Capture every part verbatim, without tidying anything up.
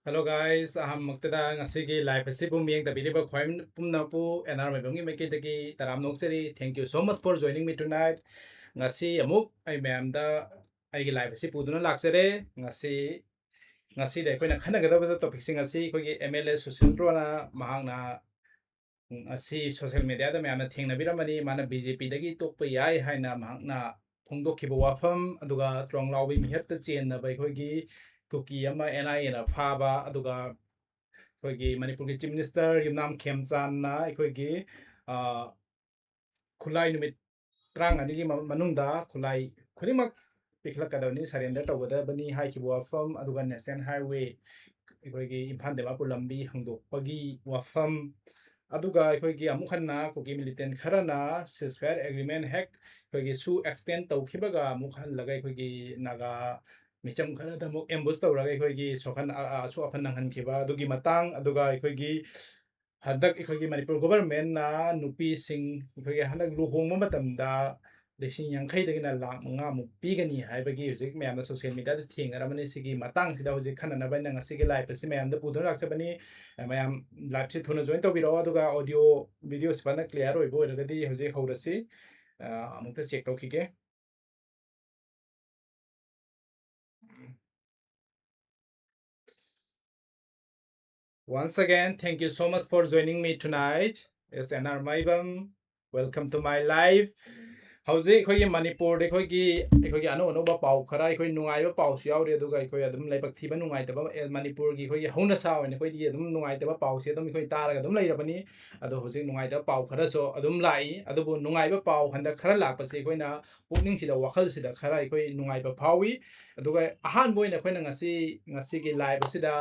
Hello guys, ꯑꯍꯥꯟꯕꯃꯛꯇꯗ ꯉꯁꯤꯒꯤ live ꯑꯁꯤꯕꯨ ꯃꯤꯠꯌꯦꯡ ꯇꯥꯕꯤꯔꯤꯕ ꯈ꯭ꯋꯥꯏ ꯄꯨꯝꯅꯃꯛꯄꯨ ꯑꯦꯟ ꯑꯥꯔ ꯃꯥꯏꯕꯝꯒꯤ ꯃꯥꯏꯀꯩꯗꯒꯤ ꯇꯔꯥꯝꯅ ꯑꯣꯛꯆꯔꯤ꯫ Thank you so much for joining me tonight. ꯉꯁꯤ ꯑꯃꯨꯛ ꯑꯩ ꯃꯌꯥꯝꯗ ꯑꯩꯒꯤ live ꯑꯁꯤ ꯄꯨꯗꯨꯅ ꯂꯥꯛꯆꯔꯦ꯫ ꯉꯁꯤ, ꯉꯁꯤꯗ ꯑꯩꯈꯣꯏꯅ ꯈꯟꯅꯒꯗꯕ topicꯁꯤꯡ ꯑꯁꯤ ꯑꯩꯈꯣꯏꯒꯤ ꯑꯦꯝ ꯑꯦꯜ ꯑꯦ ꯁꯨꯁꯤꯜ ꯔꯣꯅ ꯃꯍꯥꯛꯅ ꯉꯁꯤ social mediaꯗ ꯃꯌꯥꯝꯅ ꯊꯦꯡꯅꯕꯤꯔꯝꯃꯅꯤ꯫ ꯃꯥꯅ ꯕꯤ ꯖꯦ ꯄꯤꯗꯒꯤ ꯇꯣꯛꯄ ꯌꯥꯏ ꯍꯥꯏꯅ ꯃꯍꯥꯛꯅ ꯐꯣꯡꯗꯣꯛꯈꯤꯕ ꯋꯥꯐꯝ, ꯑꯗꯨꯒ ꯇ꯭ꯔꯣꯡꯂꯥꯎꯕꯤ ꯃꯤꯍꯠꯇ ꯆꯦꯟꯅꯕ ꯑꯩꯈꯣꯏꯒꯤ ꯀꯨꯀꯤ ꯑꯃ ꯑꯦꯟ ꯑꯥꯏ ꯑꯦꯅ ꯐꯥꯕ, ꯑꯗꯨꯒ ꯑꯩꯈꯣꯏꯒꯤ ꯃꯅꯤꯄꯨꯔꯒꯤ Chief Minister ꯌꯨꯝꯅꯥꯝ ꯈꯦꯝꯆꯥꯟꯅ ꯑꯩꯈꯣꯏꯒꯤ, ꯑ, ꯈꯨꯠꯂꯥꯏ ꯅꯨꯃꯤꯠ ꯇꯔꯥꯃꯉꯥꯅꯤꯒꯤ ꯃ-, ꯃꯅꯨꯡꯗ ꯈꯨꯠꯂꯥꯏ ꯈꯨꯗꯤꯡꯃꯛ ꯄꯤꯈꯠꯂꯛꯀꯗꯕꯅꯤ, surrender ꯇꯧꯒꯗꯕꯅꯤ ꯍꯥꯏꯈꯤꯕ ꯋꯥꯐꯝ, ꯑꯗꯨꯒ National Highway, ꯑꯩꯈꯣꯏꯒꯤ ꯏꯝꯐꯥꯜ ꯗꯤꯃꯥꯄꯨꯔ ꯂꯝꯕꯤ ꯍꯥꯡꯗꯣꯛꯄꯒꯤ ꯋꯥꯐꯝ, ꯑꯗꯨꯒ ꯑꯩꯈꯣꯏꯒꯤ ꯑꯃꯨꯛ ꯍꯟꯅ ꯀꯨꯀꯤ militant ꯈꯔꯅ ceasefire agreement ꯍꯦꯛ ꯑꯩꯈꯣꯏꯒꯤ ꯁꯨ extend ꯇꯧꯈꯤꯕꯒ ꯑꯃꯨꯛ ꯍꯜꯂꯒ ꯑꯩꯈꯣꯏꯒꯤ ꯅꯥꯒꯥ ꯃꯤꯆꯝ ꯈꯔꯗ ꯑꯃꯨꯛ ambush ꯇꯧꯔꯒ ꯑꯩꯈꯣꯏꯒꯤ ꯁꯣꯛꯍꯟ-, ꯑ-, ꯑ-, ꯑꯁꯣꯛ ꯑꯄꯟ ꯅꯪꯍꯟꯈꯤꯕ ꯑꯗꯨꯒꯤ ꯃꯇꯥꯡ, ꯑꯗꯨꯒ ꯑꯩꯈꯣꯏꯒꯤ ꯍꯟꯗꯛ ꯑꯩꯈꯣꯏꯒꯤ ꯃꯅꯤꯄꯨꯔ governmentꯅ ꯅꯨꯄꯤꯁꯤꯡ ꯑꯩꯈꯣꯏꯒꯤ ꯍꯟꯗꯛ ꯂꯨꯍꯣꯡꯕ ꯃꯇꯝꯗ ꯂꯤꯁꯤꯡ ꯌꯥꯡꯈꯩꯗꯒꯤꯅ ꯂꯥꯈ ꯃꯉꯥꯃꯨꯛ ꯄꯤꯒꯅꯤ ꯍꯥꯏꯕꯒꯤ ꯍꯧꯖꯤꯛ ꯃꯌꯥꯝꯅ social mediaꯗ ꯊꯦꯡꯅꯔꯝꯃꯅꯤ꯫ ꯁꯤꯒꯤ ꯃꯇꯥꯡꯁꯤꯗ ꯍꯧꯖꯤꯛ ꯈꯟꯅꯅꯕ ꯑꯩꯅ ꯉꯁꯤꯒꯤ live ꯑꯁꯤ ꯃꯌꯥꯝꯗ ꯄꯨꯗꯨꯅ ꯂꯥꯛꯆꯕꯅꯤ꯫ ꯃꯌꯥꯝ liveꯁꯤ ꯊꯨꯅ join ꯇꯧꯕꯤꯔꯛꯑꯣ, ꯑꯗꯨꯒ audio videoꯁꯤ ꯐꯖꯅ clear ꯑꯣꯏꯕ ꯑꯣꯏꯔꯒꯗꯤ ꯍꯧꯖꯤꯛ ꯍꯧꯔꯁꯤ꯫ ꯑ, ꯑꯃꯨꯛꯇ check ꯇꯧꯈꯤꯒꯦ꯫ Once again, thank you so much for joining me tonight. It's N R Maibam. Welcome to my live. ꯍꯧꯖꯤꯛ ꯑꯩꯈꯣꯏꯒꯤ ꯃꯅꯤꯄꯨꯔꯗ ꯑꯩꯈꯣꯏꯒꯤ, ꯑꯩꯈꯣꯏꯒꯤ ꯑꯅꯧ ꯑꯅꯧꯕ ꯄꯥꯎ ꯈꯔ, ꯑꯩꯈꯣꯏ ꯅꯨꯡꯉꯥꯏꯕ ꯄꯥꯎꯁꯨ ꯌꯥꯎꯔꯤ, ꯑꯗꯨꯒ ꯑꯩꯈꯣꯏ ꯑꯗꯨꯝ ꯂꯥꯏꯕꯛ ꯊꯤꯕ ꯅꯨꯡꯉꯥꯏꯇꯕ, ꯑꯦ, ꯃꯅꯤꯄꯨꯔꯒꯤ ꯑꯩꯈꯣꯏꯒꯤ ꯍꯧꯅꯁꯥ ꯑꯣꯏꯅ ꯑꯩꯈꯣꯏꯗꯤ ꯑꯗꯨꯝ ꯅꯨꯡꯉꯥꯏꯇꯕ ꯄꯥꯎꯁꯦ ꯑꯗꯨꯝ ꯑꯩꯈꯣꯏ ꯇꯥꯔꯒ ꯑꯗꯨꯝ ꯂꯩꯔꯕꯅꯤ꯫ ꯑꯗꯣ ꯍꯧꯖꯤꯛ ꯅꯨꯡꯉꯥꯏꯇꯕ ꯄꯥꯎ ꯈꯔꯁꯨ ꯑꯗꯨꯝ ꯂꯥꯛꯏ, ꯑꯗꯨꯕꯨ ꯅꯨꯡꯉꯥꯏꯕ ꯄꯥꯎ ꯍꯟꯗꯛ ꯈꯔ ꯂꯥꯛꯄꯁꯦ ꯑꯩꯈꯣꯏꯅ ꯄꯨꯛꯅꯤꯡꯁꯤꯗ, ꯋꯥꯈꯜꯁꯤꯗ ꯈꯔ ꯑꯩꯈꯣꯏ ꯅꯨꯡꯉꯥꯏꯕ ꯐꯥꯎꯏ꯫ ꯑꯗꯨꯒ ꯑꯍꯥꯟꯕ ꯑꯣꯏꯅ ꯑꯩꯈꯣꯏꯅ ꯉꯁꯤ, ꯉꯁꯤꯒꯤ live ꯑꯁꯤꯗ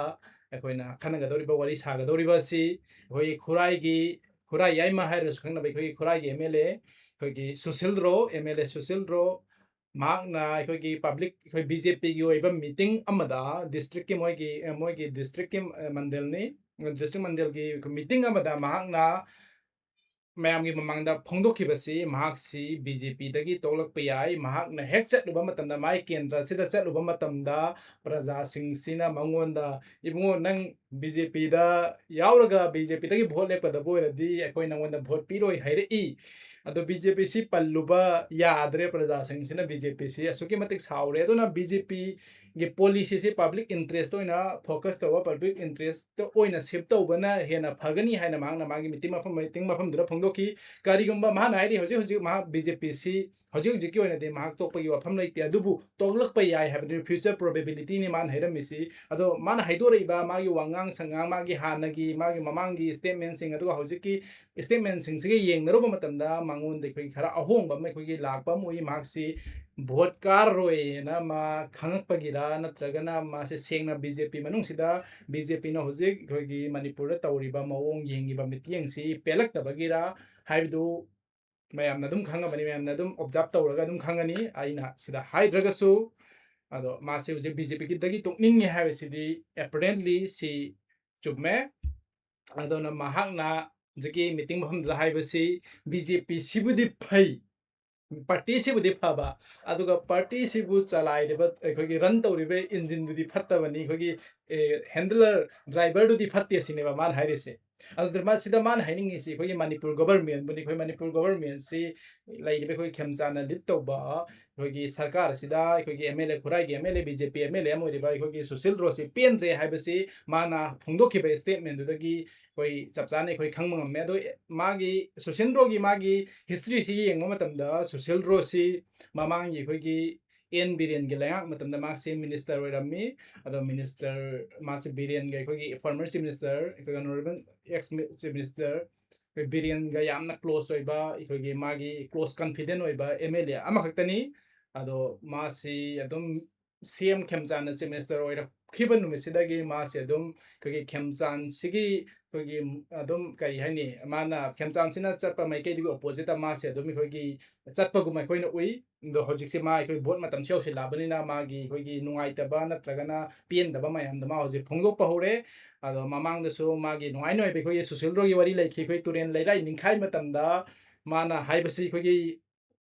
ꯑꯩꯈꯣꯏꯅ ꯈꯟꯅꯒꯗꯧꯔꯤꯕ, ꯋꯥꯔꯤ ꯁꯥꯒꯗꯧꯔꯤꯕ ꯑꯁꯤ ꯑꯩꯈꯣꯏ ꯈꯨꯔꯥꯏꯒꯤ, ꯈꯨꯔꯥꯏ ꯌꯥꯏꯃ ꯍꯥꯏꯔꯒꯁꯨ ꯈꯪꯅꯕ ꯑꯩꯈꯣꯏꯒꯤ ꯈꯨꯔꯥꯏꯒꯤ ꯑꯦꯝ ꯑꯦꯜ ꯑꯦ, ꯑꯩꯈꯣꯏꯒꯤ ꯁꯨꯁꯤꯜ ꯔꯣ, ꯑꯦꯝ ꯑꯦꯜ ꯑꯦ ꯁꯨꯁꯤꯜ ꯔꯣ, ꯃꯍꯥꯛꯅ ꯑꯩꯈꯣꯏꯒꯤ public, ꯑꯩꯈꯣꯏ ꯕꯤ ꯖꯦ ꯄꯤꯒꯤ ꯑꯣꯏꯕ meeting ꯑꯃꯗ districtꯀꯤ ꯃꯣꯏꯒꯤ, ꯃꯣꯏꯒꯤ districtꯀꯤ, ꯑ, ꯃꯟꯗꯜꯅꯤ, district ꯃꯟꯗꯜꯒꯤ meeting ꯑꯃꯗ ꯃꯍꯥꯛꯅ ꯃꯌꯥꯝꯒꯤ ꯃꯃꯥꯡꯗ ꯐꯣꯡꯗꯣꯛꯈꯤꯕꯁꯤ, ꯃꯍꯥꯛꯁꯤ ꯕꯤ ꯖꯦ ꯄꯤꯗꯒꯤ ꯇꯣꯛꯂꯛꯄ ꯌꯥꯏ꯫ ꯃꯍꯥꯛꯅ ꯍꯦꯛ ꯆꯠꯂꯨꯕ ꯃꯇꯝꯗ, ꯃꯥꯒꯤ ꯀꯦꯟꯗ꯭ꯔ ꯑꯁꯤꯗ ꯆꯠꯂꯨꯕ ꯃꯇꯝꯗ, ꯄ꯭ꯔꯖꯥꯁꯤꯡꯁꯤꯅ ꯃꯉꯣꯟꯗ, "ꯏꯕꯨꯡꯉꯣ, ꯅꯪ ꯕꯤ ꯖꯦ ꯄꯤꯗ ꯌꯥꯎꯔꯒ ꯕꯤ ꯖꯦ ꯄꯤꯗꯒꯤ ꯚꯣꯠ ꯂꯦꯞꯀꯗꯕ ꯑꯣꯏꯔꯗꯤ, ꯑꯩꯈꯣꯏ ꯅꯉꯣꯟꯗ ꯚꯣꯠ ꯄꯤꯔꯣꯏ" ꯍꯥꯏꯔꯛꯏ꯫ ꯑꯗꯣ ꯕꯤ ꯖꯦ ꯄꯤꯁꯤ ꯄꯜꯂꯨꯕ ꯌꯥꯗ꯭ꯔꯦ꯫ ꯄ꯭ꯔꯖꯥꯁꯤꯡꯁꯤꯅ ꯕꯤ ꯖꯦ ꯄꯤꯁꯤ ꯑꯁꯨꯛꯀꯤ ꯃꯇꯤꯛ ꯁꯥꯎꯔꯦ꯫ ꯑꯗꯨꯅ ꯕꯤ ꯖꯦ ꯄꯤꯒꯤ ꯄꯣꯂꯤꯁꯤꯁꯤ ꯄꯕ꯭ꯂꯤꯛ ꯏꯟꯇꯔꯦꯁꯇ ꯑꯣꯏꯅ ꯐꯣꯀꯁ ꯇꯧꯕ, ꯄꯕ꯭ꯂꯤꯛ ꯏꯟꯇꯔꯦꯁꯇ ꯑꯣꯏꯅ ꯁꯤꯞ ꯇꯧꯕꯅ ꯍꯦꯟꯅ ꯐꯒꯅꯤ ꯍꯥꯏꯅ ꯃꯍꯥꯛꯅ ꯃꯥꯒꯤ ꯃꯤꯇꯤꯡ ꯃꯐꯝ, ꯃꯤꯇꯤꯡ ꯃꯐꯝꯗꯨꯗ ꯐꯣꯡꯗꯣꯛꯈꯤ꯫ ꯀꯔꯤꯒꯨꯝꯕ ꯃꯍꯥꯛꯅ ꯍꯥꯏꯔꯤ, ꯍꯧꯖꯤꯛ ꯍꯧꯖꯤꯛ ꯃꯍꯥꯛ ꯕꯤ ꯖꯦ ꯄꯤꯁꯤ ꯍꯧꯖꯤꯛ ꯍꯧꯖꯤꯛꯀꯤ ꯑꯣꯏꯅꯗꯤ ꯃꯍꯥꯛ ꯇꯣꯛꯄꯒꯤ ꯋꯥꯐꯝ ꯂꯩꯇꯦ, ꯑꯗꯨꯕꯨ ꯇꯣꯛꯂꯛꯄ ꯌꯥꯏ ꯍꯥꯏꯕꯗꯨ future probabilityꯅꯤ ꯃꯥꯅ ꯍꯥꯏꯔꯝꯃꯤꯁꯤ꯫ ꯑꯗꯣ ꯃꯥꯅ ꯍꯥꯏꯗꯣꯔꯛꯏꯕ ꯃꯥꯒꯤ ꯋꯥꯉꯥꯡ ꯁꯉꯥꯡ, ꯃꯥꯒꯤ ꯍꯥꯟꯅꯒꯤ, ꯃꯥꯒꯤ ꯃꯃꯥꯡꯒꯤ statementꯁꯤꯡ, ꯑꯗꯨꯒ ꯍꯧꯖꯤꯛꯀꯤ statementꯁꯤꯡꯁꯤꯒ ꯌꯦꯡꯅꯔꯨꯕ ꯃꯇꯝꯗ ꯃꯉꯣꯟꯗ ꯑꯩꯈꯣꯏꯒꯤ ꯈꯔ ꯑꯍꯣꯡꯕ ꯑꯃ ꯑꯩꯈꯣꯏꯒꯤ ꯂꯥꯛꯄ ꯑꯃ ꯎꯏ꯫ ꯃꯍꯥꯛꯁꯤ ꯚꯣꯠ ꯀꯥꯔꯔꯣꯏꯅ ꯃꯥ ꯈꯪꯉꯛꯄꯒꯤꯔ, ꯅꯠꯇ꯭ꯔꯒꯅ ꯃꯥꯁꯦ ꯁꯦꯡꯅ ꯕꯤ ꯖꯦ ꯄꯤ ꯃꯅꯨꯡꯁꯤꯗ, ꯕꯤ ꯖꯦ ꯄꯤꯅ ꯍꯧꯖꯤꯛ ꯑꯩꯈꯣꯏꯒꯤ ꯃꯅꯤꯄꯨꯔꯗ ꯇꯧꯔꯤꯕ ꯃꯑꯣꯡ, ꯌꯦꯡꯉꯤꯕ ꯃꯤꯠꯌꯦꯡꯁꯤ ꯄꯦꯜꯂꯛꯇꯕꯒꯤꯔ ꯍꯥꯏꯕꯗꯨ ꯃꯌꯥꯝꯅ ꯑꯗꯨꯝ ꯈꯪꯉꯕꯅꯤ, ꯃꯌꯥꯝꯅ ꯑꯗꯨꯝ observe ꯇꯧꯔꯒ ꯑꯗꯨꯝ ꯈꯪꯉꯅꯤ, ꯑꯩꯅ ꯁꯤꯗ ꯍꯥꯏꯗ꯭ꯔꯒꯁꯨ꯫ ꯑꯗꯣ ꯃꯥꯁꯦ ꯍꯧꯖꯤꯛ ꯕꯤ ꯖꯦ ꯄꯤꯗꯒꯤ ꯇꯣꯛꯅꯤꯡꯉꯦ ꯍꯥꯏꯕꯁꯤꯗꯤ apparently ꯁꯤ ꯆꯨꯝꯃꯦ꯫ ꯑꯗꯨꯅ ꯃꯍꯥꯛꯅ ꯍꯧꯖꯤꯛꯀꯤ ꯃꯤꯇꯤꯡ ꯃꯐꯝꯗꯨꯗ ꯍꯥꯏꯕꯁꯤ, "ꯕꯤ ꯖꯦ ꯄꯤꯁꯤꯕꯨꯗꯤ ꯐꯩ, ꯄꯥꯔꯇꯤꯁꯤꯕꯨꯗꯤ ꯐꯕ, ꯑꯗꯨꯒ ꯄꯥꯔꯇꯤꯁꯤꯕꯨ ꯆꯂꯥꯏꯔꯤꯕ, ꯑꯩꯈꯣꯏꯒꯤ ꯔꯟ ꯇꯧꯔꯤꯕ ꯏꯟꯖꯤꯟꯗꯨꯗꯤ ꯐꯠꯇꯕꯅꯤ, ꯑꯩꯈꯣꯏꯒꯤ, ꯑꯦ, ꯍꯦꯟꯗꯂꯔ, ꯗ꯭ꯔꯥꯏꯚꯔꯗꯨꯗꯤ ꯐꯠꯇꯦ" ꯁꯤꯅꯦꯕ ꯃꯥꯅ ꯍꯥꯏꯔꯤꯁꯦ꯫ ꯑꯗꯨꯗ ꯃꯥ, ꯁꯤꯗ ꯃꯥꯅ ꯍꯥꯏꯅꯤꯡꯉꯤꯁꯤ, ꯑꯩꯈꯣꯏꯒꯤ ꯃꯅꯤꯄꯨꯔ ꯒꯣꯕꯔꯃꯦꯟꯕꯨꯅꯤ, ꯑꯩꯈꯣꯏ ꯃꯅꯤꯄꯨꯔ ꯒꯣꯕꯔꯃꯦꯟꯁꯤ ꯂꯩꯔꯤꯕ ꯑꯩꯈꯣꯏ ꯈꯦꯝꯆꯥꯟꯅ ꯂꯤꯗ ꯇꯧꯕ ꯑꯩꯈꯣꯏꯒꯤ ꯁꯔꯀꯥꯔ ꯑꯁꯤꯗ ꯑꯩꯈꯣꯏꯒꯤ ꯑꯦꯝ ꯑꯦꯜ ꯑꯦ, ꯈꯨꯔꯥꯏꯒꯤ M L A, B J P M L A ꯑꯃ ꯑꯣꯏꯔꯤꯕ ꯑꯩꯈꯣꯏꯒꯤ ꯁꯨꯁꯤꯜ ꯔꯣꯁꯤ ꯄꯦꯟꯗ꯭ꯔꯦ ꯍꯥꯏꯕꯁꯤ ꯃꯥꯅ ꯐꯣꯡꯗꯣꯛꯈꯤꯕ statementꯗꯨꯗꯒꯤ ꯑꯩꯈꯣꯏ ꯆꯞ ꯆꯥꯅ ꯑꯩꯈꯣꯏ ꯈꯪꯕ ꯉꯝꯃꯦ꯫ ꯑꯗꯣ ꯃꯥꯒꯤ, ꯁꯨꯁꯤꯜ ꯔꯣꯒꯤ ꯃꯥꯒꯤ historyꯁꯤ ꯌꯦꯡꯕ ꯃꯇꯝꯗ, ꯁꯨꯁꯤꯜ ꯔꯣꯁꯤ ꯃꯃꯥꯡꯒꯤ ꯑꯩꯈꯣꯏꯒꯤ ꯑꯦꯟ ꯕꯤꯔꯦꯟꯒꯤ ꯂꯩꯉꯥꯛ ꯃꯇꯝꯗ ꯃꯥꯁꯤ minister ꯑꯣꯏꯔꯝꯃꯤ꯫ ꯑꯗꯣ minister, ꯃꯥꯁꯤ ꯕꯤꯔꯦꯟꯒ, ꯑꯩꯈꯣꯏꯒꯤ former chief minister, ꯑꯩꯈꯣꯏꯒꯤ honourable ex chief minister, ꯑꯩꯈꯣꯏ ꯕꯤꯔꯦꯟꯒ ꯌꯥꯝꯅ close ꯑꯣꯏꯕ, ꯑꯩꯈꯣꯏꯒꯤ ꯃꯥꯒꯤ close confidant ꯑꯣꯏꯕ ꯑꯦꯝ ꯑꯦꯜ ꯑꯦ ꯑꯃꯈꯛꯇꯅꯤ꯫ ꯑꯗꯣ ꯃꯥꯁꯤ ꯑꯗꯨꯝ ꯁꯤ ꯑꯦꯝ ꯈꯦꯝꯆꯥꯟꯅ chief minister ꯑꯣꯏꯔꯛꯈꯤ꯫ ꯍꯧꯔꯛꯈꯤꯕ ꯅꯨꯃꯤꯠꯁꯤꯗꯒꯤ ꯃꯥꯁꯦ ꯑꯗꯨꯝ ꯑꯩꯈꯣꯏꯒꯤ ꯈꯦꯝꯆꯥꯟꯁꯤꯒꯤ ꯑꯩꯈꯣꯏꯒꯤ ꯑꯗꯨꯝ ꯀꯔꯤ ꯍꯥꯏꯅꯤ, ꯃꯥꯅ ꯈꯦꯝꯆꯥꯟꯁꯤꯅ ꯆꯠꯄ ꯃꯥꯏꯀꯩꯗꯨꯒꯤ opposite ꯇ ꯃꯥꯁꯦ ꯑꯗꯨꯝ ꯑꯩꯈꯣꯏꯒꯤ ꯆꯠꯄꯒꯨꯝꯕ ꯑꯩꯈꯣꯏꯅ ꯎꯏ꯫ ꯑꯗꯣ ꯍꯧꯖꯤꯛꯁꯦ ꯃꯥ ꯑꯩꯈꯣꯏ vote ꯃꯇꯝꯁꯨ ꯌꯧꯁꯤꯜꯂꯛꯑꯕꯅꯤꯅ ꯃꯥꯒꯤ ꯑꯩꯈꯣꯏꯒꯤ ꯅꯨꯡꯉꯥꯏꯇꯕ ꯅꯠꯇ꯭ꯔꯒꯅ ꯄꯦꯟꯗꯕ ꯃꯌꯥꯝꯗꯣ ꯃꯥ ꯍꯧꯖꯤꯛ ꯐꯣꯡꯗꯣꯛꯄ ꯍꯧꯔꯦ꯫ ꯑꯗꯣ ꯃꯃꯥꯡꯗꯁꯨ ꯃꯥꯒꯤ ꯅꯨꯡꯉꯥꯏ ꯅꯨꯡꯉꯥꯏꯕ ꯑꯩꯈꯣꯏꯒꯤ ꯁꯨꯁꯤꯜꯔꯣꯒꯤ ꯋꯥꯔꯤ ꯂꯩꯈꯤ, ꯑꯩꯈꯣꯏ ꯇꯨꯔꯦꯟ ꯂꯩꯔꯥꯏ ꯅꯤꯡꯈꯥꯏ ꯃꯇꯝꯗ ꯃꯥꯅ ꯍꯥꯏꯕꯁꯤ ꯑꯩꯈꯣꯏꯒꯤ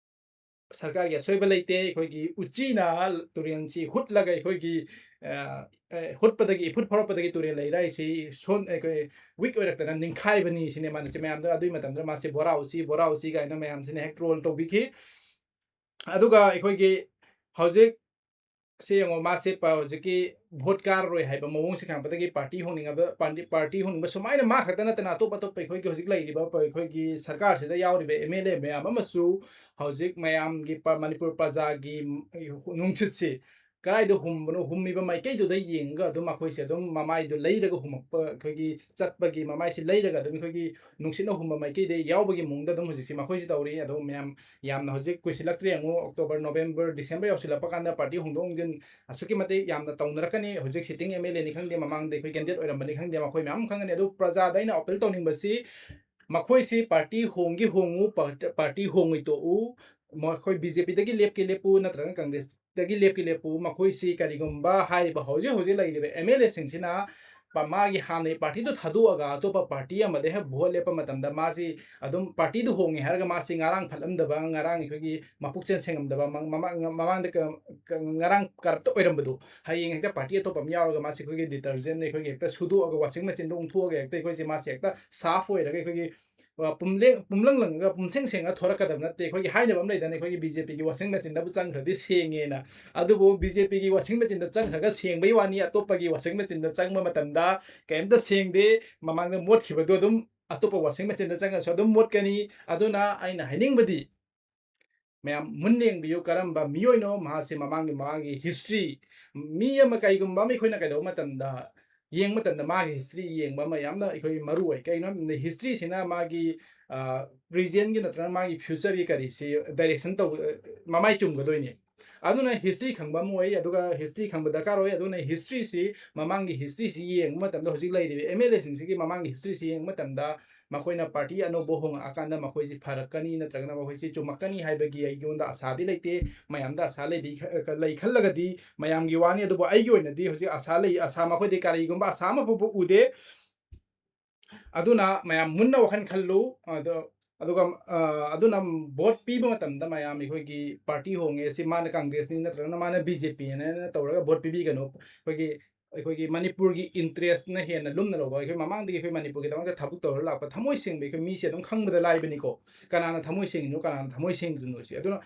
ꯁꯔꯀꯥꯔꯒꯤ ꯑꯁꯣꯏꯕ ꯂꯩꯇꯦ, ꯑꯩꯈꯣꯏꯒꯤ ꯎꯆꯤꯅ ꯇꯨꯔꯦꯟꯁꯤ ꯍꯨꯠꯂꯒ ꯑꯩꯈꯣꯏꯒꯤ, ꯑ, ꯑ, ꯍꯨꯠꯄꯗꯒꯤ, ꯏꯐꯨꯠ ꯐꯥꯎꯔꯛꯄꯗꯒꯤ ꯇꯨꯔꯦꯜ ꯂꯩꯔꯥꯏꯁꯤ ꯁꯣꯟ-, ꯑꯩꯈꯣꯏ weak ꯑꯣꯏꯔꯛꯇꯅ ꯅꯤꯡꯈꯥꯏꯕꯅꯤ ꯁꯤꯅꯦ ꯃꯥꯅ ꯆꯦ ꯃꯌꯥꯝꯗ꯫ ꯑꯗꯨꯒꯤ ꯃꯇꯝꯗ ꯃꯥꯁꯤ ꯕꯣꯔꯥ ꯎꯆꯤ, ꯕꯣꯔꯥ ꯎꯆꯤ ꯀꯥꯏꯅ ꯃꯌꯥꯝꯁꯤꯅ ꯍꯦꯛ troll ꯇꯧꯕꯤꯈꯤ꯫ ꯑꯗꯨꯒ ꯑꯩꯈꯣꯏꯒꯤ ꯍꯧꯖꯤꯛ ꯁꯤ ꯌꯦꯡꯉꯣ, ꯃꯥꯁꯦ ꯄ-, ꯍꯧꯖꯤꯛꯀꯤ vote ꯀꯥꯔꯔꯣꯏ ꯍꯥꯏꯕ ꯃꯑꯣꯡꯁꯦ ꯈꯪꯉꯛꯄꯗꯒꯤ party ꯍꯣꯡꯅꯤꯡꯉꯕ, party, party ꯍꯣꯡꯅꯤꯡꯕ ꯁꯨꯃꯥꯏꯅ ꯃꯥ ꯈꯛꯇ ꯅꯠꯇꯅ ꯑꯇꯣꯞ ꯑꯇꯣꯞꯄ ꯑꯩꯈꯣꯏꯒꯤ ꯍꯧꯖꯤꯛ ꯂꯩꯔꯤꯕ ꯄ-, ꯑꯩꯈꯣꯏꯒꯤ ꯁꯔꯀꯥꯔꯁꯤꯗ ꯌꯥꯎꯔꯤꯕ M L A ꯃꯌꯥꯝ ꯑꯃꯁꯨ ꯍꯧꯖꯤꯛ ꯃꯌꯥꯝꯒꯤ ꯄ-, ꯃꯅꯤꯄꯨꯔ ꯄ꯭ꯔꯖꯥꯒꯤ ꯅꯨꯡꯁꯤꯠꯁꯤ ꯀꯗꯥꯏꯗ ꯍꯨꯝꯕꯅꯣ, ꯍꯨꯝꯃꯤꯕ ꯃꯥꯏꯀꯩꯗꯨꯗ ꯌꯦꯡꯉꯒ ꯑꯗꯨꯝ ꯃꯈꯣꯏꯁꯦ ꯑꯗꯨꯝ ꯃꯃꯥꯏꯗꯨ ꯂꯩꯔꯒ ꯍꯨꯝꯃꯛꯄ, ꯑꯩꯈꯣꯏꯒꯤ ꯆꯠꯄꯒꯤ ꯃꯃꯥꯏꯁꯤ ꯂꯩꯔꯒ ꯑꯗꯨꯝ ꯑꯩꯈꯣꯏꯒꯤ ꯅꯨꯡꯁꯤꯠꯅ ꯍꯨꯝꯕ ꯃꯥꯏꯀꯩꯗ ꯌꯥꯎꯕꯒꯤ ꯃꯑꯣꯡꯗ ꯑꯗꯨꯝ ꯍꯧꯖꯤꯛꯁꯦ ꯃꯈꯣꯏꯁꯤ ꯇꯧꯔꯤ꯫ ꯑꯗꯣ ꯃꯌꯥꯝ ꯌꯥꯝꯅ ꯍꯧꯖꯤꯛ ꯀꯨꯏꯁꯤꯜꯂꯛꯇ꯭ꯔꯦ ꯌꯦꯡꯉꯨ, October, November, December ꯌꯧꯁꯤꯜꯂꯛꯄ ꯀꯥꯟꯗ party ꯍꯣꯡꯗꯣꯛ ꯍꯣꯡꯖꯤꯟ ꯑꯁꯨꯛꯀꯤ ꯃꯇꯤꯛ ꯌꯥꯝꯅ ꯇꯧꯅꯔꯛꯀꯅꯤ꯫ ꯍꯧꯖꯤꯛ sitting M L A ꯅꯤ ꯈꯪꯗꯦ, ꯃꯃꯥꯡꯗ ꯑꯩꯈꯣꯏ candidate ꯑꯣꯏꯔꯝꯕꯅꯤ ꯈꯪꯗꯦ, ꯃꯈꯣꯏ ꯃꯌꯥꯝ ꯑꯃ ꯈꯪꯒꯅꯤ꯫ ꯑꯗꯨ ꯄ꯭ꯔꯖꯥꯗ ꯑꯩꯅ appeal ꯇꯧꯅꯤꯡꯕꯁꯤ, ꯃꯈꯣꯏꯁꯤ party ꯍꯣꯡꯒꯤ ꯍꯣꯡꯉꯨ, ꯄꯥꯔ-, party ꯍꯣꯡꯉꯣꯏ ꯇꯣꯛꯎ, ꯃꯈꯣꯏ B J P ꯗꯒꯤ ꯂꯦꯞꯀꯦ ꯂꯦꯞꯄꯨ, ꯅꯠꯇ꯭ꯔꯒ Congress ꯇꯒꯤ ꯂꯦꯞꯀꯦ ꯂꯦꯞꯄꯨ, ꯃꯈꯣꯏꯁꯤ ꯀꯔꯤꯒꯨꯝꯕ ꯍꯥꯏꯔꯤꯕ ꯍꯧꯖꯤꯛ ꯍꯧꯖꯤꯛ ꯂꯩꯔꯤꯕ M L A ꯁꯤꯡꯁꯤꯅ ꯄ-, ꯃꯥꯒꯤ ꯍꯥꯟꯅꯒꯤ party ꯗꯨ ꯊꯥꯗꯣꯛꯑꯒ ꯑꯇꯣꯞꯄ party ꯑꯃꯗ ꯍꯦꯛ vote ꯂꯦꯞꯄ ꯃꯇꯝꯗ ꯃꯥꯁꯤ ꯑꯗꯨꯝ party ꯗꯨ ꯍꯣꯡꯉꯦ ꯍꯥꯏꯔꯒ ꯃꯥꯁꯤ ꯉꯔꯥꯡ ꯐꯠꯂꯝꯗꯕ, ꯉꯔꯥꯡ ꯑꯩꯈꯣꯏꯒꯤ ꯃꯄꯨꯛꯆꯦꯜ ꯁꯦꯡꯉꯝꯗꯕ, ꯃ-, ꯃꯃꯥꯡ, ꯃꯃꯥꯡꯗ ꯀ-, ꯀ-, ꯉꯔꯥꯡ corrupt ꯑꯣꯏꯔꯝꯕꯗꯣ ꯍꯌꯦꯡ ꯍꯦꯛꯇ party ꯑꯇꯣꯞꯄ ꯑꯃ ꯌꯥꯎꯔꯒ ꯃꯥꯁꯤ ꯑꯩꯈꯣꯏꯒꯤ detergent ꯑꯩꯈꯣꯏꯒꯤ ꯍꯦꯛꯇ ꯁꯨꯗꯣꯛꯑꯒ washing machine ꯗ ꯑꯣꯟꯊꯣꯛꯑꯒ ꯍꯦꯛꯇ ꯑꯩꯈꯣꯏꯁꯦ ꯃꯥꯁꯤ ꯍꯦꯛꯇ ꯁꯥꯐ ꯑꯣꯏꯔꯒ ꯑꯩꯈꯣꯏꯒꯤ ꯑ, ꯄꯨꯝꯂꯦꯡ-, ꯄꯨꯝꯂꯪ ꯂꯪꯉꯒ ꯄꯨꯝꯁꯦꯡ ꯁꯦꯡꯉꯒ ꯊꯣꯔꯛꯀꯗꯕ ꯅꯠꯇꯦ꯫ ꯑꯩꯈꯣꯏꯒꯤ ꯍꯥꯏꯅꯕ ꯑꯃ ꯂꯩꯗꯅ, ꯑꯩꯈꯣꯏꯒꯤ B J P ꯒꯤ washing machine ꯗꯕꯨ ꯆꯪꯈ꯭ꯔꯗꯤ ꯁꯦꯡꯉꯦꯅ꯫ ꯑꯗꯨꯕꯨ B J P ꯒꯤ washing machine ꯗ ꯆꯪꯈ꯭ꯔꯒ ꯁꯦꯡꯕꯒꯤ ꯋꯥꯅꯤ, ꯑꯇꯣꯞꯄꯒꯤ washing machine ꯗ ꯆꯪꯕ ꯃꯇꯝꯗ ꯀꯩꯝꯇ ꯁꯦꯡꯗꯦ, ꯃꯃꯥꯡꯗ ꯃꯣꯠꯈꯤꯕꯗꯣ ꯑꯗꯨꯝ ꯑꯇꯣꯞꯄ washing machine ꯗ ꯆꯪꯉꯁꯨ ꯑꯗꯨꯝ ꯃꯣꯠꯀꯅꯤ꯫ ꯑꯗꯨꯅ ꯑꯩꯅ ꯍꯥꯏꯅꯤꯡꯕꯗꯤ, ꯃꯌꯥꯝ ꯃꯨꯟꯅ ꯌꯦꯡꯕꯤꯌꯨ, ꯀꯔꯝꯕ ꯃꯤꯑꯣꯏꯅꯣ ꯃꯍꯥꯛꯁꯤ, ꯃꯃꯥꯡꯒꯤ, ꯃꯥꯒꯤ history, ꯃꯤ ꯑꯃ ꯀꯩꯒꯨꯝꯕ ꯑꯃ ꯑꯩꯈꯣꯏꯅ ꯀꯩꯗꯧꯕ ꯃꯇꯝꯗ, ꯌꯦꯡꯕ ꯃꯇꯝꯗ ꯃꯥꯒꯤ history ꯌꯦꯡꯕ ꯑꯃ ꯌꯥꯝꯅ ꯑꯩꯈꯣꯏ ꯃꯔꯨ ꯑꯣꯏ꯫ ꯀꯩꯒꯤꯅꯣ ꯍꯥꯏꯕ ꯃꯇꯝꯗ history ꯁꯤꯅ ꯃꯥꯒꯤ, ꯑ, present ꯒꯤ ꯅꯠꯇ꯭ꯔꯒ ꯃꯥꯒꯤ future ꯒꯤ ꯀꯔꯤꯁꯤ direction ꯇꯧ-, ꯑ, ꯃꯃꯥꯏ ꯆꯨꯝꯒꯗꯣꯏꯅꯤ꯫ ꯑꯗꯨꯅ ꯍꯤꯁꯇ꯭ꯔꯤ ꯈꯪꯕ ꯑꯃ ꯑꯣꯏ, ꯑꯗꯨꯒ ꯍꯤꯁꯇ꯭ꯔꯤ ꯈꯪꯕ ꯗꯔꯀꯥꯔ ꯑꯣꯏ꯫ ꯑꯗꯨꯅ ꯍꯤꯁꯇ꯭ꯔꯤꯁꯤ, ꯃꯃꯥꯡꯒꯤ ꯍꯤꯁꯇ꯭ꯔꯤꯁꯤ ꯌꯦꯡꯕ ꯃꯇꯝꯗ, ꯍꯧꯖꯤꯛ ꯂꯩꯔꯤꯕ ꯑꯦꯝ ꯑꯦꯜ ꯑꯦꯁꯤꯡꯁꯤꯒꯤ ꯃꯃꯥꯡꯒꯤ ꯍꯤꯁꯇ꯭ꯔꯤꯁꯤ ꯌꯦꯡꯕ ꯃꯇꯝꯗ, ꯃꯈꯣꯏꯅ ꯄꯥꯔꯇꯤ ꯑꯅꯧꯕ ꯍꯣꯡꯉꯛꯑꯀꯥꯟꯗ ꯃꯈꯣꯏꯁꯤ ꯐꯔꯛꯀꯅꯤ ꯅꯠꯇ꯭ꯔꯒꯅ ꯃꯈꯣꯏꯁꯤ ꯆꯨꯝꯃꯛꯀꯅꯤ ꯍꯥꯏꯕꯒꯤ ꯑꯩꯉꯣꯟꯗ ꯑꯁꯥꯗꯤ ꯂꯩꯇꯦ꯫ ꯃꯌꯥꯝꯗ ꯑꯁꯥ ꯂꯩꯕꯤ-, ꯂꯩ ꯈꯜꯂꯒꯗꯤ ꯃꯌꯥꯝꯒꯤ ꯋꯥꯅꯤ, ꯑꯗꯨꯕꯨ ꯑꯩꯒꯤ ꯑꯣꯏꯅꯗꯤ ꯍꯧꯖꯤꯛ ꯑꯁꯥ ꯂꯩ, ꯑꯁꯥ ꯃꯈꯣꯏꯗꯤ ꯀꯔꯤꯒꯨꯝꯕ ꯑꯁꯥ ꯑꯃ ꯐꯥꯎꯕ ꯎꯗꯦ꯫ ꯑꯗꯨꯅ ꯃꯌꯥꯝ ꯃꯨꯟꯅ ꯋꯥꯈꯜ ꯈꯜꯂꯨ꯫ ꯑꯗꯣ, ꯑꯗꯨꯒ, ꯑ, ꯑꯗꯨꯅ ꯚꯣꯠ ꯄꯤꯕ ꯃꯇꯝꯗ ꯃꯌꯥꯝ ꯑꯩꯈꯣꯏꯒꯤ ꯄꯥꯔꯇꯤ ꯍꯣꯡꯉꯦ, ꯁꯤ ꯃꯥꯅ ꯀꯪꯒ꯭ꯔꯦꯁꯅꯤ ꯅꯠꯇ꯭ꯔꯒꯅ ꯃꯥꯅ ꯕꯤ ꯖꯦ ꯄꯤꯅꯦꯅ ꯇꯧꯔꯒ ꯚꯣꯠ ꯄꯤꯕꯤꯒꯅꯨ꯫ ꯑꯩꯈꯣꯏꯒꯤ, ꯑꯩꯈꯣꯏꯒꯤ ꯃꯅꯤꯄꯨꯔꯒꯤ ꯏꯟꯇꯔꯦꯁꯅ ꯍꯦꯟꯅ ꯂꯨꯝꯅ ꯂꯧꯕ, ꯑꯩꯈꯣꯏ ꯃꯃꯥꯡꯗꯒꯤ ꯑꯩꯈꯣꯏ ꯃꯅꯤꯄꯨꯔꯒꯤꯗꯃꯛꯇ ꯊꯕꯛ ꯇꯧꯔ ꯂꯥꯛꯄ ꯊꯃꯣꯏ ꯁꯦꯡꯕ ꯑꯩꯈꯣꯏ ꯃꯤꯁꯦ ꯑꯗꯨꯝ ꯈꯪꯕꯗ ꯂꯥꯏꯕꯅꯤꯀꯣ, ꯀꯅꯥꯅ ꯊꯃꯣꯏ ꯁꯦꯡꯉꯤꯅꯣ, ꯀꯅꯥꯅ ꯊꯃꯣꯏ ꯁꯦꯡꯗ꯭ꯔꯤꯅꯣ ꯁꯤ꯫ ꯑꯗꯨꯅ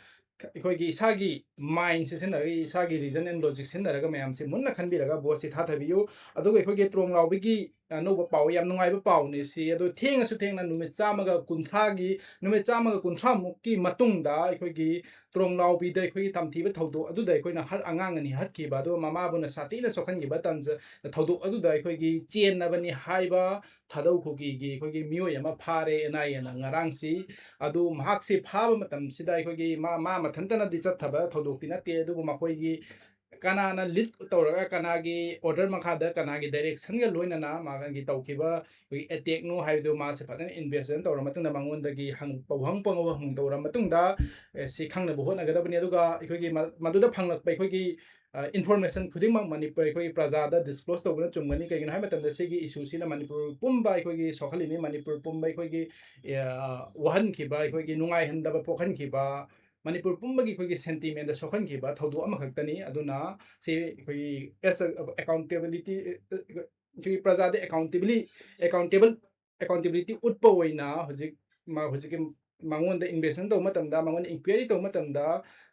ꯑꯩꯈꯣꯏꯒꯤ ꯏꯁꯥꯒꯤ ꯃꯥꯏꯟ ꯁꯤꯖꯤꯟꯅꯔꯒ, ꯏꯁꯥꯒꯤ ꯔꯤꯖꯟ ꯑꯦꯟ ꯂꯣꯖꯤꯛ ꯁꯤꯖꯤꯟꯅꯔꯒ ꯃꯌꯥꯝꯁꯦ ꯃꯨꯟꯅ ꯈꯟꯕꯤꯔꯒ ꯚꯣꯠꯁꯤ ꯊꯥꯊꯕꯤꯌꯨ꯫ ꯑꯗꯨꯒ ꯑꯩꯈꯣꯏꯒꯤ ꯇ꯭ꯔꯣꯡ ꯂꯥꯎꯕꯤꯒꯤ ꯑꯅꯧꯕ ꯄꯥꯎ, ꯌꯥꯝ ꯅꯨꯡꯉꯥꯏꯕ ꯄꯥꯎꯅꯤ ꯁꯤ꯫ ꯑꯗꯣ ꯊꯦꯡꯉꯁꯨ ꯊꯦꯡꯅ ꯅꯨꯃꯤꯠ ꯆꯥꯝꯃꯒ ꯀꯨꯟꯊ꯭ꯔꯥꯒꯤ, ꯅꯨꯃꯤꯠ ꯆꯥꯝꯃꯒ ꯀꯨꯟꯊ꯭ꯔꯥꯃꯨꯛꯀꯤ ꯃꯇꯨꯡꯗ ꯑꯩꯈꯣꯏꯒꯤ ꯇ꯭ꯔꯣꯡ ꯂꯥꯎꯕꯤꯗ ꯑꯩꯈꯣꯏꯒꯤ ꯇꯝꯊꯤꯕ ꯊꯧꯗꯣꯛ ꯑꯗꯨꯗ ꯑꯩꯈꯣꯏꯅ ꯍꯠ-, ꯑꯉꯥꯡ ꯑꯅꯤ ꯍꯠꯈꯤꯕ, ꯑꯗꯨꯒ ꯃꯃꯥꯕꯨꯅ ꯁꯥꯊꯤꯅ ꯁꯣꯛꯍꯟꯈꯤꯕ ꯇꯟꯖ-, ꯊꯧꯗꯣꯛ ꯑꯗꯨꯗ ꯑꯩꯈꯣꯏꯒꯤ ꯆꯦꯟꯅꯕꯅꯤ ꯍꯥꯏꯕ ꯊꯥꯗꯧ ꯈꯨꯒꯤꯒꯤ ꯑꯩꯈꯣꯏꯒꯤ ꯃꯤꯑꯣꯏ ꯑꯃ ꯐꯥꯔꯦ ꯑꯦꯟ ꯑꯥꯏ ꯑꯦꯅ ꯉꯔꯥꯡꯁꯤ꯫ ꯑꯗꯨ ꯃꯍꯥꯛꯁꯤ ꯐꯥꯕ ꯃꯇꯝꯁꯤꯗ ꯑꯩꯈꯣꯏꯒꯤ ꯃꯥ, ꯃꯥ ꯃꯊꯟꯇꯅꯗꯤ ꯆꯠꯊꯕ ꯊꯧꯗꯣꯛꯇꯤ ꯅꯠꯇꯦ, ꯑꯗꯨꯕꯨ ꯃꯈꯣꯏꯒꯤ ꯀꯅꯥꯅ ꯂꯤꯗ ꯇꯧꯔꯒ, ꯀꯅꯥꯒꯤ ꯑꯣꯔꯗꯔ ꯃꯈꯥꯗ, ꯀꯅꯥꯒꯤ ꯗꯥꯏꯔꯦꯛꯁꯟꯒ ꯂꯣꯏꯅꯅ ꯃꯥꯒꯤ ꯇꯧꯈꯤꯕ ꯑꯩꯈꯣꯏꯒꯤ ꯑꯦꯇꯦꯛꯅꯣ ꯍꯥꯏꯕꯗꯨ ꯃꯥꯁꯦ ꯐꯖꯅ ꯏꯟꯚꯦꯁꯇꯤꯒꯦꯁꯟ ꯇꯧꯔ ꯃꯇꯨꯡꯗ, ꯃꯉꯣꯟꯗꯒꯤ ꯍꯪ-, ꯄꯧꯍꯪ ꯄꯪꯍꯧ ꯍꯪꯗꯧꯔ ꯃꯇꯨꯡꯗ, ꯑꯦ, ꯁꯤ ꯈꯪꯅꯕ ꯍꯣꯠꯅꯒꯗꯕꯅꯤ꯫ ꯑꯗꯨꯒ ꯑꯩꯈꯣꯏꯒꯤ ꯃ-, ꯃꯗꯨꯗ ꯐꯪꯂꯛꯄ ꯑꯩꯈꯣꯏꯒꯤ, ꯑ, ꯏꯟꯐꯣꯔꯃꯦꯁꯟ ꯈꯨꯗꯤꯡꯃꯛ ꯃꯅꯤꯄꯨꯔ ꯑꯩꯈꯣꯏꯒꯤ ꯄ꯭ꯔꯖꯥꯗ ꯗꯤꯁꯀ꯭ꯂꯣꯁ ꯇꯧꯕꯅ ꯆꯨꯝꯒꯅꯤ꯫ ꯀꯩꯒꯤꯅꯣ ꯍꯥꯏꯕ ꯃꯇꯝꯗ ꯁꯤꯒꯤ ꯏꯁꯨꯁꯤꯅ ꯃꯅꯤꯄꯨꯔ ꯄꯨꯝꯕ ꯑꯩꯈꯣꯏꯒꯤ ꯁꯣꯛꯍꯜꯂꯤꯅꯤ, ꯃꯅꯤꯄꯨꯔ ꯄꯨꯝꯕ ꯑꯩꯈꯣꯏꯒꯤ, ꯑ, ꯋꯥꯍꯟꯈꯤꯕ, ꯑꯩꯈꯣꯏꯒꯤ ꯅꯨꯡꯉꯥꯏꯍꯟꯗꯕ ꯄꯣꯛꯍꯟꯈꯤꯕ, ꯃꯅꯤꯄꯨꯔ ꯄꯨꯝꯕꯒꯤ ꯑꯩꯈꯣꯏꯒꯤ ꯁꯦꯟꯇꯤꯃꯦꯟꯗ ꯁꯣꯛꯍꯟꯈꯤꯕ ꯊꯧꯗꯣꯛ ꯑꯃꯈꯛꯇꯅꯤ꯫ ꯑꯗꯨꯅ ꯁꯤ ꯑꯩꯈꯣꯏꯒꯤ as a accountability, ꯑꯩꯈꯣꯏꯒꯤ ꯄ꯭ꯔꯖꯥꯗ ꯑꯦꯀꯥꯎꯟꯇꯦꯕꯤꯂꯤ-, ꯑꯦꯀꯥꯎꯟꯇꯦꯕꯜ, ꯑꯦꯀꯥꯎꯟꯇꯦꯕꯤꯂꯤꯇꯤ ꯎꯠꯄ ꯑꯣꯏꯅ ꯍꯧꯖꯤꯛ ꯃꯥ-, ꯍꯧꯖꯤꯛꯀꯤ ꯃꯉꯣꯟꯗ ꯏꯟꯚꯦꯁꯇꯤꯒꯦꯁꯟ ꯇꯧꯕ ꯃꯇꯝꯗ, ꯃꯉꯣꯟꯗ ꯏꯟꯀ꯭ꯋꯥꯏꯔꯤ ꯇꯧꯕ ꯃꯇꯝꯗ,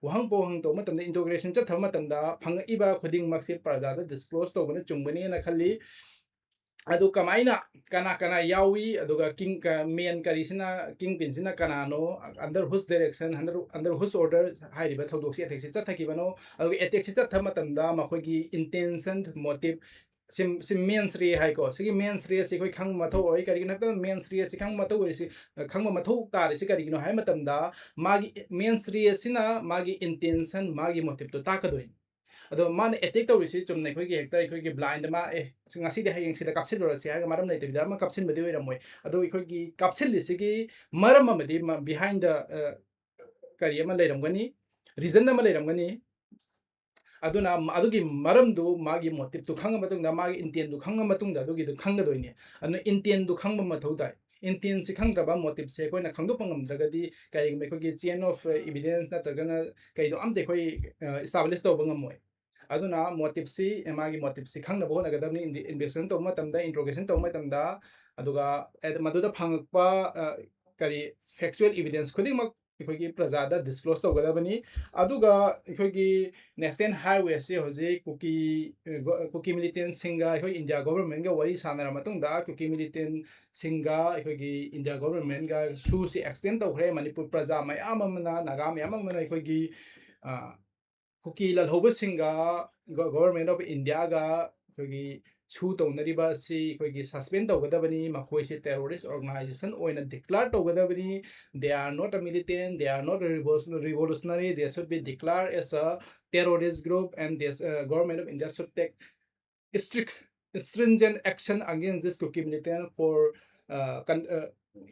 ꯋꯥꯍꯪ ꯄꯥꯎꯍꯪ ꯇꯧꯕ ꯃꯇꯝꯗ, ꯏꯟꯇꯣꯒ꯭ꯔꯦꯁꯟ ꯆꯠꯊꯕ ꯃꯇꯝꯗ ꯐꯪꯉꯛꯏꯕ ꯈꯨꯗꯤꯡꯃꯛꯁꯤ ꯄ꯭ꯔꯖꯥꯗ ꯗꯤꯁꯀ꯭ꯂꯣꯁ ꯇꯧꯕꯅ ꯆꯨꯝꯒꯅꯤꯅ ꯈꯜꯂꯤ꯫ ꯑꯗꯨ ꯀꯃꯥꯏꯅ, ꯀꯅꯥ ꯀꯅꯥ ꯌꯥꯎꯏ, ꯑꯗꯨꯒ ꯀꯤꯡ-, ꯀ-, ꯃꯦꯟ ꯀꯔꯤꯁꯤꯅ, ꯀꯤꯡ ꯄꯤꯟꯁꯤꯅ ꯀꯅꯥꯅꯣ, under whose direction, under, under whose order ꯍꯥꯏꯔꯤꯕ ꯊꯧꯗꯣꯛꯁꯤ, ꯑꯦꯇꯦꯛꯁꯤ ꯆꯠꯊꯈꯤꯕꯅꯣ, ꯑꯗꯨꯒ ꯑꯦꯇꯦꯛꯁꯤ ꯆꯠꯊꯕ ꯃꯇꯝꯗ ꯃꯈꯣꯏꯒꯤ ꯏꯟꯇꯦꯟꯁꯟ, ꯃꯣꯇꯤꯞ, ꯁꯤ ꯁꯤ ꯃꯦꯟꯁ ꯔꯦ ꯍꯥꯏꯀꯣ꯫ ꯁꯤꯒꯤ ꯃꯦꯟꯁ ꯔꯦ ꯑꯁꯤ ꯑꯩꯈꯣꯏ ꯈꯪꯕ ꯃꯊꯧ ꯑꯣꯏ꯫ ꯀꯔꯤꯒꯤꯅꯣ ꯍꯥꯏꯕꯗ ꯃꯦꯟꯁ ꯔꯦ ꯑꯁꯤ ꯈꯪꯕ ꯃꯊꯧ ꯑꯣꯏꯔꯤꯁꯤ, ꯈꯪꯕ ꯃꯊꯧ ꯇꯥꯔꯤꯁꯤ ꯀꯔꯤꯒꯤꯅꯣ ꯍꯥꯏꯕ ꯃꯇꯝꯗ, ꯃꯥꯒꯤ ꯃꯦꯟꯁ ꯔꯦ ꯑꯁꯤꯅ ꯃꯥꯒꯤ ꯏꯟꯇꯦꯟꯁꯟ, ꯃꯥꯒꯤ ꯃꯣꯇꯤꯞꯇꯣ ꯇꯥꯛꯀꯗꯣꯏꯅꯤ꯫ ꯑꯗꯣ ꯃꯥꯅ ꯑꯦꯇꯦꯛ ꯇꯧꯔꯤꯁꯤ ꯆꯨꯝꯅ ꯑꯩꯈꯣꯏꯒꯤ ꯍꯦꯛꯇ ꯑꯩꯈꯣꯏꯒꯤ ꯕ꯭ꯂꯥꯏꯟꯗ ꯃꯥ, "ꯑꯦ, ꯁꯤ ꯉꯁꯤꯗꯤ ꯍꯌꯦꯡ ꯁꯤꯗ ꯀꯥꯞꯁꯤꯜꯂꯨꯔꯁꯤ" ꯍꯥꯏꯔꯒ ꯃꯔꯝ ꯂꯩꯇꯕꯤꯗ ꯑꯃ ꯀꯥꯞꯁꯤꯟꯕꯗꯤ ꯑꯣꯏꯔꯝꯃꯣꯏ꯫ ꯑꯗꯣ ꯑꯩꯈꯣꯏꯒꯤ ꯀꯥꯞꯁꯤꯜꯂꯤꯁꯤꯒꯤ ꯃꯔꯝ ꯑꯃꯗꯤ ꯃ-, behind the, ꯑ, ꯀꯔꯤ ꯑꯃ ꯂꯩꯔꯝꯒꯅꯤ, ꯔꯤꯖꯟ ꯑꯃ ꯂꯩꯔꯝꯒꯅꯤ꯫ ꯑꯗꯨꯅ ꯃ-, ꯑꯗꯨꯒꯤ ꯃꯔꯝꯗꯨ, ꯃꯥꯒꯤ ꯃꯣꯇꯤꯞꯇꯨ ꯈꯪꯉ ꯃꯇꯨꯡꯗ, ꯃꯥꯒꯤ ꯏꯟꯇꯦꯟꯗꯨ ꯈꯪꯉ ꯃꯇꯨꯡꯗ ꯑꯗꯨꯒꯤꯗꯨ ꯈꯪꯒꯗꯣꯏꯅꯤ꯫ ꯑꯗꯨꯅ ꯏꯟꯇꯦꯟꯗꯨ ꯈꯪꯕ ꯃꯊꯧ ꯇꯥꯏ꯫ ꯏꯟꯇꯦꯟꯁꯤ ꯈꯪꯗ꯭ꯔꯕ, ꯃꯣꯇꯤꯞꯁꯦ ꯑꯩꯈꯣꯏꯅ ꯈꯪꯗꯣꯛꯄ ꯉꯝꯗ꯭ꯔꯒꯗꯤ ꯀꯔꯤꯒꯨꯝꯕ ꯑꯩꯈꯣꯏꯒꯤ chain of, ꯑ, evidence ꯅꯠꯇ꯭ꯔꯒꯅ ꯀꯩꯗꯣ ꯑꯝꯇ ꯑꯩꯈꯣꯏ, ꯑ, establish ꯇꯧꯕ ꯉꯝꯃꯣꯏ꯫ ꯑꯗꯨꯅ ꯃꯣꯇꯤꯞꯁꯤ, ꯃꯥꯒꯤ ꯃꯣꯇꯤꯞꯁꯤ ꯈꯪꯅꯕ ꯍꯣꯠꯅꯒꯗꯕꯅꯤ, ꯏꯟꯚꯦ-, investigation ꯇꯧꯕ ꯃꯇꯝꯗ, interrogation ꯇꯧꯕ ꯃꯇꯝꯗ꯫ ꯑꯗꯨꯒ ꯑꯦ-, ꯃꯗꯨꯗ ꯐꯪꯉꯛꯄ, ꯑ, ꯀꯔꯤ factual evidence ꯈꯨꯗꯤꯡꯃꯛ ꯑꯩꯈꯣꯏꯒꯤ ꯄ꯭ꯔꯖꯥꯗ disclose ꯇꯧꯒꯗꯕꯅꯤ꯫ ꯑꯗꯨꯒ ꯑꯩꯈꯣꯏꯒꯤ National Highway ꯑꯁꯤ ꯍꯧꯖꯤꯛ ꯀꯨꯀꯤ, ꯑ, ꯒꯣ-, ꯀꯨꯀꯤ militantꯁꯤꯡꯒ ꯑꯩꯈꯣꯏ ꯏꯟꯗꯤꯌꯥ governmentꯒ ꯋꯥꯔꯤ ꯁꯥꯟꯅꯔ ꯃꯇꯨꯡꯗ ꯀꯨꯀꯤ militantꯁꯤꯡꯒ ꯑꯩꯈꯣꯏꯒꯤ ꯏꯟꯗꯤꯌꯥ governmentꯒ ꯁꯨꯁꯤ extend ꯇꯧꯈ꯭ꯔꯦ꯫ ꯃꯅꯤꯄꯨꯔ ꯄ꯭ꯔꯖꯥ ꯃꯌꯥꯝ ꯑꯃꯅ, ꯅꯥꯒꯥ ꯃꯌꯥꯝ ꯑꯃꯅ ꯑꯩꯈꯣꯏꯒꯤ, ꯑ, ꯀꯨꯀꯤ ꯂꯥꯜꯍꯧꯕꯁꯤꯡꯒ ꯒ-, Government of Indiaꯒ ꯑꯩꯈꯣꯏꯒꯤ ꯁꯨ ꯇꯧꯅꯔꯤꯕ ꯑꯁꯤ ꯑꯩꯈꯣꯏꯒꯤ suspend ꯇꯧꯒꯗꯕꯅꯤ꯫ ꯃꯈꯣꯏꯁꯤ terrorist organisation ꯑꯣꯏꯅ declare ꯇꯧꯒꯗꯕꯅꯤ꯫ They are not a militant, they are not a revol-, revolutionary, they should be declared as a terrorist group and this, uh, Government of India should take strict, stringent action against this Kuki militant for, uh, con-, uh,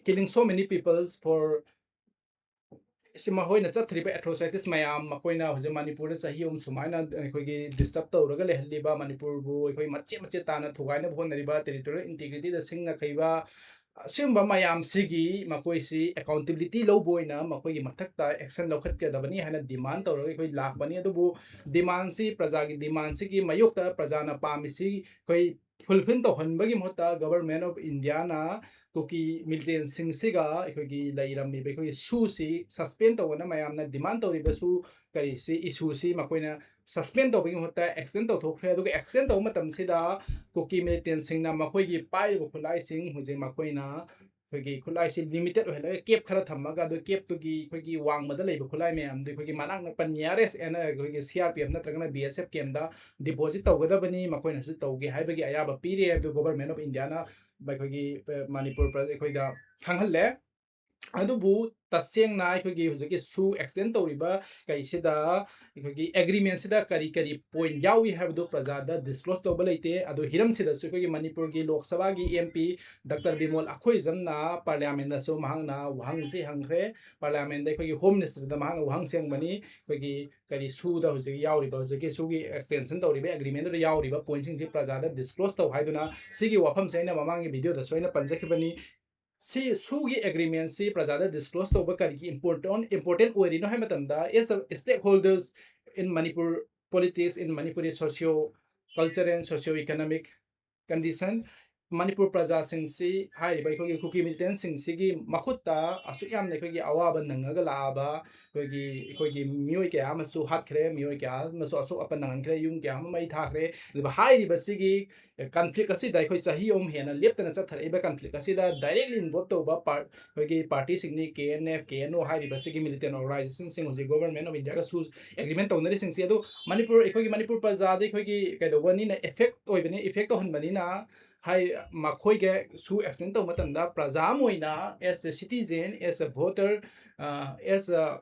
killing so many peoples for ꯁꯤ ꯃꯈꯣꯏꯅ ꯆꯠꯊꯔꯤꯕ atrocities ꯃꯌꯥꯝ, ꯃꯈꯣꯏꯅ ꯍꯧꯖꯤꯛ ꯃꯅꯤꯄꯨꯔꯗ ꯆꯍꯤ ꯑꯍꯨꯝ ꯁꯨꯃꯥꯏꯅ ꯑꯩꯈꯣꯏꯒꯤ disturb ꯇꯧꯔꯒ ꯂꯩꯍꯜꯂꯤꯕ, ꯃꯅꯤꯄꯨꯔꯕꯨ ꯑꯩꯈꯣꯏ ꯃꯆꯦꯠ ꯃꯆꯦꯠ ꯇꯥꯅ ꯊꯨꯒꯥꯏꯅꯕ ꯍꯣꯠꯅꯔꯤꯕ, territorial integrityꯗ ꯁꯤꯡꯅꯈꯩꯕ, ꯑꯁꯤꯒꯨꯝꯕ ꯃꯌꯥꯝꯁꯤꯒꯤ ꯃꯈꯣꯏꯁꯤ accountability ꯂꯧꯕ ꯑꯣꯏꯅ ꯃꯈꯣꯏꯒꯤ ꯃꯊꯛꯇ action ꯂꯧꯈꯠꯀꯗꯕꯅꯤ ꯍꯥꯏꯅ demand ꯇꯧꯔꯒ ꯑꯩꯈꯣꯏ ꯂꯥꯛꯄꯅꯤ꯫ ꯑꯗꯨꯕꯨ demandꯁꯤ, ꯄ꯭ꯔꯖꯥꯒꯤ demandꯁꯤꯒꯤ ꯃꯥꯌꯣꯛꯇ ꯄ꯭ꯔꯖꯥꯅ ꯄꯥꯝꯃꯤꯁꯤ ꯑꯩꯈꯣꯏ fulfil ꯇꯧꯍꯟꯕꯒꯤ ꯃꯍꯨꯠꯇ Government of Indiaꯅ ꯀꯨꯀꯤ militantꯁꯤꯡꯁꯤꯒ ꯑꯩꯈꯣꯏꯒꯤ ꯂꯩꯔꯝꯃꯤꯕ ꯑꯩꯈꯣꯏꯒꯤ ꯁꯨꯁꯤ suspend ꯇꯧꯕꯅ ꯃꯌꯥꯝꯅ demand ꯇꯧꯔꯤꯕꯁꯨ ꯀꯔꯤꯁꯤ, issueꯁꯤ ꯃꯈꯣꯏꯅ suspend ꯇꯧꯕꯒꯤ ꯃꯍꯨꯠꯇ extend ꯇꯧꯊꯣꯛꯈ꯭ꯔꯦ꯫ ꯑꯗꯨꯒ extend ꯇꯧꯕ ꯃꯇꯝꯁꯤꯗ ꯀꯨꯀꯤ militantꯁꯤꯡꯅ ꯃꯈꯣꯏꯒꯤ ꯄꯥꯏꯔꯤꯕ ꯈꯨꯠꯂꯥꯏꯁꯤꯡ ꯍꯧꯖꯤꯛ ꯃꯈꯣꯏꯅ ꯑꯩꯈꯣꯏꯒꯤ ꯈꯨꯠꯂꯥꯏꯁꯤ ꯂꯤꯃꯤꯇꯦꯠ ꯑꯣꯏꯍꯜꯂꯒ ꯀꯦꯞ ꯈꯔ ꯊꯝꯃꯒ, ꯑꯗꯨ ꯀꯦꯞꯇꯨꯒꯤ ꯑꯩꯈꯣꯏꯒꯤ ꯋꯥꯡꯃꯗ ꯂꯩꯕ ꯈꯨꯠꯂꯥꯏ ꯃꯌꯥꯝꯗꯨ ꯑꯩꯈꯣꯏꯒꯤ ꯃꯅꯥꯛ ꯅꯛꯄ ꯅꯤꯌꯔꯦꯁ ꯑꯦꯟ ꯑꯩꯈꯣꯏꯒꯤ ꯁꯤ ꯑꯥꯔ ꯄꯤ ꯑꯦꯐ ꯅꯠꯇ꯭ꯔꯒꯅ ꯕꯤ ꯑꯦꯁ ꯑꯦꯐ ꯀꯦꯝꯗ ꯗꯤꯄꯣꯖꯤꯠ ꯇꯧꯒꯗꯕꯅꯤ, ꯃꯈꯣꯏꯅꯁꯨ ꯇꯧꯒꯦ ꯍꯥꯏꯕꯒꯤ ꯑꯌꯥꯕ ꯄꯤꯔꯦ ꯍꯥꯏꯕꯗꯨ ꯒꯣꯕꯔꯃꯦꯟ ꯑꯣꯐ ꯏꯟꯗꯤꯌꯥꯅ ꯑꯩꯈꯣꯏꯒꯤ ꯃꯅꯤꯄꯨꯔ ꯑꯩꯈꯣꯏꯗ ꯈꯪꯍꯜꯂꯦ꯫ ꯑꯗꯨꯕꯨ ꯇꯁꯦꯡꯅ ꯑꯩꯈꯣꯏꯒꯤ ꯍꯧꯖꯤꯛꯀꯤ ꯁꯨ ꯑꯦꯛꯁꯇꯦꯟ ꯇꯧꯔꯤꯕ ꯀꯩꯁꯤꯗ, ꯑꯩꯈꯣꯏꯒꯤ ꯑꯦꯒ꯭ꯔꯤꯃꯦꯟꯁꯤꯗ ꯀꯔꯤ ꯀꯔꯤ ꯄꯣꯏꯟ ꯌꯥꯎꯏ ꯍꯥꯏꯕꯗꯨ ꯄ꯭ꯔꯖꯥꯗ ꯗꯤꯁꯀ꯭ꯂꯣꯁ ꯇꯧꯕ ꯂꯩꯇꯦ꯫ ꯑꯗꯨ ꯍꯤꯔꯝꯁꯤꯗꯁꯨ ꯑꯩꯈꯣꯏꯒꯤ ꯃꯅꯤꯄꯨꯔꯒꯤ ꯂꯣꯛ ꯁꯚꯥꯒꯤ ꯑꯦꯝ ꯄꯤ ꯗꯥꯛꯇꯔ ꯕꯤꯃꯣꯜ ꯑꯈꯣꯏꯖꯝꯅ ꯄꯥꯔꯂꯤꯌꯥꯃꯦꯟꯗꯁꯨ ꯃꯍꯥꯛꯅ ꯋꯥꯍꯪꯁꯤ ꯍꯪꯈ꯭ꯔꯦ꯫ ꯄꯥꯔꯂꯤꯌꯥꯃꯦꯟꯗ ꯑꯩꯈꯣꯏꯒꯤ ꯍꯣꯝ ꯃꯤꯅꯤꯁꯇꯔꯗ ꯃꯍꯥꯛꯅ ꯋꯥꯍꯪꯁꯤ ꯍꯪꯕꯅꯤ, ꯑꯩꯈꯣꯏꯒꯤ ꯀꯔꯤ ꯁꯨꯗ ꯍꯧꯖꯤꯛ ꯌꯥꯎꯔꯤꯕ, ꯍꯧꯖꯤꯛꯀꯤ ꯁꯨꯒꯤ ꯑꯦꯛꯁꯇꯦꯟꯁꯟ ꯇꯧꯔꯤꯕ ꯑꯦꯒ꯭ꯔꯤꯃꯦꯟꯗꯨꯗ ꯌꯥꯎꯔꯤꯕ ꯄꯣꯏꯟꯁꯤꯡꯁꯤ ꯄ꯭ꯔꯖꯥꯗ ꯗꯤꯁꯀ꯭ꯂꯣꯁ ꯇꯧ ꯍꯥꯏꯗꯨꯅ꯫ ꯁꯤꯒꯤ ꯋꯥꯐꯝꯁꯦ ꯑꯩꯅ ꯃꯃꯥꯡꯒꯤ ꯚꯤꯗꯤꯑꯣꯗꯁꯨ ꯑꯩꯅ ꯄꯟꯖꯈꯤꯕꯅꯤ꯫ ꯁꯤ ꯁꯨꯒꯤ ꯑꯦꯒ꯭ꯔꯤꯃꯦꯟꯁꯤ ꯄ꯭ꯔꯖꯥꯗ ꯗꯤꯁꯀ꯭ꯂꯣꯁ ꯇꯧꯕ ꯀꯔꯤꯒꯤ ꯏꯝꯄꯣꯔꯇꯦꯟ ꯏꯝꯄꯣꯔꯇꯦꯟ ꯑꯣꯏꯔꯤꯅꯣ ꯍꯥꯏꯕ ꯃꯇꯝꯗ, as a stakeholders in Manipur politics, in Manipuri socio culture and socio economic condition, Manipur ꯄ꯭ꯔꯖꯥꯁꯤꯡꯁꯤ, ꯍꯥꯏꯔꯤꯕ ꯑꯩꯈꯣꯏꯒꯤ ꯀꯨꯀꯤ ꯃꯤꯂꯤꯇꯦꯟꯁꯤꯡꯁꯤꯒꯤ ꯃꯈꯨꯠꯇ ꯑꯁꯨꯛ ꯌꯥꯝꯅ ꯑꯩꯈꯣꯏꯒꯤ ꯑꯋꯥꯕ ꯅꯪꯉꯒ ꯂꯥꯛꯑꯕ ꯑꯩꯈꯣꯏꯒꯤ, ꯑꯩꯈꯣꯏꯒꯤ ꯃꯤꯑꯣꯏ ꯀꯌꯥ ꯑꯃꯁꯨ ꯍꯥꯠꯈ꯭ꯔꯦ, ꯃꯤꯑꯣꯏ ꯀꯌꯥ ꯑꯃꯁꯨ ꯑꯁꯣꯛ ꯑꯄꯟ ꯅꯪꯍꯟꯈ꯭ꯔꯦ, ꯌꯨꯝ ꯀꯌꯥ ꯑꯃ ꯃꯩ ꯊꯥꯈ꯭ꯔꯦ꯫ ꯑꯗꯨꯒ ꯍꯥꯏꯔꯤꯕꯁꯤꯒꯤ ꯀꯟꯐ꯭ꯂꯤꯛ ꯑꯁꯤꯗ, ꯑꯩꯈꯣꯏ ꯆꯍꯤ ꯑꯍꯨꯝ ꯍꯦꯟꯅ ꯂꯦꯞꯇꯅ ꯆꯠꯊꯔꯛꯏꯕ ꯀꯟꯐ꯭ꯂꯤꯛ ꯑꯁꯤꯗ ꯗꯥꯏꯔꯦꯛꯂꯤ ꯏꯟꯚꯣꯜꯕ ꯇꯧꯕ ꯄꯥꯔ-, ꯑꯩꯈꯣꯏꯒꯤ ꯄꯥꯔꯇꯤꯁꯤꯡꯅꯤ, ꯀꯦ and F, K N O ꯍꯥꯏꯔꯤꯕꯁꯤꯒꯤ ꯃꯤꯂꯤꯇꯦꯟ ꯑꯣꯔꯒꯅꯥꯏꯖꯦꯁꯟꯁꯤꯡ ꯍꯧꯖꯤꯛ ꯒꯣꯕꯔꯃꯦꯟ ꯑꯣꯐ ꯏꯟꯗꯤꯌꯥꯒ ꯁꯨ ꯑꯦꯒ꯭ꯔꯤꯃꯦꯟ ꯇꯧꯅꯔꯤꯁꯤꯡꯁꯤ꯫ ꯑꯗꯨ ꯃꯅꯤꯄꯨꯔ, ꯑꯩꯈꯣꯏꯒꯤ ꯃꯅꯤꯄꯨꯔ ꯄ꯭ꯔꯖꯥꯗ ꯑꯩꯈꯣꯏꯒꯤ ꯀꯩꯗꯧꯕꯅꯤꯅ, ꯏꯐꯦꯛ ꯑꯣꯏꯕꯅꯤ, ꯏꯐꯦꯛ ꯇꯧꯍꯟꯕꯅꯤꯅ, ꯍꯥꯏ, ꯃꯈꯣꯏꯒ ꯁꯨ ꯑꯦꯛꯁꯇꯦꯟ ꯇꯧꯕ ꯃꯇꯝꯗ ꯄ꯭ꯔꯖꯥ ꯑꯃ ꯑꯣꯏꯅ, as a citizen, as a voter, ꯑ, as a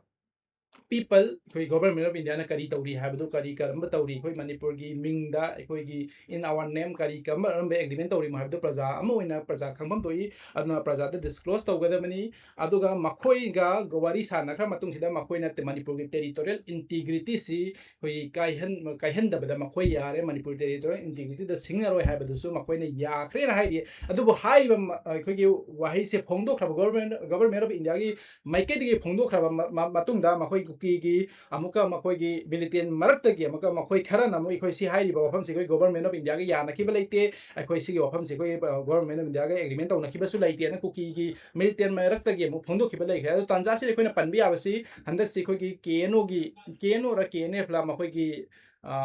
people, ꯑꯩꯈꯣꯏ ꯒꯣꯕꯔꯃꯦꯟ ꯑꯣꯐ ꯏꯟꯗꯤꯌꯥꯅ ꯀꯔꯤ ꯇꯧꯔꯤ ꯍꯥꯏꯕꯗꯨ, ꯀꯔꯤ ꯀꯔꯝꯕ ꯇꯧꯔꯤ, ꯑꯩꯈꯣꯏ ꯃꯅꯤꯄꯨꯔꯒꯤ ꯃꯤꯡꯗ, ꯑꯩꯈꯣꯏꯒꯤ in our name ꯀꯔꯤ ꯀꯔꯝꯕ, ꯀꯔꯝꯕ ꯑꯦꯒ꯭ꯔꯤꯃꯦꯟ ꯇꯧꯔꯤꯃꯣ ꯍꯥꯏꯕꯗꯨ ꯄ꯭ꯔꯖꯥ ꯑꯃ ꯑꯣꯏꯅ ꯄ꯭ꯔꯖꯥ ꯈꯪꯐꯝ ꯊꯣꯛꯏ꯫ ꯑꯗꯨꯅ ꯄ꯭ꯔꯖꯥꯗ ꯗꯤꯁꯀ꯭ꯂꯣꯁ ꯇꯧꯒꯗꯕꯅꯤ꯫ ꯑꯗꯨꯒ ꯃꯈꯣꯏꯒ ꯋꯥꯔꯤ ꯁꯥꯟꯅꯈ꯭ꯔ ꯃꯇꯨꯡꯁꯤꯗ ꯃꯈꯣꯏꯅ ꯇ-, ꯃꯅꯤꯄꯨꯔꯒꯤ ꯇꯦꯔꯤꯇꯣꯔꯤꯌꯦꯜ ꯏꯟꯇꯤꯒ꯭ꯔꯤꯇꯤꯁꯤ ꯑꯩꯈꯣꯏꯒꯤ ꯀꯥꯏꯍꯟ-, ꯀꯥꯏꯍꯟꯗꯕꯗ ꯃꯈꯣꯏ ꯌꯥꯔꯦ, ꯃꯅꯤꯄꯨꯔ ꯇꯦꯔꯤꯇꯣꯔꯤꯌꯦꯜ ꯏꯟꯇꯤꯒ꯭ꯔꯤꯇꯤꯗ ꯁꯤꯡꯅꯔꯣꯏ ꯍꯥꯏꯕꯗꯨꯁꯨ ꯃꯈꯣꯏꯅ ꯌꯥꯈ꯭ꯔꯦꯅ ꯍꯥꯏꯔꯤ꯫ ꯑꯗꯨꯕꯨ ꯍꯥꯏꯔꯤꯕ ꯃ-, ꯑꯩꯈꯣꯏꯒꯤ ꯋꯥꯍꯩꯁꯦ ꯐꯣꯡꯗꯣꯛꯈ꯭ꯔꯕ ꯒꯣꯕꯔꯃꯦꯟ, ꯒꯣꯕꯔꯃꯦꯟ ꯑꯣꯐ ꯏꯟꯗꯤꯌꯥꯒꯤ ꯃꯥꯏꯀꯩꯗꯒꯤ ꯐꯣꯡꯗꯣꯛꯈ꯭ꯔꯕ ꯃ-, ꯃ-, ꯃꯇꯨꯡꯗ, ꯃꯈꯣꯏ ꯀꯨꯀꯤꯒꯤ ꯑꯃꯨꯛꯀ ꯃꯈꯣꯏꯒꯤ ꯃꯤꯂꯤꯇꯦꯟ ꯃꯔꯛꯇꯒꯤ ꯑꯃꯨꯛꯀ ꯃꯈꯣꯏ ꯈꯔꯅ ꯑꯃꯨꯛ ꯑꯩꯈꯣꯏ ꯁꯤ ꯍꯥꯏꯔꯤꯕ ꯋꯥꯐꯝꯁꯤ ꯑꯩꯈꯣꯏ ꯒꯣꯕꯔꯃꯦꯟ ꯑꯣꯐ ꯏꯟꯗꯤꯌꯥꯒ ꯌꯥꯅꯈꯤꯕ ꯂꯩꯇꯦ, ꯑꯩꯈꯣꯏ ꯁꯤꯒꯤ ꯋꯥꯐꯝꯁꯤ ꯑꯩꯈꯣꯏ, ꯑ, ꯒꯣꯕꯔꯃꯦꯟ ꯑꯣꯐ ꯏꯟꯗꯤꯌꯥꯒ ꯑꯦꯒ꯭ꯔꯤꯃꯦꯟ ꯇꯧꯅꯈꯤꯕꯁꯨ ꯂꯩꯇꯦꯅ ꯀꯨꯀꯤꯒꯤ ꯃꯤꯂꯤꯇꯦꯟ ꯃꯔꯛꯇꯒꯤ ꯑꯃꯨꯛ ꯐꯣꯡꯗꯣꯛꯈꯤꯕ ꯂꯩꯈ꯭ꯔꯦ꯫ ꯑꯗꯣ ꯇꯥꯟꯖꯥꯁꯤꯗ ꯑꯩꯈꯣꯏꯅ ꯄꯟꯕ ꯌꯥꯕꯁꯤ, ꯍꯟꯗꯛꯁꯤ ꯑꯩꯈꯣꯏꯒꯤ ꯀꯦ ꯑꯦꯟ ꯑꯣꯒꯤ, ꯀꯦ ꯑꯦꯟ ꯑꯣꯔ ꯀꯦ ꯑꯦꯟ ꯑꯦꯐꯂ ꯃꯈꯣꯏꯒꯤ, ꯑ,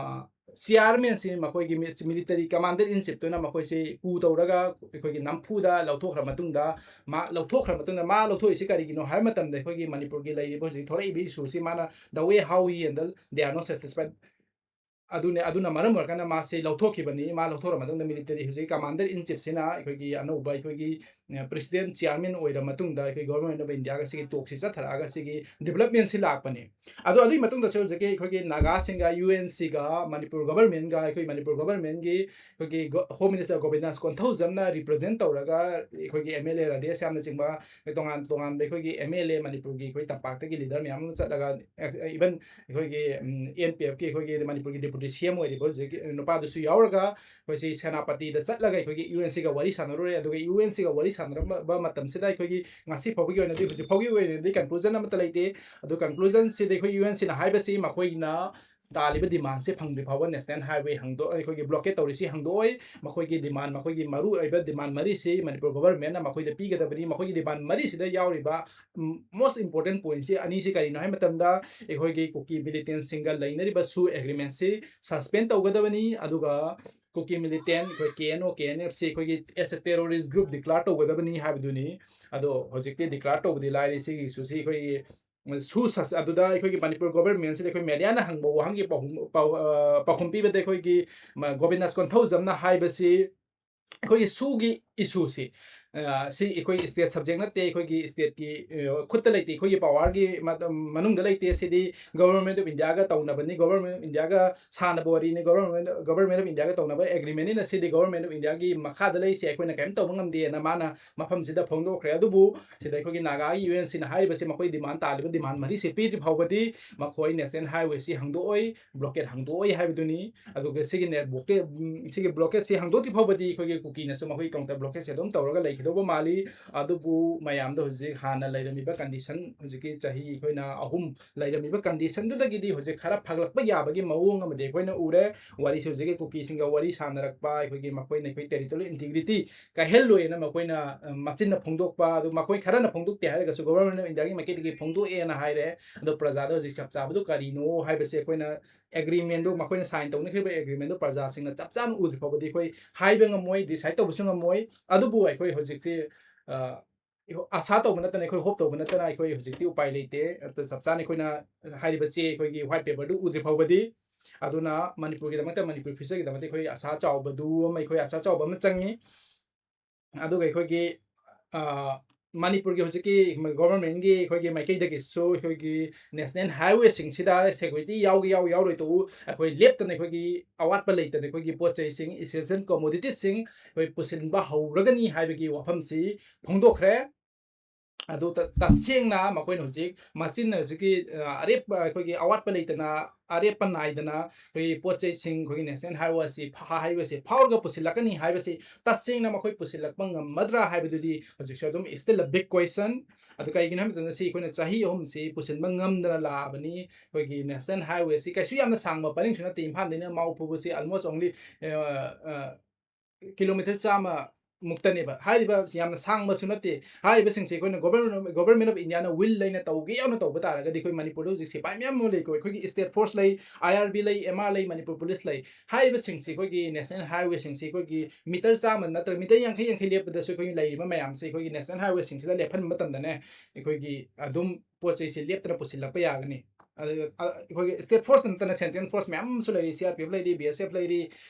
ꯆꯤꯌꯥꯔꯃꯦꯟꯁꯤ ꯃꯈꯣꯏꯒꯤ ꯃꯤ-, ꯃꯤꯂꯤꯇꯔꯤ ꯀꯃꯥꯟꯗꯔ ꯏꯟ ꯆꯤꯐꯇꯨꯅ ꯃꯈꯣꯏꯁꯤ ꯀꯨ ꯇꯧꯔꯒ ꯑꯩꯈꯣꯏꯒꯤ ꯅꯝꯐꯨꯗ ꯂꯧꯊꯣꯛꯈ꯭ꯔ ꯃꯇꯨꯡꯗ, ꯃꯥ ꯂꯧꯊꯣꯛꯈ꯭ꯔ ꯃꯇꯨꯡꯗ, ꯃꯥ ꯂꯧꯊꯣꯛꯏꯁꯤ ꯀꯔꯤꯒꯤꯅꯣ ꯍꯥꯏꯕ ꯃꯇꯝꯗ, ꯑꯩꯈꯣꯏꯒꯤ ꯃꯅꯤꯄꯨꯔꯒꯤ ꯂꯩꯔꯤꯕ ꯍꯧꯖꯤꯛ ꯊꯣꯔꯛꯏꯕ ꯏꯁꯨꯁꯤ ꯃꯥꯅ the way how he handle, they are not satisfied꯫ ꯑꯗꯨꯅꯦ, ꯑꯗꯨꯅ ꯃꯔꯝ ꯑꯣꯏꯔꯀꯥꯟꯗ ꯃꯥꯁꯤ ꯂꯧꯊꯣꯛꯈꯤꯕꯅꯤ꯫ ꯃꯥ ꯂꯧꯊꯣꯛꯈ꯭ꯔ ꯃꯇꯨꯡꯗ ꯃꯤꯂꯤꯇꯔꯤ ꯍꯧꯖꯤꯛ ꯀꯃꯥꯟꯗꯔ ꯏꯟ ꯆꯤꯐꯁꯤꯅ ꯑꯩꯈꯣꯏꯒꯤ ꯑꯅꯧꯕ ꯑꯩꯈꯣꯏꯒꯤ, ꯑ, ꯄ꯭ꯔꯦꯁꯤꯗꯦꯟ ꯆꯤꯌꯥꯔꯃꯦꯟ ꯑꯣꯏꯔ ꯃꯇꯨꯡꯗ ꯑꯩꯈꯣꯏ ꯒꯣꯕꯔꯃꯦꯟ ꯑꯣꯐ ꯏꯟꯗꯤꯌꯥꯒ ꯁꯤꯒꯤ ꯇꯣꯛꯁꯤ ꯆꯠꯊꯔꯛꯑꯒ ꯁꯤꯒꯤ ꯗꯤꯕꯂꯞꯃꯦꯟꯁꯤ ꯂꯥꯛꯄꯅꯤ꯫ ꯑꯗꯣ ꯑꯗꯨꯒꯤ ꯃꯇꯨꯡꯗꯁꯨ ꯍꯧꯖꯤꯛꯀꯤ ꯑꯩꯈꯣꯏꯒꯤ ꯅꯥꯒꯥꯁꯤꯡꯒ ꯌꯨ ꯑꯦꯟ ꯁꯤꯒ ꯃꯅꯤꯄꯨꯔ ꯒꯣꯕꯔꯃꯦꯟꯒ, ꯑꯩꯈꯣꯏ ꯃꯅꯤꯄꯨꯔ ꯒꯣꯕꯔꯃꯦꯟꯒꯤ ꯑꯩꯈꯣꯏꯒꯤ ꯒꯣ-, ꯍꯣꯝ ꯃꯤꯅꯤꯁꯇꯔ ꯒꯣꯕꯤꯟꯗꯥꯁ ꯀꯣꯟꯊꯧꯖꯝꯅ ꯔꯤꯄ꯭ꯔꯖꯦꯟ ꯇꯧꯔꯒ ꯑꯩꯈꯣꯏꯒꯤ ꯑꯦꯝ ꯑꯦꯜ ꯑꯦ ꯔꯥꯙꯦꯁ꯭ꯌꯥꯝꯅꯆꯤꯡꯕ ꯇꯣꯉꯥꯟ ꯇꯣꯉꯥꯟꯕ ꯑꯩꯈꯣꯏꯒꯤ ꯑꯦꯝ ꯑꯦꯜ ꯑꯦ ꯃꯅꯤꯄꯨꯔꯒꯤ ꯑꯩꯈꯣꯏ ꯇꯝꯄꯥꯛꯇꯒꯤ ꯂꯤꯗꯔ ꯃꯌꯥꯝ ꯑꯃ ꯆꯠꯂꯒ, ꯑ, ꯏꯚꯟ ꯑꯩꯈꯣꯏꯒꯤ, ꯎꯝ, ꯑꯦꯟ ꯄꯤ ꯑꯦꯐꯀꯤ ꯑꯩꯈꯣꯏꯒꯤ ꯃꯅꯤꯄꯨꯔꯒꯤ ꯗꯦꯄꯨꯇꯤ ꯁꯤ ꯑꯦꯝ ꯑꯣꯏꯔꯤꯕ ꯍꯧꯖꯤꯛꯀꯤ ꯅꯨꯄꯥꯗꯨꯁꯨ ꯌꯥꯎꯔꯒ ꯑꯩꯈꯣꯏꯁꯤ ꯁꯦꯅꯥꯄꯇꯤꯗ ꯆꯠꯂꯒ ꯑꯩꯈꯣꯏꯒꯤ ꯌꯨ ꯑꯦꯟ ꯁꯤꯒ ꯋꯥꯔꯤ ꯁꯥꯟꯅꯔꯨꯔꯦ꯫ ꯑꯗꯨꯒ ꯌꯨ ꯑꯦꯟ ꯁꯤꯒ ꯋꯥꯔꯤ ꯁꯥꯟꯅꯔꯝꯕ ꯃꯇꯝꯁꯤꯗ ꯑꯩꯈꯣꯏꯒꯤ ꯉꯁꯤ ꯐꯥꯎꯕꯒꯤ ꯑꯣꯏꯅꯗꯤ, ꯍꯧꯖꯤꯛ ꯐꯥꯎꯒꯤ ꯑꯣꯏꯅꯗꯤ ꯀꯟꯀ꯭ꯂꯨꯖꯟ ꯑꯃꯠꯇ ꯂꯩꯇꯦ꯫ ꯑꯗꯨ ꯀꯟꯀ꯭ꯂꯨꯖꯟꯁꯤꯗꯤ ꯑꯩꯈꯣꯏ ꯌꯨ ꯑꯦꯟ ꯁꯤꯅ ꯍꯥꯏꯕꯁꯤ ꯃꯈꯣꯏꯅ ꯇꯥꯜꯂꯤꯕ ꯗꯤꯃꯥꯟꯁꯦ ꯐꯪꯗ꯭ꯔꯤ ꯐꯥꯎꯕ ꯅꯦꯁꯅꯦꯜ ꯍꯥꯏꯋꯦ ꯍꯥꯡꯗꯣꯛ-, ꯑꯩꯈꯣꯏꯒꯤ ꯕ꯭ꯂꯣꯀꯦꯠ ꯇꯧꯔꯤꯁꯤ ꯍꯥꯡꯗꯣꯛꯑꯣꯏ꯫ ꯃꯈꯣꯏꯒꯤ ꯗꯤꯃꯥꯟ, ꯃꯈꯣꯏꯒꯤ ꯃꯔꯨ ꯑꯣꯏꯕ ꯗꯤꯃꯥꯟ ꯃꯔꯤꯁꯤ ꯃꯅꯤꯄꯨꯔ ꯒꯣꯕꯔꯃꯦꯟꯅ ꯃꯈꯣꯏꯗ ꯄꯤꯒꯗꯕꯅꯤ꯫ ꯃꯈꯣꯏꯒꯤ ꯗꯤꯃꯥꯟ ꯃꯔꯤꯁꯤꯗ ꯌꯥꯎꯔꯤꯕ, ꯎꯝ, most important pointꯁꯤ ꯑꯅꯤꯁꯤ ꯀꯔꯤꯅꯣ ꯍꯥꯏꯕ ꯃꯇꯝꯗ, ꯑꯩꯈꯣꯏꯒꯤ ꯀꯨꯀꯤ ꯃꯤꯂꯤꯇꯦꯟꯁꯤꯡꯒ ꯂꯩꯅꯔꯤꯕ ꯁꯨ ꯑꯦꯒ꯭ꯔꯤꯃꯦꯟꯁꯤ ꯁꯁꯄꯦꯟ ꯇꯧꯒꯗꯕꯅꯤ꯫ ꯑꯗꯨꯒ ꯀꯨꯀꯤ ꯃꯤꯂꯤꯇꯦꯟ, ꯑꯩꯈꯣꯏ ꯀꯦ N O, K and FC ꯑꯩꯈꯣꯏꯒꯤ as a terrorist group declare ꯇꯧꯒꯗꯕꯅꯤ ꯍꯥꯏꯕꯗꯨꯅꯤ꯫ ꯑꯗꯣ ꯍꯧꯖꯤꯛꯇꯤ declare ꯇꯧꯕꯗꯤ ꯂꯥꯏꯔꯤ, ꯁꯤꯒꯤ ꯏꯁꯨꯁꯤ ꯑꯩꯈꯣꯏꯒꯤ ꯁꯨ ꯁꯁ-, ꯑꯗꯨꯗ ꯑꯩꯈꯣꯏꯒꯤ ꯃꯅꯤꯄꯨꯔ ꯒꯣꯕꯔꯃꯦꯟꯁꯤꯗ ꯑꯩꯈꯣꯏ ꯃꯦꯗꯤꯌꯥꯅ ꯍꯪꯕ ꯋꯥꯍꯪꯒꯤ ꯄꯥꯎꯈꯨꯝ, ꯄꯥꯎ-, ꯑ, ꯄꯥꯎꯈꯨꯝ ꯄꯤꯕꯗ ꯑꯩꯈꯣꯏꯒꯤ ꯃ-, ꯒꯣꯕꯤꯟꯗꯥꯁ ꯀꯣꯟꯊꯧꯖꯝꯅ ꯍꯥꯏꯕꯁꯤ ꯑꯩꯈꯣꯏꯒꯤ ꯁꯨꯒꯤ ꯏꯁꯨꯁꯤ, ꯑ, ꯁꯤ ꯑꯩꯈꯣꯏ ꯁ꯭ꯇꯦꯠ ꯁꯕꯖꯦꯛ ꯅꯠꯇꯦ, ꯑꯩꯈꯣꯏꯒꯤ ꯁ꯭ꯇꯦꯠꯀꯤ, ꯑ, ꯈꯨꯠꯇ ꯂꯩꯇꯦ, ꯑꯩꯈꯣꯏꯒꯤ ꯄꯋꯥꯔꯒꯤ ꯃ-, ꯃꯅꯨꯡꯗ ꯂꯩꯇꯦ, ꯁꯤꯗꯤ ꯒꯣꯕꯔꯃꯦꯟ ꯑꯣꯐ ꯏꯟꯗꯤꯌꯥꯒ ꯇꯧꯅꯕꯅꯤ, ꯒꯣꯕꯔꯃꯦꯟ ꯑꯣꯐ ꯏꯟꯗꯤꯌꯥꯒ ꯁꯥꯟꯅꯕ ꯋꯥꯔꯤꯅꯤ, ꯒꯣꯕꯔꯃꯦꯟ, ꯒꯣꯕꯔꯃꯦꯟ ꯑꯣꯐ ꯏꯟꯗꯤꯌꯥꯒ ꯇꯧꯅꯕ ꯑꯦꯒ꯭ꯔꯤꯃꯦꯟꯅꯤꯅ ꯁꯤꯗꯤ ꯒꯣꯕꯔꯃꯦꯟ ꯑꯣꯐ ꯏꯟꯗꯤꯌꯥꯒꯤ ꯃꯈꯥꯗ ꯂꯩ, ꯁꯤ ꯑꯩꯈꯣꯏꯅ ꯀꯔꯤꯝ ꯇꯧꯕ ꯉꯝꯗꯦꯅ ꯃꯥꯅ ꯃꯐꯝꯁꯤꯗ ꯐꯣꯡꯗꯣꯛꯈ꯭ꯔꯦ꯫ ꯑꯗꯨꯕꯨ ꯁꯤꯗ ꯑꯩꯈꯣꯏꯒꯤ ꯅꯥꯒꯥꯒꯤ ꯌꯨ ꯑꯦꯟ ꯁꯤꯅ ꯍꯥꯏꯔꯤꯕꯁꯤ ꯃꯈꯣꯏ ꯗꯤꯃꯥꯟ ꯇꯥꯜꯂꯤꯕ ꯗꯤꯃꯥꯟ ꯃꯔꯤꯁꯤ ꯄꯤꯗ꯭ꯔꯤ ꯐꯥꯎꯕꯗꯤ ꯃꯈꯣꯏ ꯅꯦꯁꯅꯦꯜ ꯍꯥꯏꯋꯦꯁꯤ ꯍꯥꯡꯗꯣꯛꯑꯣꯏ, ꯕ꯭ꯂꯣꯀꯦꯠ ꯍꯥꯡꯗꯣꯛꯑꯣꯏ ꯍꯥꯏꯕꯗꯨꯅꯤ꯫ ꯑꯗꯨꯒ ꯁꯤꯒꯤ ꯅꯦꯠ ꯕ꯭ꯂꯣꯀꯦꯠ, ꯎꯝ, ꯁꯤꯒꯤ ꯕ꯭ꯂꯣꯀꯦꯠꯁꯤ ꯍꯥꯡꯗꯣꯛꯇ꯭ꯔꯤ ꯐꯥꯎꯕꯗꯤ ꯑꯩꯈꯣꯏꯒꯤ ꯀꯨꯀꯤꯅꯁꯨ ꯃꯈꯣꯏꯒꯤ ꯀꯥꯎꯟꯇꯔ ꯕ꯭ꯂꯣꯀꯦꯠꯁꯤ ꯑꯗꯨꯝ ꯇꯧꯔꯒ ꯂꯩꯈꯤꯗꯧꯕ ꯃꯥꯜꯂꯤ꯫ ꯑꯗꯨꯕꯨ ꯃꯌꯥꯝꯗ ꯍꯧꯖꯤꯛ ꯍꯥꯟꯅ ꯂꯩꯔꯝꯃꯤꯕ ꯀꯟꯗꯤꯁꯟ, ꯍꯧꯖꯤꯛꯀꯤ ꯆꯍꯤ ꯑꯩꯈꯣꯏꯅ ꯑꯍꯨꯝ ꯂꯩꯔꯝꯃꯤꯕ ꯀꯟꯗꯤꯁꯟꯗꯨꯗꯒꯤꯗꯤ ꯍꯧꯖꯤꯛ ꯈꯔ ꯐꯒꯠꯂꯛꯄ ꯌꯥꯕꯒꯤ ꯃꯑꯣꯡ ꯑꯃꯗꯤ ꯑꯩꯈꯣꯏꯅ ꯎꯔꯦ꯫ ꯋꯥꯔꯤꯁꯤ ꯍꯧꯖꯤꯛꯀꯤ ꯀꯨꯀꯤꯁꯤꯡꯒ ꯋꯥꯔꯤ ꯁꯥꯟꯅꯔꯛꯄ, ꯑꯩꯈꯣꯏꯒꯤ ꯃꯈꯣꯏꯅ ꯑꯩꯈꯣꯏ ꯇꯦꯔꯤꯇꯣꯔꯤꯌꯦꯜ ꯏꯟꯇꯤꯒ꯭ꯔꯤꯇꯤ ꯀꯥꯏꯍꯜꯂꯣꯏꯅ ꯃꯈꯣꯏꯅ, ꯑ, ꯃꯆꯤꯟꯅ ꯐꯣꯡꯗꯣꯛꯄ, ꯑꯗꯨ ꯃꯈꯣꯏ ꯈꯔꯅ ꯐꯣꯡꯗꯣꯛꯇꯦ ꯍꯥꯏꯔꯒꯁꯨ ꯒꯣꯕꯔꯃꯦꯟ ꯑꯣꯐ ꯏꯟꯗꯤꯌꯥꯒꯤ ꯃꯥꯏꯀꯩꯗꯒꯤ ꯐꯣꯡꯗꯣꯛꯑꯦꯅ ꯍꯥꯏꯔꯦ꯫ ꯑꯗꯣ ꯄ꯭ꯔꯖꯥꯗ ꯍꯧꯖꯤꯛ ꯆꯞ ꯆꯥꯕꯗꯨ ꯀꯔꯤꯅꯣ ꯍꯥꯏꯕꯁꯦ ꯑꯩꯈꯣꯏꯅ ꯑꯦꯒ꯭ꯔꯤꯃꯦꯟꯗꯨ, ꯃꯈꯣꯏꯅ ꯁꯥꯏꯟ ꯇꯧꯅꯈ꯭ꯔꯤꯕ ꯑꯦꯒ꯭ꯔꯤꯃꯦꯟꯗꯨ ꯄ꯭ꯔꯖꯥꯁꯤꯡꯅ ꯆꯞ ꯆꯥꯅ ꯎꯗ꯭ꯔꯤ ꯐꯥꯎꯕꯗꯤ ꯑꯩꯈꯣꯏ ꯍꯥꯏꯕ ꯉꯝꯃꯣꯏ, ꯗꯤꯁꯥꯏꯠ ꯇꯧꯕꯁꯨ ꯉꯝꯃꯣꯏ꯫ ꯑꯗꯨꯕꯨ ꯑꯩꯈꯣꯏ ꯍꯧꯖꯤꯛꯁꯤ, ꯑ, ꯑꯥꯁꯥ ꯇꯧꯕ ꯅꯠꯇꯅ, ꯑꯩꯈꯣꯏ ꯍꯣꯞ ꯇꯧꯕ ꯅꯠꯇꯅ ꯑꯩꯈꯣꯏ ꯍꯧꯖꯤꯛꯇꯤ ꯎꯄꯥꯏ ꯂꯩꯇꯦ꯫ ꯑꯗ ꯆꯞ ꯆꯥꯅ ꯑꯩꯈꯣꯏꯅ ꯍꯥꯏꯔꯤꯕ ꯆꯦ, ꯑꯩꯈꯣꯏꯒꯤ ꯋꯥꯏꯠ ꯄꯦꯄꯔꯗꯨ ꯎꯗ꯭ꯔꯤ ꯐꯥꯎꯕꯗꯤ꯫ ꯑꯗꯨꯅ ꯃꯅꯤꯄꯨꯔꯒꯤꯗꯃꯛꯇ, ꯃꯅꯤꯄꯨꯔ ꯐ꯭ꯌꯨꯆꯔꯒꯤꯗꯃꯛꯇ ꯑꯩꯈꯣꯏ ꯑꯥꯁꯥ ꯆꯥꯎꯕꯗꯨ ꯑꯃ, ꯑꯩꯈꯣꯏ ꯑꯥꯁꯥ ꯆꯥꯎꯕ ꯑꯃ ꯆꯪꯉꯤ꯫ ꯑꯗꯨꯒ ꯑꯩꯈꯣꯏꯒꯤ, ꯑ, ꯃꯅꯤꯄꯨꯔꯒꯤ ꯍꯧꯖꯤꯛꯀꯤ ꯒꯣꯚꯔꯟꯃꯦꯟꯒꯤ ꯑꯩꯈꯣꯏꯒꯤ ꯃꯥꯏꯀꯩꯗꯒꯤꯁꯨ ꯑꯩꯈꯣꯏꯒꯤ ꯅꯦꯁꯅꯦꯜ ꯍꯥꯏꯋꯦꯁꯤꯡꯁꯤꯗ ꯁꯦꯀ꯭ꯌꯨꯔꯤꯇꯤ ꯌꯥꯎꯒꯦ ꯌꯥꯎ-, ꯌꯥꯎꯔꯣꯏ ꯇꯣꯛꯎ, ꯑꯩꯈꯣꯏ ꯂꯦꯞꯇꯅ ꯑꯩꯈꯣꯏꯒꯤ ꯑꯋꯥꯠꯄ ꯂꯩꯇꯅ ꯑꯩꯈꯣꯏꯒꯤ ꯄꯣꯠ ꯆꯩꯁꯤꯡ, ꯏꯁꯦꯟꯁꯤꯌꯦꯜ ꯀꯣꯃꯣꯗꯤꯇꯤꯁꯁꯤꯡ ꯑꯩꯈꯣꯏ ꯄꯨꯁꯤꯟꯕ ꯍꯧꯔꯒꯅꯤ ꯍꯥꯏꯕꯒꯤ ꯋꯥꯐꯝꯁꯤ ꯐꯣꯡꯗꯣꯛꯈ꯭ꯔꯦ꯫ ꯑꯗꯨ ꯇ-, ꯇꯁꯦꯡꯅ ꯃꯈꯣꯏꯅ ꯍꯧꯖꯤꯛ ꯃꯆꯤꯟꯅ ꯍꯧꯖꯤꯛꯀꯤ, ꯑ, ꯑꯔꯦꯞꯄ, ꯑꯩꯈꯣꯏꯒꯤ ꯑꯋꯥꯠꯄ ꯂꯩꯇꯅ, ꯑꯔꯦꯞꯄ ꯅꯥꯏꯗꯅ ꯑꯩꯈꯣꯏꯒꯤ ꯄꯣꯠ ꯆꯩꯁꯤꯡ, ꯑꯩꯈꯣꯏꯒꯤ ꯅꯦꯁꯅꯦꯜ ꯍꯥꯏꯋꯦ ꯑꯁꯤ ꯐ-, ꯍꯥꯏꯋꯦꯁꯤ ꯐꯥꯎꯔꯒ ꯄꯨꯁꯤꯜꯂꯛꯀꯅꯤ ꯍꯥꯏꯕꯁꯤ ꯇꯁꯦꯡꯅ ꯃꯈꯣꯏ ꯄꯨꯁꯤꯜꯂꯛꯄ ꯉꯝꯃꯗ꯭ꯔꯥ ꯍꯥꯏꯕꯗꯨꯗꯤ ꯍꯧꯖꯤꯛꯁꯨ ꯑꯗꯨꯝ still a big question꯫ ꯑꯗꯨ ꯀꯩꯒꯤꯅꯣ ꯍꯥꯏꯕ ꯃꯇꯝꯗ ꯁꯤ ꯑꯩꯈꯣꯏꯅ ꯆꯍꯤ ꯑꯍꯨꯝꯁꯤ ꯄꯨꯁꯤꯟꯕ ꯉꯝꯗꯅ ꯂꯥꯛꯑꯕꯅꯤ꯫ ꯑꯩꯈꯣꯏꯒꯤ ꯅꯦꯁꯅꯦꯜ ꯍꯥꯏꯋꯦꯁꯤ ꯀꯩꯁꯨ ꯌꯥꯝꯅ ꯁꯥꯡꯕ ꯄꯔꯤꯡꯁꯨ ꯅꯠꯇꯦ, ꯏꯝꯐꯥꯜꯗꯩꯅ ꯃꯥꯎ ꯐꯥꯎꯕꯁꯤ almost only, ꯑ, ꯑ, ꯀꯤꯂꯣꯃꯤꯇꯔ ꯆꯥꯝꯃ ꯃꯨꯛꯇꯅꯦꯕ꯫ ꯍꯥꯏꯔꯤꯕ ꯌꯥꯝꯅ ꯁꯥꯡꯕꯁꯨ ꯅꯠꯇꯦ꯫ ꯍꯥꯏꯔꯤꯕꯁꯤꯡꯁꯦ ꯑꯩꯈꯣꯏꯅ ꯒꯣꯚꯔꯟ-, ꯒꯣꯚꯔꯟꯃꯦꯟ ꯑꯣꯐ ꯏꯟꯗꯤꯌꯥꯅ ꯋꯤꯜ ꯂꯩꯅ ꯇꯧꯒꯦ ꯌꯥꯎꯅ ꯇꯧꯕ ꯇꯥꯔꯒꯗꯤ ꯑꯩꯈꯣꯏ ꯃꯅꯤꯄꯨꯔꯗ ꯍꯧꯖꯤꯛ ꯁꯤꯐꯥꯏ ꯃꯌꯥꯝ ꯑꯃ ꯂꯩꯀꯣ꯫ ꯑꯩꯈꯣꯏꯒꯤ ꯁ꯭ꯇꯦꯠ ꯐꯣꯔꯁ ꯂꯩ, ꯑꯥꯏ ꯑꯥꯔ ꯕꯤ ꯂꯩ, ꯑꯦꯝ ꯑꯥꯔ ꯂꯩ, ꯃꯅꯤꯄꯨꯔ ꯄꯨꯂꯤꯁ ꯂꯩ꯫ ꯍꯥꯏꯔꯤꯕꯁꯤꯡꯁꯤ ꯑꯩꯈꯣꯏꯒꯤ ꯅꯦꯁꯅꯦꯜ ꯍꯥꯏꯋꯦꯁꯤꯡꯁꯤ ꯑꯩꯈꯣꯏꯒꯤ ꯃꯤꯇꯔ ꯆꯥꯝꯃ ꯅꯠꯇ꯭ꯔꯒ ꯃꯤꯇꯔ ꯌꯥꯡꯈꯩ, ꯌꯥꯡꯈꯩ ꯂꯦꯞꯄꯗꯁꯨ ꯑꯩꯈꯣꯏꯒꯤ ꯂꯩꯔꯤꯕ ꯃꯌꯥꯝꯁꯤ ꯑꯩꯈꯣꯏꯒꯤ ꯅꯦꯁꯅꯦꯜ ꯍꯥꯏꯋꯦꯁꯤꯡꯁꯤꯗ ꯂꯦꯞꯍꯟꯕ ꯃꯇꯝꯗꯅꯦ, ꯑꯩꯈꯣꯏꯒꯤ ꯑꯗꯨꯝ ꯄꯣꯠ ꯆꯩꯁꯦ ꯂꯦꯞꯇꯅ ꯄꯨꯁꯤꯜꯂꯛꯄ ꯌꯥꯒꯅꯤ꯫ ꯑꯗꯨꯒ, ꯑ, ꯑꯩꯈꯣꯏꯒꯤ ꯁ꯭ꯇꯦꯠ ꯐꯣꯔꯁ ꯅꯠꯇꯅ ꯁꯦꯟꯇ꯭ꯔꯦꯜ ꯐꯣꯔꯁ ꯃꯌꯥꯝ ꯑꯃꯁꯨ ꯂꯩꯔꯤ, ꯁꯤ ꯑꯥꯔ ꯄꯤ ꯑꯦꯐ ꯂꯩꯔꯤ, ꯕꯤ ꯑꯦꯁ ꯑꯦꯐ ꯂꯩꯔꯤ,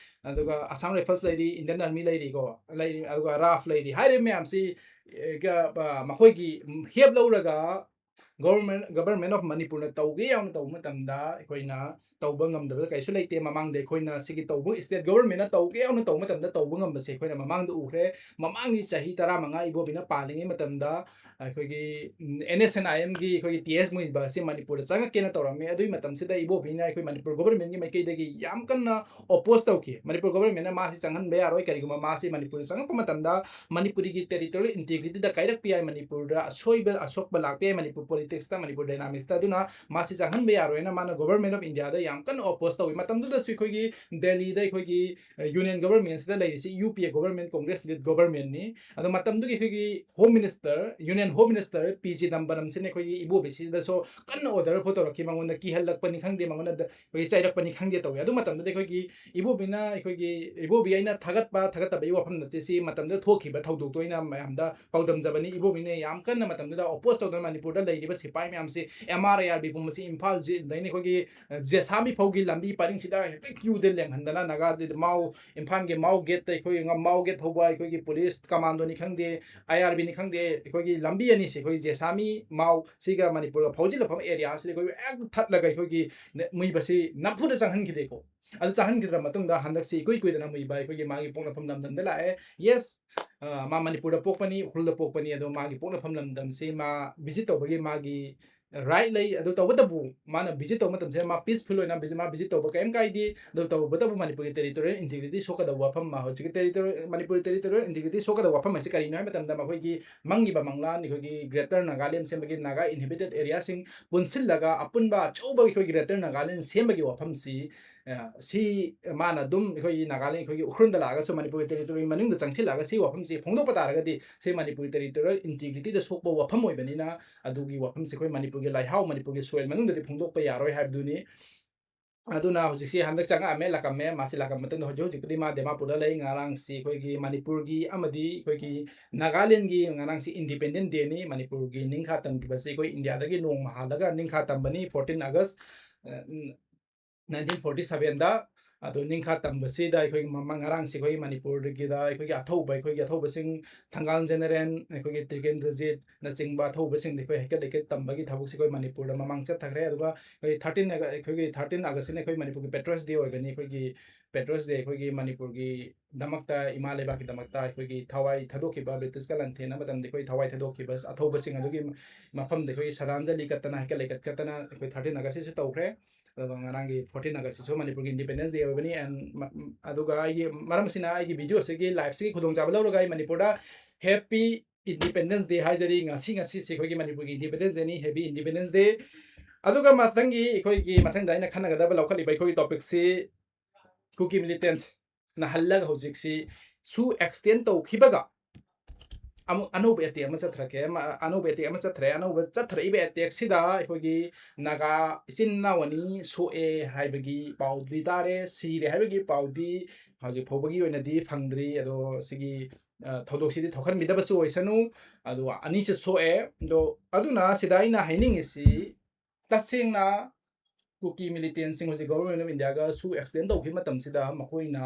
ꯑꯗꯨꯒ ꯑꯁꯥꯝ ꯔꯥꯏꯐꯜꯁ ꯂꯩꯔꯤ, ꯏꯟꯗꯤꯌꯟ ꯑꯥꯔꯃꯤ ꯂꯩꯔꯤꯀꯣ, ꯂꯩꯔꯤ, ꯑꯗꯨꯒ ꯔꯥꯐ ꯂꯩꯔꯤ꯫ ꯍꯥꯏꯔꯤꯕ ꯃꯌꯥꯝꯁꯤ, ꯑꯦ, ꯀ-, ꯑ, ꯃꯈꯣꯏꯒꯤ ꯍꯦꯞ ꯂꯧꯔꯒ ꯒꯣꯚꯔꯟꯃꯦꯟ, ꯒꯣꯚꯔꯟꯃꯦꯟ ꯑꯣꯐ ꯃꯅꯤꯄꯨꯔꯅ ꯇꯧꯒꯦ ꯌꯥꯎꯅ ꯇꯧꯕ ꯃꯇꯝꯗ ꯑꯩꯈꯣꯏꯅ ꯇꯧꯕ ꯉꯝꯗꯕ ꯀꯩꯁꯨ ꯂꯩꯇꯦ꯫ ꯃꯃꯥꯡꯗ ꯑꯩꯈꯣꯏꯅ ꯁꯤꯒꯤ ꯇꯧꯕ, ꯁ꯭ꯇꯦꯠ ꯒꯣꯚꯔꯟꯃꯦꯟꯅ ꯇꯧꯒꯦ ꯌꯥꯎꯅ ꯇꯧꯕ ꯃꯇꯝꯗ ꯇꯧꯕ ꯉꯝꯕꯁꯦ ꯑꯩꯈꯣꯏꯅ ꯃꯃꯥꯡꯗ ꯎꯈ꯭ꯔꯦ꯫ ꯃꯃꯥꯡꯒꯤ ꯆꯍꯤ ꯇꯔꯥꯃꯉꯥ ꯏꯕꯣꯕꯤꯅ ꯄꯥꯜꯂꯤꯉꯩ ꯃꯇꯝꯗ ꯑꯩꯈꯣꯏꯒꯤ, ꯎꯝ, ꯑꯦꯟ ꯑꯦꯁ ꯑꯦꯟ ꯑꯥꯏ ꯑꯦꯝꯒꯤ ꯑꯩꯈꯣꯏꯒꯤ ꯇꯤ ꯑꯦꯁ ꯃꯨꯍꯤꯕ ꯑꯁꯤ ꯃꯅꯤꯄꯨꯔꯗ ꯆꯪꯉꯛꯀꯦꯅ ꯇꯧꯔꯝꯃꯤ꯫ ꯑꯗꯨꯒꯤ ꯃꯇꯝꯁꯤꯗ ꯏꯕꯣꯕꯤꯅ ꯑꯩꯈꯣꯏ ꯃꯅꯤꯄꯨꯔ ꯒꯣꯚꯔꯟꯃꯦꯟꯒꯤ ꯃꯥꯏꯀꯩꯗꯒꯤ ꯌꯥꯝ ꯀꯟꯅ ꯑꯣꯄꯣꯖ ꯇꯧꯈꯤ꯫ ꯃꯅꯤꯄꯨꯔ ꯒꯣꯚꯔꯟꯃꯦꯟꯅ ꯃꯥꯁꯤ ꯆꯪꯍꯟꯕ ꯌꯥꯔꯣꯏ, ꯀꯔꯤꯒꯨꯝꯕ ꯃꯥꯁꯤ ꯃꯅꯤꯄꯨꯔꯗ ꯆꯪꯉꯛꯄ ꯃꯇꯝꯗ ꯃꯅꯤꯄꯨꯔꯤꯒꯤ ꯇꯦꯔꯤꯇꯣꯔꯤꯌꯦꯜ ꯏꯟꯇꯤꯒ꯭ꯔꯤꯇꯤꯗ ꯀꯥꯏꯔꯛꯄ ꯌꯥꯏ, ꯃꯅꯤꯄꯨꯔꯗ ꯑꯁꯣꯏꯕ ꯑꯁꯣꯛꯄ ꯂꯥꯛꯄ ꯌꯥꯏ, ꯃꯅꯤꯄꯨꯔ ꯄꯣꯂꯤꯇꯤꯛꯁꯇ, ꯃꯅꯤꯄꯨꯔ ꯗꯥꯏꯅꯥꯃꯤꯛꯁꯇ꯫ ꯑꯗꯨꯅ ꯃꯥꯁꯤ ꯆꯪꯍꯟꯕ ꯌꯥꯔꯣꯏꯅ ꯃꯥꯅ ꯒꯣꯚꯔꯟꯃꯦꯟ ꯑꯣꯐ ꯏꯟꯗꯤꯌꯥꯗ ꯌꯥꯝ ꯀꯟꯅ ꯑꯣꯄꯣꯁ ꯇꯧꯏ꯫ ꯃꯇꯝꯗꯨꯗꯁꯨ ꯑꯩꯈꯣꯏꯒꯤ ꯗꯦꯜꯂꯤꯗ ꯑꯩꯈꯣꯏꯒꯤ ꯌꯨꯅꯤꯌꯟ ꯒꯣꯕꯔꯃꯦꯟꯁꯤꯗ ꯂꯩꯔꯤꯁꯤ U P A government, Congress led ꯒꯣꯕꯔꯃꯦꯟꯅꯤ꯫ ꯑꯗꯣ ꯃꯇꯝꯗꯨꯒꯤ ꯑꯩꯈꯣꯏꯒꯤ home minister, union home minister P ꯆꯤꯗꯝꯕꯔꯝꯁꯤꯅ ꯑꯩꯈꯣꯏꯒꯤ ꯏꯕꯣꯕꯤꯁꯤꯗꯁꯨ ꯀꯟꯅ ꯑꯣꯔꯗꯔ ꯐꯥꯎ ꯇꯧꯔꯛꯈꯤ꯫ ꯃꯉꯣꯟꯗ ꯀꯤꯍꯜꯂꯛꯄꯅꯤ ꯈꯪꯗꯦ, ꯃꯉꯣꯟꯗ ꯑꯩꯈꯣꯏꯒꯤ ꯆꯩꯔꯛꯄꯅꯤ ꯈꯪꯗꯦ ꯇꯧꯏ꯫ ꯑꯗꯨ ꯃꯇꯝꯗꯨꯗ ꯑꯩꯈꯣꯏꯒꯤ ꯏꯕꯣꯕꯤꯅ ꯑꯩꯈꯣꯏꯒꯤ, ꯏꯕꯣꯕꯤ ꯑꯩꯅ ꯊꯥꯒꯠꯄ ꯊꯥꯒꯠꯇꯕꯒꯤ ꯋꯥꯐꯝ ꯅꯠꯇꯦ, ꯁꯤ ꯃꯇꯝꯗꯨꯗ ꯊꯣꯛꯈꯤꯕ ꯊꯧꯗꯣꯛꯇꯣ ꯑꯩꯅ ꯃꯌꯥꯝꯗ ꯄꯥꯎꯗꯝꯖꯕꯅꯤ꯫ ꯏꯕꯣꯕꯤꯅ ꯌꯥꯝ ꯀꯟꯅ ꯃꯇꯝꯗꯨꯗ ꯑꯣꯄꯣꯁ ꯇꯧꯗꯅ ꯃꯅꯤꯄꯨꯔꯗ ꯂꯩꯔꯤꯕ ꯁꯤꯐꯥꯏ ꯃꯌꯥꯝꯁꯤ, ꯑꯦꯝ ꯑꯥꯔ ꯑꯥꯏ ꯑꯥꯔ ꯕꯤ ꯄꯨꯝꯕꯁꯤ ꯏꯝꯐꯥꯜ ꯖꯤ-, ꯑꯗꯩꯅ ꯑꯩꯈꯣꯏꯒꯤ, ꯑ, ꯖꯦꯁꯥꯃꯤ ꯐꯥꯎꯒꯤ ꯂꯝꯕꯤ ꯄꯔꯤꯡꯁꯤꯗ ꯍꯦꯛꯇ ꯀ꯭ꯌꯨꯗ ꯂꯦꯡꯍꯟꯗꯅ ꯅꯥꯒꯥꯁꯤꯗ ꯃꯥꯎ, ꯏꯝꯐꯥꯜꯒꯤ ꯃꯥꯎ ꯒꯦꯠꯇ ꯑꯩꯈꯣꯏꯒꯤ ꯉ-, ꯃꯥꯎ ꯒꯦꯠ ꯐꯥꯎꯕ ꯑꯩꯈꯣꯏꯒꯤ ꯄꯨꯂꯤꯁ ꯀꯃꯥꯟꯗꯣꯅꯤ ꯈꯪꯗꯦ, ꯑꯥꯏ ꯑꯥꯔ ꯕꯤꯅꯤ ꯈꯪꯗꯦ, ꯑꯩꯈꯣꯏꯒꯤ ꯂꯝꯕꯤ ꯑꯅꯤꯁꯤ ꯑꯩꯈꯣꯏ ꯖꯦꯁꯥꯃꯤ ꯃꯥꯎ ꯁꯤꯒ ꯃꯅꯤꯄꯨꯔꯒ ꯐꯥꯎꯖꯤꯜꯂꯛꯐꯝ ꯑꯦꯔꯤꯌꯥꯁꯤꯗ ꯑꯩꯈꯣꯏ ꯍꯦꯛ ꯊꯠꯂꯒ ꯑꯩꯈꯣꯏꯒꯤ ꯅ-, ꯃꯨꯏꯕꯁꯤ ꯅꯝꯐꯨꯗ ꯆꯪꯍꯟꯈꯤꯗꯦꯀꯣ꯫ ꯑꯗꯨ ꯆꯪꯍꯟꯈꯤꯗ꯭ꯔ ꯃꯇꯨꯡꯗ ꯍꯟꯗꯛꯁꯤ ꯏꯀꯨꯏ ꯀꯨꯏꯗꯅ ꯃꯨꯏꯕ ꯑꯩꯈꯣꯏꯒꯤ ꯃꯥꯒꯤ ꯄꯣꯛꯅꯐꯝ ꯂꯝꯗꯝꯗ ꯂꯥꯛꯑꯦ꯫ ꯌꯦꯁ, ꯑ, ꯃꯥ ꯃꯅꯤꯄꯨꯔꯗ ꯄꯣꯛꯄꯅꯤ, ꯎꯈ꯭ꯔꯨꯜꯗ ꯄꯣꯛꯄꯅꯤ, ꯑꯗꯣ ꯃꯥꯒꯤ ꯄꯣꯛꯅꯐꯝ ꯂꯝꯗꯝꯁꯤ ꯃꯥ ꯚꯤꯖꯤꯠ ꯇꯧꯕꯒꯤ ꯃꯥꯒꯤ ꯔꯥꯏꯠ ꯂꯩ꯫ ꯑꯗꯨ ꯇꯧꯕꯇꯕꯨ ꯃꯥꯅ ꯚꯤꯖꯤꯠ ꯇꯧꯕ ꯃꯇꯝꯁꯤꯗ ꯃꯥ ꯄꯤꯁꯐꯨꯜ ꯑꯣꯏꯅ ꯚꯤꯖꯤꯠ, ꯃꯥ ꯚꯤꯖꯤꯠ ꯇꯧꯕ ꯀꯔꯤꯝ ꯀꯥꯏꯗꯦ꯫ ꯑꯗꯨ ꯇꯧꯕꯇꯕꯨ ꯃꯅꯤꯄꯨꯔꯒꯤ ꯇꯦꯔꯤꯇꯣꯔꯤꯌꯦꯜ ꯏꯟꯇꯤꯒ꯭ꯔꯤꯇꯤ ꯁꯣꯛꯀꯗꯕ ꯋꯥꯐꯝ ꯑꯃ, ꯍꯧꯖꯤꯛꯀꯤ ꯇꯦꯔꯤꯇꯣꯔꯤ-, ꯃꯅꯤꯄꯨꯔꯒꯤ ꯇꯦꯔꯤꯇꯣꯔꯤꯌꯦꯜ ꯏꯟꯇꯤꯒ꯭ꯔꯤꯇꯤ ꯁꯣꯛꯀꯗꯕ ꯋꯥꯐꯝ ꯑꯁꯤ ꯀꯔꯤꯅꯣ ꯍꯥꯏꯕ ꯃꯇꯝꯗ ꯃꯈꯣꯏꯒꯤ ꯃꯪꯉꯤꯕ ꯃꯪꯂꯥꯟ, ꯑꯩꯈꯣꯏꯒꯤ ꯒ꯭ꯔꯦꯇꯔ ꯅꯥꯒꯥꯂꯦꯟ ꯁꯦꯝꯕꯒꯤ ꯅꯥꯒꯥ ꯏꯟꯍꯦꯕꯤꯇꯦꯠ ꯑꯦꯔꯤꯌꯥꯁꯤꯡ ꯄꯨꯟꯁꯤꯜꯂꯒ ꯑꯄꯨꯟꯕ ꯑꯆꯧꯕ ꯑꯩꯈꯣꯏ ꯒ꯭ꯔꯦꯇꯔ ꯅꯥꯒꯥꯂꯦꯟ ꯁꯦꯝꯕꯒꯤ ꯋꯥꯐꯝꯁꯤ, ꯑ, ꯁꯤ ꯃꯥꯅ ꯑꯗꯨꯝ ꯑꯩꯈꯣꯏꯒꯤ ꯅꯥꯒꯥꯂꯦꯟ, ꯑꯩꯈꯣꯏꯒꯤ ꯎꯈ꯭ꯔꯨꯜꯗ ꯂꯥꯛꯑꯒꯁꯨ ꯃꯅꯤꯄꯨꯔꯒꯤ ꯇꯦꯔꯤꯇꯣꯔꯤ ꯃꯅꯨꯡꯗ ꯆꯪꯁꯤꯜꯂꯛꯑꯒ ꯁꯤ ꯋꯥꯐꯝꯁꯤ ꯐꯣꯡꯗꯣꯛꯄ ꯇꯥꯔꯒꯗꯤ ꯁꯤ ꯃꯅꯤꯄꯨꯔꯒꯤ ꯇꯦꯔꯤꯇꯣꯔꯤꯌꯦꯜ ꯏꯟꯇꯤꯒ꯭ꯔꯤꯇꯤꯗ ꯁꯣꯛꯄ ꯋꯥꯐꯝ ꯑꯣꯏꯕꯅꯤꯅ ꯑꯗꯨꯒꯤ ꯋꯥꯐꯝꯁꯤ ꯑꯩꯈꯣꯏ ꯃꯅꯤꯄꯨꯔꯒꯤ ꯂꯩꯍꯥꯎ, ꯃꯅꯤꯄꯨꯔꯒꯤ ꯁꯣꯏꯜ ꯃꯅꯨꯡꯗꯗꯤ ꯐꯣꯡꯗꯣꯛꯄ ꯌꯥꯔꯣꯏ ꯍꯥꯏꯕꯗꯨꯅꯤ꯫ ꯑꯗꯨꯅ ꯍꯧꯖꯤꯛꯁꯤ ꯍꯟꯗꯛ ꯆꯪꯉꯛꯑꯝꯃꯦ, ꯂꯥꯛꯑꯝꯃꯦ, ꯃꯥꯁꯤ ꯂꯥꯛꯄ ꯃꯇꯨꯡꯗ ꯍꯧꯖꯤꯛ ꯍꯧꯖꯤꯛꯄꯨꯗꯤ ꯃꯥ ꯗꯤꯃꯥꯄꯨꯔꯗ ꯂꯩ꯫ ꯉꯔꯥꯡꯁꯤ ꯑꯩꯈꯣꯏꯒꯤ ꯃꯅꯤꯄꯨꯔꯒꯤ ꯑꯃꯗꯤ ꯑꯩꯈꯣꯏꯒꯤ ꯅꯥꯒꯥꯂꯦꯟꯒꯤ ꯉꯔꯥꯡꯁꯤ ꯏꯟꯗꯤꯄꯦꯟꯗꯦꯟ ꯗꯦꯅꯤ꯫ ꯃꯅꯤꯄꯨꯔꯒꯤ ꯅꯤꯡꯈꯥ ꯇꯝꯈꯤꯕꯁꯤ ꯑꯩꯈꯣꯏ ꯏꯟꯗꯤꯌꯥꯗꯒꯤ ꯅꯣꯡꯃ ꯍꯥꯜꯂꯒ ꯅꯤꯡꯈꯥ ꯇꯝꯕꯅꯤ, ꯐꯣꯔꯇꯤꯟ ꯑꯒꯁ, ꯑ, ꯅꯥꯏꯟꯇꯤꯟ ꯐꯣꯔꯇꯤ ꯁꯚꯦꯟꯗ꯫ ꯑꯗꯣ ꯅꯤꯡꯈꯥ ꯇꯝꯕꯁꯤꯗ ꯑꯩꯈꯣꯏꯒꯤ ꯃꯃꯥꯡ ꯉꯔꯥꯡꯁꯤ ꯑꯩꯈꯣꯏꯒꯤ ꯃꯅꯤꯄꯨꯔꯒꯤꯗ ꯑꯩꯈꯣꯏꯒꯤ ꯑꯊꯧꯕ, ꯑꯩꯈꯣꯏꯒꯤ ꯑꯊꯧꯕꯁꯤꯡ ꯊꯪꯒꯥꯜ ꯖꯦꯅꯔꯦꯜ, ꯑꯩꯈꯣꯏꯒꯤ ꯇ꯭ꯔꯤꯀꯦꯟꯗ꯭ꯔꯖꯤꯠꯅꯆꯤꯡꯕ ꯑꯊꯧꯕꯁꯤꯡꯗꯤ ꯑꯩꯈꯣꯏ ꯍꯩꯀꯠ ꯂꯩꯀꯠ ꯇꯝꯕꯒꯤ ꯊꯕꯛꯁꯤ ꯑꯩꯈꯣꯏ ꯃꯅꯤꯄꯨꯔꯗ ꯃꯃꯥꯡ ꯆꯠꯊꯈ꯭ꯔꯦ꯫ ꯑꯗꯨꯒ ꯑꯩꯈꯣꯏ ꯊꯥꯔꯇꯤꯟ ꯑꯒ-, ꯑꯩꯈꯣꯏꯒꯤ ꯊꯥꯔꯇꯤꯟ ꯑꯒꯁꯁꯤꯅ ꯑꯩꯈꯣꯏ ꯃꯅꯤꯄꯨꯔꯒꯤ ꯄꯦꯇ꯭ꯔꯣꯏꯠꯁ ꯗꯦ ꯑꯣꯏꯒꯅꯤ꯫ ꯑꯩꯈꯣꯏꯒꯤ ꯄꯦꯇ꯭ꯔꯣꯏꯠꯁ ꯗꯦ ꯑꯩꯈꯣꯏꯒꯤ ꯃꯅꯤꯄꯨꯔꯒꯤ ꯗꯃꯛꯇ, ꯏꯃꯥ ꯂꯩꯕꯥꯛꯀꯤꯗꯃꯛꯇ ꯑꯩꯈꯣꯏꯒꯤ ꯊꯋꯥꯏ ꯊꯥꯗꯣꯛꯈꯤꯕ, ꯕ꯭ꯔꯤꯇꯤꯁꯀ ꯂꯥꯟꯊꯦꯡꯅꯕ ꯃꯇꯝꯗ ꯑꯩꯈꯣꯏ ꯊꯋꯥꯏ ꯊꯥꯗꯣꯛꯈꯤꯕ ꯑꯊꯧꯕꯁꯤꯡ ꯑꯗꯨꯒꯤ ꯃꯐꯝꯗ ꯑꯩꯈꯣꯏꯒꯤ ꯁ꯭ꯔꯗꯥꯟꯖꯂꯤ ꯀꯠꯇꯅ, ꯍꯩꯀꯠ ꯂꯩꯀꯠ ꯀꯠꯇꯅ ꯑꯩꯈꯣꯏ ꯊꯥꯔꯇꯤꯟ ꯑꯒꯁꯁꯤꯁꯨ ꯇꯧꯈ꯭ꯔꯦ꯫ ꯑꯗꯨꯒ ꯉꯔꯥꯡꯒꯤ ꯐꯣꯔꯇꯤꯟ ꯑꯒꯁꯁꯤꯁꯨ ꯃꯅꯤꯄꯨꯔꯒꯤ ꯏꯟꯗꯤꯄꯦꯟꯗꯦꯟꯁ ꯗꯦ ꯑꯣꯏꯕꯅꯤ꯫ And ꯃ-, ꯑꯗꯨꯒ ꯑꯩꯒꯤ, ꯃꯔꯝ ꯑꯁꯤꯅ ꯑꯩꯒꯤ ꯚꯤꯗꯤꯑꯣꯁꯤꯒꯤ ꯂꯥꯏꯞꯁꯤꯒꯤ ꯈꯨꯗꯣꯡꯆꯥꯕ ꯂꯧꯔꯒ ꯑꯩ ꯃꯅꯤꯄꯨꯔꯗ ꯍꯦꯄꯤ ꯏꯟꯗꯤꯄꯦꯟꯗꯦꯟꯁ ꯗꯦ ꯍꯥꯏꯖꯔꯤ꯫ ꯉꯁꯤ, ꯉꯁꯤꯁꯤ ꯑꯩꯈꯣꯏꯒꯤ ꯃꯅꯤꯄꯨꯔꯒꯤ ꯏꯟꯗꯤꯄꯦꯟꯗꯦꯟꯁ ꯗꯦꯅꯤ, ꯍꯦꯄꯤ ꯏꯟꯗꯤꯄꯦꯟꯗꯦꯟꯁ ꯗꯦ꯫ ꯑꯗꯨꯒ ꯃꯊꯪꯒꯤ ꯑꯩꯈꯣꯏꯒꯤ ꯃꯊꯪꯗ ꯑꯩꯅ ꯈꯟꯅꯒꯗꯕ ꯂꯧꯈꯠꯂꯤꯕ ꯑꯩꯈꯣꯏꯒꯤ ꯇꯣꯄꯤꯛꯁꯤ ꯀꯨꯀꯤ ꯃꯤꯂꯤꯇꯦꯟꯠꯅ ꯍꯜꯂꯒ ꯍꯧꯖꯤꯛꯁꯤ ꯁꯨ ꯑꯦꯛꯁꯇꯦꯟ ꯇꯧꯈꯤꯕꯒ ꯑꯃꯨꯛ ꯑꯅꯧꯕ ꯑꯦꯇꯦꯛ ꯑꯃ ꯆꯠꯊꯔꯛꯀꯦ꯫ ꯑꯃ, ꯑꯅꯧꯕ ꯑꯦꯇꯦꯛ ꯑꯃ ꯆꯠꯊꯔꯦ꯫ ꯑꯅꯧꯕ ꯆꯠꯊꯔꯛꯏꯕ ꯑꯦꯇꯦꯛꯁꯤꯗ ꯑꯩꯈꯣꯏꯒꯤ ꯅꯥꯒꯥ ꯏꯆꯤꯟ ꯏꯅꯥꯎ ꯑꯅꯤ ꯁꯣꯛꯑꯦ ꯍꯥꯏꯕꯒꯤ ꯄꯥꯎꯗꯤ ꯇꯥꯔꯦ, ꯁꯤꯔꯦ ꯍꯥꯏꯕꯒꯤ ꯄꯥꯎꯗꯤ ꯍꯧꯖꯤꯛ ꯐꯥꯎꯕꯒꯤ ꯑꯣꯏꯅꯗꯤ ꯐꯪꯗ꯭ꯔꯤ꯫ ꯑꯗꯣ ꯁꯤꯒꯤ, ꯑ, ꯊꯧꯗꯣꯛꯁꯤꯗꯤ ꯊꯣꯛꯍꯟꯕꯤꯗꯕꯁꯨ ꯑꯣꯏꯁꯅꯨ꯫ ꯑꯗꯣ ꯑꯅꯤꯁꯦ ꯁꯣꯛꯑꯦ꯫ ꯑꯗꯣ ꯑꯗꯨꯅ ꯁꯤꯗ ꯑꯩꯅ ꯍꯥꯏꯅꯤꯡꯉꯤꯁꯤ, ꯇꯁꯦꯡꯅ ꯀꯨꯀꯤ ꯃꯤꯂꯤꯇꯦꯟꯁꯤꯡ ꯍꯧꯖꯤꯛ ꯒꯣꯕꯔꯃꯦꯟ ꯑꯣꯐ ꯏꯟꯗꯤꯌꯥꯒ ꯁꯨ ꯑꯦꯛꯁꯇꯦꯟ ꯇꯧꯈꯤꯕ ꯃꯇꯝꯁꯤꯗ ꯃꯈꯣꯏꯅ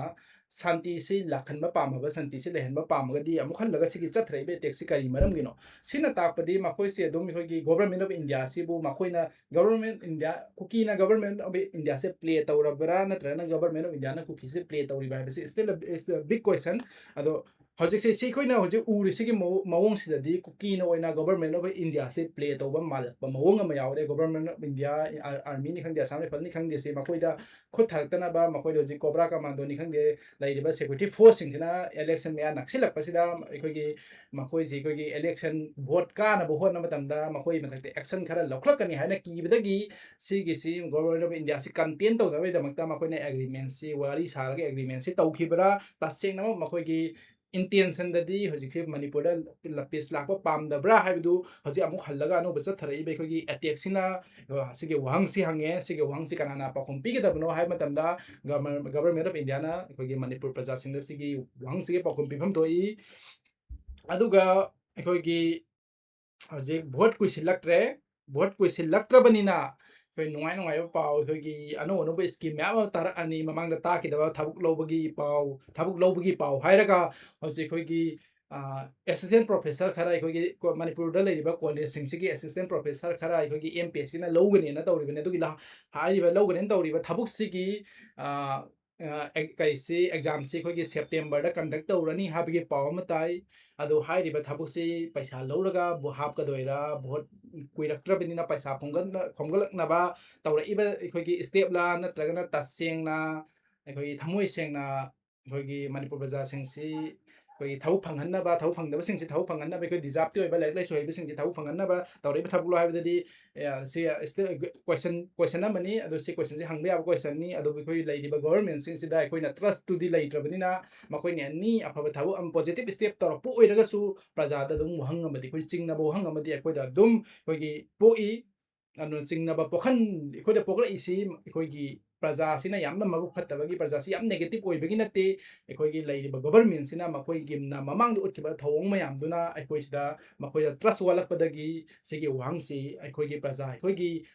ꯁꯥꯟꯇꯤꯁꯤ ꯂꯥꯛꯍꯟꯕ ꯄꯥꯝꯃꯕ, ꯁꯥꯟꯇꯤꯁꯤ ꯂꯩꯍꯟꯕ ꯄꯥꯝꯃꯒꯗꯤ ꯑꯃꯨꯛ ꯍꯜꯂꯒ ꯁꯤꯒꯤ ꯆꯠꯊꯔꯛꯏꯕ ꯑꯦꯇꯦꯛꯁꯤ ꯀꯔꯤ ꯃꯔꯝꯒꯤꯅꯣ? ꯁꯤꯅ ꯇꯥꯛꯄꯗꯤ ꯃꯈꯣꯏꯁꯦ ꯑꯗꯨꯝ ꯑꯩꯈꯣꯏꯒꯤ ꯒꯣꯕꯔꯃꯦꯟ ꯑꯣꯐ ꯏꯟꯗꯤꯌꯥꯁꯤꯕꯨ ꯃꯈꯣꯏꯅ ꯒꯣꯕꯔꯃꯦꯟ ꯏꯟꯗꯤꯌꯥ, ꯀꯨꯀꯤꯅ ꯒꯣꯕꯔꯃꯦꯟ ꯑꯣꯐ ꯏꯟꯗꯤꯌꯥꯁꯦ ꯄ꯭ꯂꯦ ꯇꯧꯔꯕ꯭ꯔꯥ, ꯅꯠꯇ꯭ꯔꯒꯅ ꯒꯣꯕꯔꯃꯦꯟ ꯑꯣꯐ ꯏꯟꯗꯤꯌꯥꯅ ꯀꯨꯀꯤꯁꯦ ꯄ꯭ꯂꯦ ꯇꯧꯔꯤꯕ ꯍꯥꯏꯕꯁꯤ still a, is a big question꯫ ꯑꯗꯣ ꯍꯧꯖꯤꯛꯁꯦ ꯁꯤ ꯑꯩꯈꯣꯏꯅ ꯍꯧꯖꯤꯛ ꯎꯔꯤꯁꯤꯒꯤ ꯃꯑꯣ-, ꯃꯑꯣꯡꯁꯤꯗꯗꯤ ꯀꯨꯀꯤꯅ ꯑꯣꯏꯅ ꯒꯣꯕꯔꯃꯦꯟ ꯑꯣꯐ ꯏꯟꯗꯤꯌꯥꯁꯦ ꯄ꯭ꯂꯦ ꯇꯧꯕ ꯃꯥꯜꯂꯛꯄ ꯃꯑꯣꯡ ꯑꯃ ꯌꯥꯎꯔꯦ꯫ ꯒꯣꯕꯔꯃꯦꯟ ꯑꯣꯐ ꯏꯟꯗꯤꯌꯥ, ꯑꯥꯔ-, ꯑꯥꯔꯃꯤꯅꯤ ꯈꯪꯗꯦ, ꯑꯁꯥꯝ ꯔꯥꯏꯐꯜꯅꯤ ꯈꯪꯗꯦ, ꯁꯤ ꯃꯈꯣꯏꯗ ꯈꯨꯠ ꯊꯥꯔꯛꯇꯅꯕ, ꯃꯈꯣꯏꯗ ꯍꯧꯖꯤꯛ ꯀꯣꯕ꯭ꯔꯥ ꯀꯃꯥꯟꯗꯣꯅꯤ ꯈꯪꯗꯦ, ꯂꯩꯔꯤꯕ ꯁꯦꯀ꯭ꯌꯨꯔꯤꯇꯤ ꯐꯣꯔꯁꯁꯤꯡꯁꯤꯅ ꯏꯂꯦꯛꯁꯟ ꯃꯌꯥ ꯅꯛꯁꯤꯜꯂꯛꯄꯁꯤꯗ ꯑꯩꯈꯣꯏꯒꯤ ꯃꯈꯣꯏꯁꯤ ꯑꯩꯈꯣꯏꯒꯤ ꯏꯂꯦꯛꯁꯟ ꯚꯣꯠ ꯀꯥꯅꯕ ꯍꯣꯠꯅꯕ ꯃꯇꯝꯗ ꯃꯈꯣꯏꯒꯤ ꯃꯊꯛꯇ ꯑꯦꯛꯁꯟ ꯈꯔ ꯂꯧꯈꯠꯂꯛꯀꯅꯤ ꯍꯥꯏꯅ ꯀꯤꯕꯗꯒꯤ ꯁꯤꯒꯤꯁꯤ ꯒꯣꯕꯔꯃꯦꯟ ꯑꯣꯐ ꯏꯟꯗꯤꯌꯥꯁꯤ ꯀꯟꯇꯦꯟ ꯇꯧꯅꯕꯒꯤꯗꯃꯛꯇ ꯃꯈꯣꯏꯅ ꯑꯦꯒ꯭ꯔꯤꯃꯦꯟꯁꯤ, ꯋꯥꯔꯤ ꯁꯥꯔꯒ ꯑꯦꯒ꯭ꯔꯤꯃꯦꯟꯁꯤ ꯇꯧꯈꯤꯕ꯭ꯔꯥ? ꯇꯁꯦꯡꯅꯃꯛ ꯃꯈꯣꯏꯒꯤ ꯏꯟꯇꯦꯟꯁꯟꯗꯗꯤ ꯍꯧꯖꯤꯛꯁꯦ ꯃꯅꯤꯄꯨꯔꯗ ꯄꯤꯁ ꯂꯥꯛꯄ ꯄꯥꯝꯗꯕ꯭ꯔꯥ ꯍꯥꯏꯕꯗꯨ ꯍꯧꯖꯤꯛ ꯑꯃꯨꯛ ꯍꯜꯂꯒ ꯑꯅꯧꯕ ꯆꯠꯊꯔꯛꯏꯕ ꯑꯩꯈꯣꯏꯒꯤ ꯑꯦꯇꯦꯛꯁꯤꯅ, ꯑ, ꯁꯤꯒꯤ ꯋꯥꯍꯪꯁꯤ ꯍꯪꯉꯦ꯫ ꯁꯤꯒꯤ ꯋꯥꯍꯪꯁꯤ ꯀꯅꯥꯅ ꯄꯥꯎꯈꯨꯝ ꯄꯤꯒꯗꯕꯅꯣ ꯍꯥꯏꯕ ꯃꯇꯝꯗ ꯒꯚꯔ-, ꯒꯚꯔꯃꯦꯟ ꯑꯣꯐ ꯏꯟꯗꯤꯌꯥꯅ ꯑꯩꯈꯣꯏꯒꯤ ꯃꯅꯤꯄꯨꯔ ꯄ꯭ꯔꯖꯥꯁꯤꯡꯗ ꯁꯤꯒꯤ ꯋꯥꯍꯪꯁꯤꯒꯤ ꯄꯥꯎꯈꯨꯝ ꯄꯤꯐꯝ ꯊꯣꯛꯏ꯫ ꯑꯗꯨꯒ ꯑꯩꯈꯣꯏꯒꯤ ꯍꯧꯖꯤꯛ ꯚꯣꯠ ꯀꯨꯏꯁꯤꯜꯂꯛꯇ꯭ꯔꯦ꯫ ꯚꯣꯠ ꯀꯨꯏꯁꯤꯜꯂꯛꯇ꯭ꯔꯕꯅꯤꯅ ꯑꯩꯈꯣꯏ ꯅꯨꯡꯉꯥꯏ ꯅꯨꯡꯉꯥꯏꯕ ꯄꯥꯎ, ꯑꯩꯈꯣꯏꯒꯤ ꯑꯅꯧ ꯑꯅꯧꯕ ꯁ꯭ꯀꯤꯝ ꯃꯌꯥꯝ ꯑꯃ ꯇꯥꯔꯛꯑꯅꯤ꯫ ꯃꯃꯥꯡꯗ ꯇꯥꯈꯤꯗꯕ ꯊꯕꯛ ꯂꯧꯕꯒꯤ ꯄꯥꯎ, ꯊꯕꯛ ꯂꯧꯕꯒꯤ ꯄꯥꯎ ꯍꯥꯏꯔꯒ ꯍꯧꯖꯤꯛ ꯑꯩꯈꯣꯏꯒꯤ, ꯑ, ꯑꯦꯁꯤꯁꯇꯦꯟ ꯄ꯭ꯔꯣꯐꯦꯁꯔ ꯈꯔ, ꯑꯩꯈꯣꯏꯒꯤ ꯀꯣ-, ꯃꯅꯤꯄꯨꯔꯗ ꯂꯩꯔꯤꯕ ꯀꯣꯂꯦꯖꯁꯤꯡꯁꯤꯒꯤ ꯑꯦꯁꯤꯁꯇꯦꯟ ꯄ꯭ꯔꯣꯐꯦꯁꯔ ꯈꯔ ꯑꯩꯈꯣꯏꯒꯤ ꯑꯦꯝ ꯄꯤ ꯑꯦꯁ ꯁꯤꯅ ꯂꯧꯒꯅꯦꯅ ꯇꯧꯔꯤꯕꯅꯤ꯫ ꯑꯗꯨꯒꯤ ꯂ-, ꯍꯥꯏꯔꯤꯕ ꯂꯧꯒꯅꯦꯅ ꯇꯧꯔꯤꯕ ꯊꯕꯛꯁꯤꯒꯤ, ꯑ, ꯑ, ꯑꯦ-, ꯀꯩꯁꯤ, ꯑꯦꯛꯖꯥꯝꯁꯤ ꯑꯩꯈꯣꯏꯒꯤ ꯁꯦꯞꯇꯦꯝꯕꯔꯗ ꯀꯟꯗꯛ ꯇꯧꯔꯅꯤ ꯍꯥꯏꯕꯒꯤ ꯄꯥꯎ ꯑꯃ ꯇꯥꯏ꯫ ꯑꯗꯣ ꯍꯥꯏꯔꯤꯕ ꯊꯕꯛꯁꯤ ꯄꯩꯁꯥ ꯂꯧꯔꯒ ꯚꯣ-, ꯍꯥꯞꯀꯗꯣꯏꯔꯥ, ꯚꯣꯠ ꯀꯨꯏꯔꯛꯇ꯭ꯔꯕꯅꯤꯅ ꯄꯩꯁꯥ ꯈꯣꯝꯒꯠꯅ-, ꯈꯣꯝꯒꯠꯂꯛꯅꯕ ꯇꯧꯔꯛꯏꯕ ꯑꯩꯈꯣꯏꯒꯤ ꯁ꯭ꯇꯦꯞꯂꯥ, ꯅꯠꯇ꯭ꯔꯒꯅ ꯇꯁꯦꯡꯅ ꯑꯩꯈꯣꯏꯒꯤ ꯊꯃꯣꯏ ꯁꯦꯡꯅ ꯑꯩꯈꯣꯏꯒꯤ ꯃꯅꯤꯄꯨꯔ ꯄ꯭ꯔꯖꯥꯁꯤꯡꯁꯤ ꯑꯩꯈꯣꯏꯒꯤ ꯊꯕꯛ ꯐꯪꯍꯟꯅꯕ, ꯊꯕꯛ ꯐꯪꯗꯕꯁꯤꯡꯁꯤ ꯊꯕꯛ ꯐꯪꯍꯟꯅꯕ, ꯑꯩꯈꯣꯏ ꯗꯤꯖꯥꯔꯞꯇꯤ ꯑꯣꯏꯕ ꯂꯥꯏꯔꯤꯛ ꯂꯥꯏꯁꯨ ꯍꯩꯕꯁꯤꯡꯁꯤ ꯊꯕꯛ ꯐꯪꯍꯟꯅꯕ ꯇꯧꯔꯛꯏꯕ ꯊꯕꯛꯂꯣ ꯍꯥꯏꯕꯗꯗꯤ, ꯑꯦ, ꯁꯤ ꯁ꯭ꯇꯦ-, ꯀꯣꯏꯁꯟ, ꯀꯣꯏꯁꯟ ꯑꯃꯅꯤ꯫ ꯑꯗꯣ ꯁꯤ ꯀꯣꯏꯁꯟꯁꯦ ꯍꯪꯕ ꯌꯥꯕ ꯀꯣꯏꯁꯟꯅꯤ꯫ ꯑꯗꯨꯕꯨ ꯑꯩꯈꯣꯏ ꯂꯩꯔꯤꯕ ꯒꯣꯕꯔꯃꯦꯟꯁꯤꯡꯁꯤꯗ ꯑꯩꯈꯣꯏꯅ ꯇ꯭ꯔꯁꯇꯨꯗꯤ ꯂꯩꯇ꯭ꯔꯕꯅꯤꯅ, ꯃꯈꯣꯏꯅ ꯑꯦꯅꯤ ꯑꯐꯕ ꯊꯕꯛ ꯑꯃ, ꯄꯣꯖꯤꯇꯤꯞ ꯁ꯭ꯇꯦꯞ ꯇꯧꯔꯛꯄ ꯑꯣꯏꯔꯒꯁꯨ, ꯄ꯭ꯔꯖꯥꯗ ꯑꯗꯨꯝ ꯋꯥꯍꯪ ꯑꯃꯗꯤ, ꯑꯩꯈꯣꯏ ꯆꯤꯡꯅꯕ ꯋꯥꯍꯪ ꯑꯃꯗꯤ ꯑꯩꯈꯣꯏꯗ ꯑꯗꯨꯝ ꯑꯩꯈꯣꯏꯒꯤ ꯄꯣꯛꯏ꯫ ꯑꯗꯨꯅ ꯆꯤꯡꯅꯕ ꯄꯣꯛꯍꯟ-, ꯑꯩꯈꯣꯏꯗ ꯄꯣꯛꯂꯛꯏꯁꯤ ꯑꯩꯈꯣꯏꯒꯤ ꯄ꯭ꯔꯖꯥꯁꯤꯅ ꯌꯥꯝꯅ ꯃꯕꯨꯛ ꯐꯠꯇꯕꯒꯤ, ꯄ꯭ꯔꯖꯥꯁꯤ ꯌꯥꯝ ꯅꯦꯒꯦꯇꯤꯞ ꯑꯣꯏꯕꯒꯤ ꯅꯠꯇꯦ꯫ ꯑꯩꯈꯣꯏꯒꯤ ꯂꯩꯔꯤꯕ ꯒꯣꯕꯔꯃꯦꯟꯁꯤꯅ ꯃꯈꯣꯏꯒꯤꯅ ꯃꯃꯥꯡꯗ ꯎꯠꯈꯤꯕ ꯊꯧꯑꯣꯡ ꯃꯌꯥꯝꯗꯨꯅ ꯑꯩꯈꯣꯏꯁꯤꯗ, ꯃꯈꯣꯏꯗ ꯇ꯭ꯔꯁ ꯋꯥꯠꯂꯛꯄꯗꯒꯤ ꯁꯤꯒꯤ ꯋꯥꯍꯪꯁꯤ ꯑꯩꯈꯣꯏꯒꯤ ꯄ꯭ꯔꯖꯥ, ꯑꯩꯈꯣꯏꯒꯤ,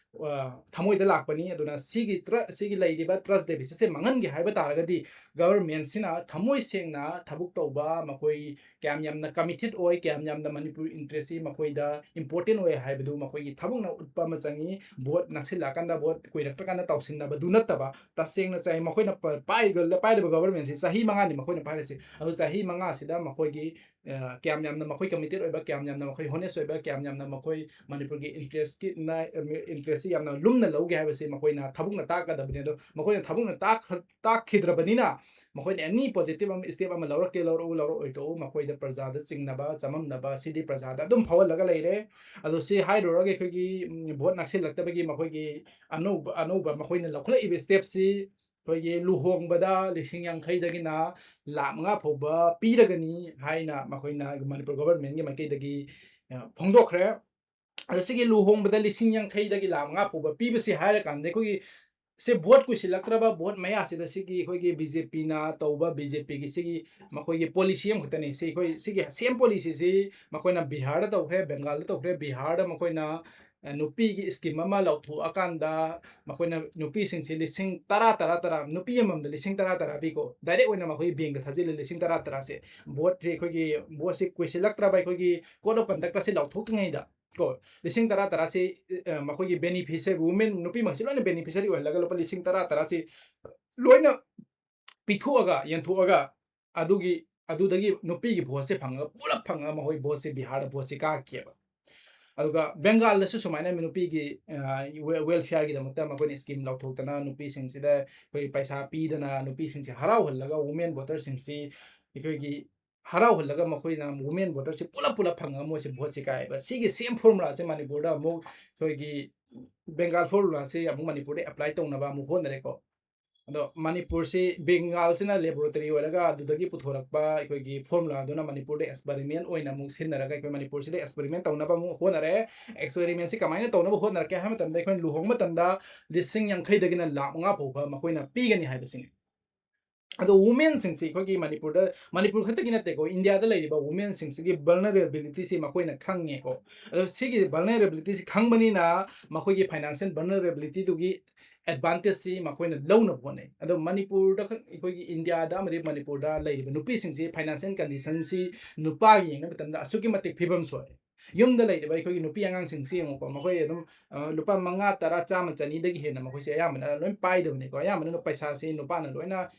ꯑ, ꯊꯃꯣꯏꯗ ꯂꯥꯛꯄꯅꯤ꯫ ꯑꯗꯨꯅ ꯁꯤꯒꯤ ꯇ꯭ꯔ-, ꯁꯤꯒꯤ ꯂꯩꯔꯤꯕ ꯇ꯭ꯔꯁ ꯗꯦꯐꯤꯁꯤꯠꯁꯦ ꯃꯥꯡꯍꯟꯒꯦ ꯍꯥꯏꯕ ꯇꯥꯔꯒꯗꯤ, ꯒꯣꯕꯔꯃꯦꯟꯁꯤꯅ ꯊꯃꯣꯏ ꯁꯦꯡꯅ ꯊꯕꯛ ꯇꯧꯕ, ꯃꯈꯣꯏ ꯀꯌꯥꯝ ꯌꯥꯝꯅ ꯀꯃꯤꯇꯦꯠ ꯑꯣꯏ, ꯀꯌꯥꯝ ꯌꯥꯝꯅ ꯃꯅꯤꯄꯨꯔ ꯏꯟꯇꯔꯦꯁꯁꯤ ꯃꯈꯣꯏꯗ ꯏꯝꯄꯣꯔꯇꯦꯟ ꯑꯣꯏ ꯍꯥꯏꯕꯗꯨ ꯃꯈꯣꯏꯒꯤ ꯊꯕꯛꯅ ꯎꯠꯄ ꯑꯃ ꯆꯪꯉꯤ꯫ ꯚꯣꯠ ꯅꯛꯁꯤꯜꯂꯛꯑꯀꯥꯟꯗ, ꯚꯣꯠ ꯀꯨꯏꯔꯛꯇ꯭ꯔꯀꯥꯟꯗ ꯇꯧꯁꯤꯟꯅꯕꯗꯨ ꯅꯠꯇꯕ, ꯇꯁꯦꯡꯅ ꯆꯥꯏ꯫ ꯃꯈꯣꯏꯅ ꯄ-, ꯄꯥꯏꯒ-, ꯄꯥꯏꯔꯤꯕ ꯒꯣꯕꯔꯃꯦꯟꯁꯤ ꯆꯍꯤ ꯃꯉꯥꯅꯤ ꯃꯈꯣꯏꯅ ꯄꯥꯏꯔꯤꯁꯤ꯫ ꯑꯗꯨ ꯆꯍꯤ ꯃꯉꯥꯁꯤꯗ ꯃꯈꯣꯏꯒꯤ, ꯑ, ꯀꯌꯥꯝ ꯌꯥꯝꯅ ꯃꯈꯣꯏ ꯀꯃꯤꯇꯦꯠ ꯑꯣꯏꯕ, ꯀꯌꯥꯝ ꯌꯥꯝꯅ ꯃꯈꯣꯏ ꯍꯣꯅꯦꯁ ꯑꯣꯏꯕ, ꯀꯌꯥꯝ ꯌꯥꯝꯅ ꯃꯈꯣꯏ ꯃꯅꯤꯄꯨꯔꯒꯤ ꯏꯟꯇꯔꯦꯁꯀꯤ ꯅ-, ꯏꯟꯇꯔꯦꯁꯁꯤ ꯌꯥꯝꯅ ꯂꯨꯝꯅ ꯂꯧꯒꯦ ꯍꯥꯏꯕꯁꯤ ꯃꯈꯣꯏꯅ ꯊꯕꯛꯅ ꯇꯥꯛꯀꯗꯕꯅꯤ꯫ ꯑꯗꯣ ꯃꯈꯣꯏꯅ ꯊꯕꯛꯅ ꯇꯥꯛꯈ꯭ꯔ-, ꯇꯥꯛꯈꯤꯗ꯭ꯔꯕꯅꯤꯅ, ꯃꯈꯣꯏꯅ ꯑꯦꯅꯤ ꯄꯣꯖꯤꯇꯤꯚ ꯑꯃ, ꯁ꯭ꯇꯦꯞ ꯑꯃ ꯂꯧꯔꯛꯀꯦ ꯂꯧꯔꯛꯎ, ꯂꯧꯔꯛꯑꯣꯏ ꯇꯣꯛꯎ, ꯃꯈꯣꯏꯗ ꯄ꯭ꯔꯖꯥꯗ ꯆꯤꯡꯅꯕ, ꯆꯃꯝꯅꯕ, ꯁꯤꯗꯤ ꯄ꯭ꯔꯖꯥꯗ ꯑꯗꯨꯝ ꯐꯥꯎꯍꯜꯂꯒ ꯂꯩꯔꯦ꯫ ꯑꯗꯣ ꯁꯤ ꯍꯥꯏꯔꯨꯔꯒ ꯑꯩꯈꯣꯏꯒꯤ, ꯎꯝ, ꯚꯣꯠ ꯅꯛꯁꯤꯜꯂꯛꯇꯕꯒꯤ ꯃꯈꯣꯏꯒꯤ ꯑꯅꯧꯕ, ꯑꯅꯧꯕ ꯃꯈꯣꯏꯅ ꯂꯧꯈꯠꯂꯛꯏꯕ ꯁ꯭ꯇꯦꯞꯁꯤ ꯑꯩꯈꯣꯏꯒꯤ ꯂꯨꯍꯣꯡꯕꯗ ꯂꯤꯁꯤꯡ ꯌꯥꯡꯈꯩꯗꯒꯤꯅ ꯂꯥꯈ ꯃꯉꯥ ꯐꯥꯎꯕ ꯄꯤꯔꯒꯅꯤ ꯍꯥꯏꯅ ꯃꯈꯣꯏꯅ ꯃꯅꯤꯄꯨꯔ ꯒꯣꯕꯔꯃꯦꯟꯒꯤ ꯃꯥꯏꯀꯩꯗꯒꯤ, ꯑ, ꯐꯣꯡꯗꯣꯛꯈ꯭ꯔꯦ꯫ ꯑꯗꯣ ꯁꯤꯒꯤ ꯂꯨꯍꯣꯡꯕꯗ ꯂꯤꯁꯤꯡ ꯌꯥꯡꯈꯩꯗꯒꯤ ꯂꯥꯈ ꯃꯉꯥ ꯐꯥꯎꯕ ꯄꯤꯕꯁꯤ ꯍꯥꯏꯔꯀꯥꯟꯗ ꯑꯩꯈꯣꯏꯒꯤ ꯁꯦ ꯚꯣꯠ ꯀꯨꯏꯁꯤꯜꯂꯛꯇ꯭ꯔꯕ ꯚꯣꯠ ꯃꯌꯥꯁꯤꯗ ꯁꯤꯒꯤ ꯑꯩꯈꯣꯏꯒꯤ ꯕꯤ ꯖꯦ ꯄꯤꯅ ꯇꯧꯕ, ꯕꯤ ꯖꯦ ꯄꯤꯒꯤ ꯁꯤꯒꯤ ꯃꯈꯣꯏꯒꯤ ꯄꯣꯂꯤꯁꯤ ꯑꯃꯈꯛꯇꯅꯤ꯫ ꯁꯤ ꯑꯩꯈꯣꯏ ꯁꯤꯒꯤ ꯁꯦꯝ ꯄꯣꯂꯤꯁꯤꯁꯤ ꯃꯈꯣꯏꯅ ꯕꯤꯍꯥꯔꯗ ꯇꯧꯈ꯭ꯔꯦ, ꯕꯦꯡꯒꯥꯜꯗ ꯇꯧꯈ꯭ꯔꯦ꯫ ꯕꯤꯍꯥꯔꯗ ꯃꯈꯣꯏꯅ, ꯑ, ꯅꯨꯄꯤꯒꯤ ꯁ꯭ꯀꯤꯝ ꯑꯃ ꯂꯧꯊꯣꯛꯑꯀꯥꯟꯗ ꯃꯈꯣꯏꯅ ꯅꯨꯄꯤꯁꯤꯡꯁꯤ ꯂꯤꯁꯤꯡ ꯇꯔꯥ, ꯇꯔꯥ, ꯇꯔꯥ, ꯅꯨꯄꯤ ꯑꯃꯃꯝꯗ ꯂꯤꯁꯤꯡ ꯇꯔꯥ, ꯇꯔꯥ ꯄꯤꯀꯣ꯫ ꯗꯥꯏꯔꯦꯛ ꯑꯣꯏꯅ ꯃꯈꯣꯏꯒꯤ ꯕꯦꯡꯗ ꯊꯥꯖꯤꯜꯂꯦ ꯂꯤꯁꯤꯡ ꯇꯔꯥ, ꯇꯔꯥꯁꯦ꯫ ꯚꯣꯠꯁꯤ ꯑꯩꯈꯣꯏꯒꯤ, ꯚꯣꯠꯁꯤ ꯀꯨꯏꯁꯤꯜꯂꯛꯇ꯭ꯔꯕ ꯑꯩꯈꯣꯏꯒꯤ code of conduct ꯑꯁꯤ ꯂꯥꯎꯊꯣꯛꯇ꯭ꯔꯤꯉꯩꯗ ꯀꯣ, ꯂꯤꯁꯤꯡ ꯇꯔꯥ, ꯇꯔꯥꯁꯤ, ꯑ, ꯃꯈꯣꯏꯒꯤ ꯕꯦꯅꯤꯐꯤꯁꯔꯤ, ꯋꯨꯃꯦꯟ, ꯅꯨꯄꯤꯃꯛꯁꯤ ꯂꯣꯏꯅ ꯕꯦꯅꯤꯐꯤꯁꯔꯤ ꯑꯣꯏꯍꯜꯂꯒ ꯂꯨꯄꯥ ꯂꯤꯁꯤꯡ ꯇꯔꯥ, ꯇꯔꯥꯁꯤ ꯂꯣꯏꯅ ꯄꯤꯊꯣꯛꯑꯒ, ꯌꯦꯟꯊꯣꯛꯑꯒ, ꯑꯗꯨꯒꯤ, ꯑꯗꯨꯗꯒꯤ ꯅꯨꯄꯤꯒꯤ ꯚꯣꯠꯁꯦ ꯐꯪꯉꯒ, ꯄꯨꯂꯞ ꯐꯪꯉꯒ ꯃꯈꯣꯏ ꯚꯣꯠꯁꯦ, ꯕꯤꯍꯥꯔꯗ ꯚꯣꯠꯁꯦ ꯀꯥꯈꯤꯑꯕ꯫ ꯑꯗꯨꯒ ꯕꯦꯡꯒꯥꯜꯗꯁꯨ ꯁꯨꯃꯥꯏꯅ ꯅꯨꯄꯤꯒꯤ, ꯑ, ꯋꯦ-, ꯋꯦꯜꯐꯤꯌꯔꯒꯤꯗꯃꯛꯇ ꯃꯈꯣꯏꯅ ꯁ꯭ꯀꯤꯝ ꯂꯥꯎꯊꯣꯛꯇꯅ, ꯅꯨꯄꯤꯁꯤꯡꯁꯤꯗ ꯑꯩꯈꯣꯏ ꯄꯩꯁꯥ ꯄꯤꯗꯅ, ꯅꯨꯄꯤꯁꯤꯡꯁꯦ ꯍꯔꯥꯎꯍꯜꯂꯒ, ꯋꯨꯃꯦꯟ ꯚꯣꯇꯔꯁꯤꯡꯁꯤ ꯑꯩꯈꯣꯏꯒꯤ ꯍꯔꯥꯎꯍꯜꯂꯒ ꯃꯈꯣꯏꯅ women voterꯁꯤ ꯄꯨꯂꯞ ꯄꯨꯂꯞ ꯐꯪꯉꯒ ꯃꯣꯏꯁꯦ voteꯁꯦ ꯀꯥꯏꯌꯦꯕ꯫ ꯁꯤꯒꯤ same formulaꯁꯦ ꯃꯅꯤꯄꯨꯔꯗ ꯑꯃꯨꯛ ꯑꯩꯈꯣꯏꯒꯤ Bengal formulaꯁꯦ ꯑꯃꯨꯛ ꯃꯅꯤꯄꯨꯔꯗ apply ꯇꯧꯅꯕ ꯑꯃꯨꯛ ꯍꯣꯠꯅꯔꯦꯀꯣ꯫ ꯑꯗꯣ ꯃꯅꯤꯄꯨꯔꯁꯤ Bengalꯁꯤꯅ laboratory ꯑꯣꯏꯔꯒ ꯑꯗꯨꯗꯒꯤ ꯄꯨꯊꯣꯔꯛꯄ ꯑꯩꯈꯣꯏꯒꯤ formulaꯗꯨꯅ ꯃꯅꯤꯄꯨꯔꯗ experiment ꯑꯣꯏꯅ ꯑꯃꯨꯛ ꯁꯤꯖꯤꯟꯅꯔꯒ ꯑꯩꯈꯣꯏ ꯃꯅꯤꯄꯨꯔꯁꯤꯗ experiment ꯇꯧꯅꯕ ꯑꯃꯨꯛ ꯍꯣꯠꯅꯔꯦ꯫ Experimentꯁꯤ ꯀꯃꯥꯏꯅ ꯇꯧꯅꯕ ꯍꯣꯠꯅꯔꯛꯀꯦ ꯍꯥꯏꯕ ꯃꯇꯝꯗ ꯑꯩꯈꯣꯏꯅ ꯂꯨꯍꯣꯡꯕ ꯃꯇꯝꯗ ꯂꯤꯁꯤꯡ ꯌꯥꯡꯈꯩꯗꯒꯤꯅ ꯂꯥꯈ ꯃꯉꯥ ꯐꯥꯎꯕ ꯃꯈꯣꯏꯅ ꯄꯤꯒꯅꯤ ꯍꯥꯏꯕꯁꯤꯅꯤ꯫ ꯑꯗꯣ womenꯁꯤꯡꯁꯤ ꯑꯩꯈꯣꯏꯒꯤ ꯃꯅꯤꯄꯨꯔꯗ, ꯃꯅꯤꯄꯨꯔ ꯈꯛꯇꯒꯤ ꯅꯠꯇꯦꯀꯣ, ꯏꯟꯗꯤꯌꯥꯗ ꯂꯩꯔꯤꯕ womenꯁꯤꯡꯁꯤꯒꯤ vulnerabilityꯁꯤ ꯃꯈꯣꯏꯅ ꯈꯪꯉꯦꯀꯣ꯫ ꯑꯗꯣ ꯁꯤꯒꯤ vulnerabilityꯁꯤ ꯈꯪꯕꯅꯤꯅ ꯃꯈꯣꯏꯒꯤ financial vulnerabilityꯗꯨꯒꯤ advantageꯁꯤ ꯃꯈꯣꯏꯅ ꯂꯧꯅꯕ ꯍꯣꯠꯅꯩ꯫ ꯑꯗꯣ ꯃꯅꯤꯄꯨꯔꯗ ꯈꯛ, ꯑꯩꯈꯣꯏꯒꯤ ꯏꯟꯗꯤꯌꯥꯗ ꯑꯃꯗꯤ ꯃꯅꯤꯄꯨꯔꯗ ꯂꯩꯔꯤꯕ ꯅꯨꯄꯤꯁꯤꯡꯁꯤ financial conditionꯁꯤ ꯅꯨꯄꯥꯒ ꯌꯦꯡꯅꯕ ꯃꯇꯝꯗ ꯑꯁꯨꯛꯀꯤ ꯃꯇꯤꯛ ꯐꯤꯕꯝ ꯁꯣꯛꯑꯦ꯫ ꯌꯨꯝꯗ ꯂꯩꯔꯤꯕ ꯑꯩꯈꯣꯏꯒꯤ ꯅꯨꯄꯤ ꯑꯉꯥꯡꯁꯤꯡꯁꯤ ꯌꯦꯡꯉꯨꯀꯣ, ꯃꯈꯣꯏ ꯑꯗꯨꯝ, ꯑ, ꯂꯨꯄꯥ ꯃꯉꯥ, ꯇꯔꯥ, ꯆꯥꯝꯃ, ꯆꯅꯤꯗꯒꯤ ꯍꯦꯟꯅ ꯃꯈꯣꯏꯁꯦ ꯑꯌꯥꯝꯕꯅ ꯂꯣꯏ ꯄꯥꯏꯗꯕꯅꯤꯀꯣ꯫ ꯑꯌꯥꯝꯕꯅ ꯄꯩꯁꯥꯁꯤ ꯅꯨꯄꯥꯅ ꯂꯣꯏꯅ,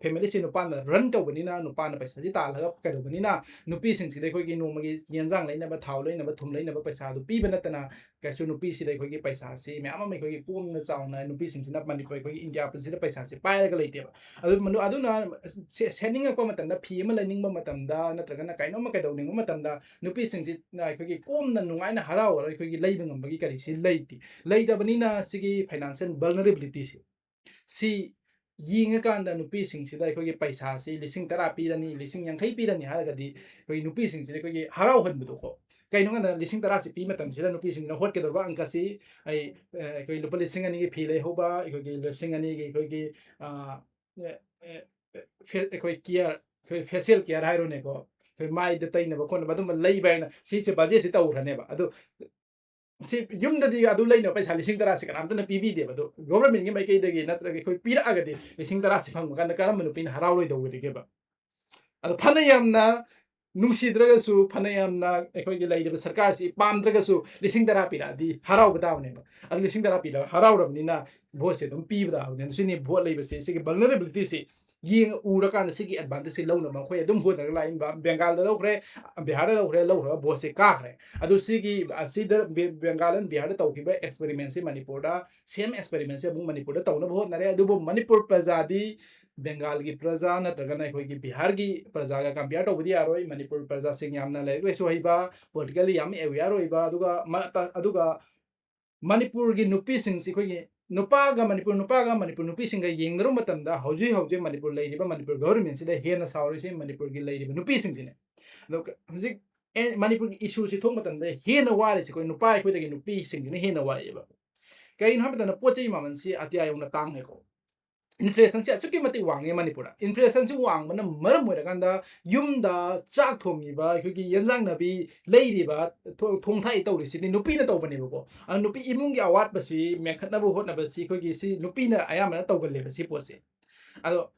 familyꯁꯤ ꯅꯨꯄꯥꯅ run ꯇꯧꯕꯅꯤꯅ, ꯅꯨꯄꯥꯅ ꯄꯩꯁꯥꯁꯤ ꯇꯥꯜꯂꯒ ꯀꯩꯗꯧꯕꯅꯤꯅ, ꯅꯨꯄꯤꯁꯤꯡꯁꯤꯗ ꯑꯩꯈꯣꯏꯒꯤ ꯅꯣꯡꯃꯒꯤ ꯌꯦꯟꯖꯥꯡ ꯂꯩꯅꯕ, ꯊꯥꯎ ꯂꯩꯅꯕ, ꯊꯨꯝ ꯂꯩꯅꯕ ꯄꯩꯁꯥꯗꯨ ꯄꯤꯕ ꯅꯠꯇꯅ, ꯀꯩꯁꯨ ꯅꯨꯄꯤꯁꯤꯗ ꯑꯩꯈꯣꯏꯒꯤ ꯄꯩꯁꯥꯁꯤ ꯃꯌꯥꯝ ꯑꯃ ꯑꯩꯈꯣꯏꯒꯤ ꯀꯣꯝꯅ ꯆꯥꯎꯅ ꯅꯨꯄꯤꯁꯤꯡꯁꯤꯅ ꯃꯅꯤꯄꯨꯔ, ꯑꯩꯈꯣꯏꯒꯤ ꯏꯟꯗꯤꯌꯥ ꯄꯨꯟꯁꯤꯗ ꯄꯩꯁꯥꯁꯤ ꯄꯥꯏꯔꯒ ꯂꯩꯇꯦꯕ꯫ ꯑꯗꯨ ꯃꯅꯨ-, ꯑꯗꯨꯅ ꯁꯦ-, ꯁꯦꯠꯅꯤꯡꯉꯛꯄ ꯃꯇꯝꯗ, ꯐꯤ ꯑꯃ ꯂꯩꯅꯤꯡꯕ ꯃꯇꯝꯗ, ꯅꯠꯇ꯭ꯔꯒꯅ ꯀꯩꯅꯣꯝꯃ ꯀꯩꯗꯧꯅꯤꯡꯕ ꯃꯇꯝꯗ, ꯅꯨꯄꯤꯁꯤꯡꯁꯤꯅ ꯑꯩꯈꯣꯏꯒꯤ ꯀꯣꯝꯅ ꯅꯨꯡꯉꯥꯏꯅ ꯍꯔꯥꯎꯔꯒ ꯑꯩꯈꯣꯏꯒꯤ ꯂꯩꯕ ꯉꯝꯕꯒꯤ ꯀꯔꯤꯁꯤ ꯂꯩꯇꯦ꯫ ꯂꯩꯇꯕꯅꯤꯅ ꯁꯤꯒꯤ financial vulnerabilityꯁꯤ, ꯁꯤ ꯌꯦꯡꯉꯀꯥꯟꯗ ꯅꯨꯄꯤꯁꯤꯡꯁꯤꯗ ꯑꯩꯈꯣꯏꯒꯤ ꯄꯩꯁꯥꯁꯤ ꯂꯤꯁꯤꯡ ꯇꯔꯥ ꯄꯤꯔꯅꯤ, ꯂꯤꯁꯤꯡ ꯌꯥꯡꯈꯩ ꯄꯤꯔꯅꯤ ꯍꯥꯏꯔꯒꯗꯤ ꯑꯩꯈꯣꯏ ꯅꯨꯄꯤꯁꯤꯡꯁꯤꯗ ꯑꯩꯈꯣꯏꯒꯤ ꯍꯔꯥꯎꯍꯟꯕꯗꯣꯀꯣ꯫ ꯀꯩꯅꯣ ꯍꯥꯏꯀꯥꯟꯗ ꯂꯤꯁꯤꯡ ꯇꯔꯥꯁꯤ ꯄꯤ ꯃꯇꯝꯁꯤꯗ ꯅꯨꯄꯤꯁꯤꯡꯅ ꯍꯣꯠꯀꯗꯧꯔꯤꯕ ꯑꯪꯀꯁꯤ ꯑꯩ, ꯑ, ꯑꯩꯈꯣꯏ ꯂꯨꯄꯥ ꯂꯤꯁꯤꯡ ꯑꯅꯤꯒꯤ ꯐꯤ ꯂꯩꯍꯧꯕ, ꯑꯩꯈꯣꯏꯒꯤ ꯂꯤꯁꯤꯡ ꯑꯅꯤꯒꯤ ꯑꯩꯈꯣꯏꯒꯤ, ꯑ, ꯑ, ꯑ, ꯐꯦ-, ꯑꯩꯈꯣꯏ care, ꯑꯩꯈꯣꯏ facial care ꯍꯥꯏꯔꯣꯅꯦꯀꯣ, ꯑꯩꯈꯣꯏ ꯃꯥꯏꯗ ꯇꯩꯅꯕ ꯈꯣꯠꯅꯕ ꯑꯗꯨꯝꯕ ꯂꯩꯕ ꯍꯥꯏꯅ ꯁꯤꯁꯦ budgetꯁꯤ ꯇꯧꯈ꯭ꯔꯅꯦꯕ꯫ ꯑꯗꯨ ꯁꯤ ꯌꯨꯝꯗꯗꯤ ꯑꯗꯨ ꯂꯩꯅꯕ ꯄꯩꯁꯥ ꯂꯤꯁꯤꯡ ꯇꯔꯥꯁꯤ ꯀꯅꯥꯝꯇꯅ ꯄꯤꯕꯤꯗꯦꯕ꯫ ꯑꯗꯣ governmentꯀꯤ ꯃꯥꯏꯀꯩꯗꯒꯤ ꯅꯠꯇ꯭ꯔꯒ ꯑꯩꯈꯣꯏ ꯄꯤꯔꯛꯑꯒꯗꯤ ꯂꯤꯁꯤꯡ ꯇꯔꯥꯁꯤ ꯐꯪꯕ ꯀꯥꯟꯗ ꯀꯔꯝꯕ ꯅꯨꯄꯤꯅ ꯍꯔꯥꯎꯔꯣꯏꯗꯧꯔꯤꯒꯦꯕ? ꯑꯗꯣ ꯐꯅ ꯌꯥꯝꯅ ꯅꯨꯡꯁꯤꯗ꯭ꯔꯒꯁꯨ, ꯐꯅ ꯌꯥꯝꯅ ꯑꯩꯈꯣꯏꯒꯤ ꯂꯩꯔꯤꯕ ꯁꯔꯀꯥꯔꯁꯤ ꯄꯥꯝꯗ꯭ꯔꯒꯁꯨ, ꯂꯤꯁꯤꯡ ꯇꯔꯥ ꯄꯤꯔꯛꯑꯗꯤ ꯍꯔꯥꯎꯕ ꯇꯥꯕꯅꯦꯕ꯫ ꯑꯗꯨ ꯂꯤꯁꯤꯡ ꯇꯔꯥ ꯄꯤꯔꯛꯑ ꯍꯔꯥꯎꯔꯕꯅꯤꯅ voteꯁꯦ ꯑꯗꯨꯝ ꯄꯤꯕ ꯇꯥꯕꯅꯦ꯫ ꯑꯗꯨ ꯁꯤꯅꯤ vote ꯂꯩꯕꯁꯦ, ꯁꯤꯒꯤ vulnerabilityꯁꯤ ꯌꯦꯡ ꯎꯔꯀꯥꯟꯗ ꯁꯤꯒꯤ advantageꯁꯤ ꯂꯧꯅꯕ ꯑꯩꯈꯣꯏ ꯑꯗꯨꯝ ꯍꯣꯠꯅꯔꯒ ꯂꯥꯛꯏꯕ꯫ ꯕꯦꯡꯒꯥꯜꯗ ꯂꯧꯈ꯭ꯔꯦ, ꯕꯤꯍꯥꯔꯗ ꯂꯧꯈ꯭ꯔꯦ, ꯂꯧꯈ꯭ꯔꯒ voteꯁꯦ ꯀꯥꯈ꯭ꯔꯦ꯫ ꯑꯗꯨ ꯁꯤꯒꯤ, ꯑꯁꯤꯗ ꯕꯦ-, ꯕꯦꯡꯒꯥꯜ and ꯕꯤꯍꯥꯔꯗ ꯇꯧꯈꯤꯕ experimentꯁꯤ ꯃꯅꯤꯄꯨꯔꯗ, same experimentꯁꯤ ꯑꯃꯨꯛ ꯃꯅꯤꯄꯨꯔꯗ ꯇꯧꯅꯕ ꯍꯣꯠꯅꯔꯦ꯫ ꯑꯗꯨꯕꯨ ꯃꯅꯤꯄꯨꯔ ꯄ꯭ꯔꯖꯥꯗꯤ ꯕꯦꯡꯒꯥꯜꯒꯤ ꯄ꯭ꯔꯖꯥ ꯅꯠꯇ꯭ꯔꯒꯅ ꯑꯩꯈꯣꯏꯒꯤ ꯕꯤꯍꯥꯔꯒꯤ ꯄ꯭ꯔꯖꯥꯒ compare ꯇꯧꯕꯗꯤ ꯌꯥꯔꯣꯏ꯫ ꯃꯅꯤꯄꯨꯔ ꯄ꯭ꯔꯖꯥꯁꯤꯡ ꯌꯥꯝꯅ ꯂꯥꯏꯔꯤꯛ ꯂꯥꯏꯁꯨ ꯍꯩꯕ, politically ꯌꯥꯝ aware ꯑꯣꯏꯕ, ꯑꯗꯨꯒ ꯃ-, ꯇ-, ꯑꯗꯨꯒ ꯃꯅꯤꯄꯨꯔꯒꯤ ꯅꯨꯄꯤꯁꯤꯡꯁꯤ ꯑꯩꯈꯣꯏꯒꯤ ꯅꯨꯄꯥꯒ ꯃꯅꯤꯄꯨꯔ ꯅꯨꯄꯥꯒ ꯃꯅꯤꯄꯨꯔ ꯅꯨꯄꯤꯁꯤꯡꯒ ꯌꯦꯡꯅꯔꯨꯕ ꯃꯇꯝꯗ ꯍꯧꯖꯤꯛ ꯍꯧꯖꯤꯛ ꯃꯅꯤꯄꯨꯔ ꯂꯩꯔꯤꯕ ꯃꯅꯤꯄꯨꯔ government ꯁꯤꯗ ꯍꯦꯟꯅ ꯁꯥꯎꯔꯤꯁꯤ ꯃꯅꯤꯄꯨꯔꯒꯤ ꯂꯩꯔꯤꯕ ꯅꯨꯄꯤꯁꯤꯡꯁꯤꯅꯦ꯫ ꯑꯗꯣ ꯀ-, ꯍꯧꯖꯤꯛ ꯑꯦ, ꯃꯅꯤꯄꯨꯔꯒꯤ issue ꯁꯤ ꯊꯣꯛꯄ ꯃꯇꯝꯗ ꯍꯦꯟꯅ ꯋꯥꯔꯤꯁꯤ ꯑꯩꯈꯣꯏ ꯅꯨꯄꯥ ꯑꯩꯈꯣꯏꯗꯒꯤ ꯅꯨꯄꯤꯁꯤꯡꯁꯤꯅ ꯍꯦꯟꯅ ꯋꯥꯏꯑꯦꯕ꯫ ꯀꯩꯒꯤꯅꯣ ꯍꯥꯏꯕ ꯃꯇꯝꯗ ꯄꯣꯠ ꯆꯩ ꯃꯃꯜꯁꯤ ꯑꯇꯤꯌꯥ ꯌꯧꯅ ꯇꯥꯡꯉꯦꯀꯣ꯫ Inflation ꯁꯤ ꯑꯁꯨꯛꯀꯤ ꯃꯇꯤꯛ ꯋꯥꯡꯉꯦ ꯃꯅꯤꯄꯨꯔꯗ꯫ Inflation ꯁꯤ ꯋꯥꯡꯕꯅ ꯃꯔꯝ ꯑꯣꯏꯔꯀꯥꯟꯗ ꯌꯨꯝꯗ ꯆꯥꯛ ꯊꯣꯡꯉꯤꯕ, ꯑꯩꯈꯣꯏꯒꯤ ꯌꯦꯟꯖꯥꯡ ꯅꯥꯄꯤ ꯂꯩꯔꯤꯕ, ꯊꯣ-, ꯊꯣꯡ ꯊꯥꯛꯏ ꯇꯧꯔꯤꯁꯤꯗꯤ ꯅꯨꯄꯤꯅ ꯇꯧꯕꯅꯦꯕꯀꯣ꯫ ꯑꯗꯨ ꯅꯨꯄꯤ ꯏꯃꯨꯡꯒꯤ ꯑꯋꯥꯠꯄꯁꯤ ꯃꯦꯟꯈꯠꯅꯕ ꯍꯣꯠꯅꯕꯁꯤ ꯑꯩꯈꯣꯏꯒꯤ ꯁꯤ ꯅꯨꯄꯤꯅ ꯑꯌꯥꯝꯕꯅ ꯇꯧꯒꯜꯂꯦꯕ ꯁꯤ ꯄꯣꯠꯁꯦ꯫ ꯑꯗꯣ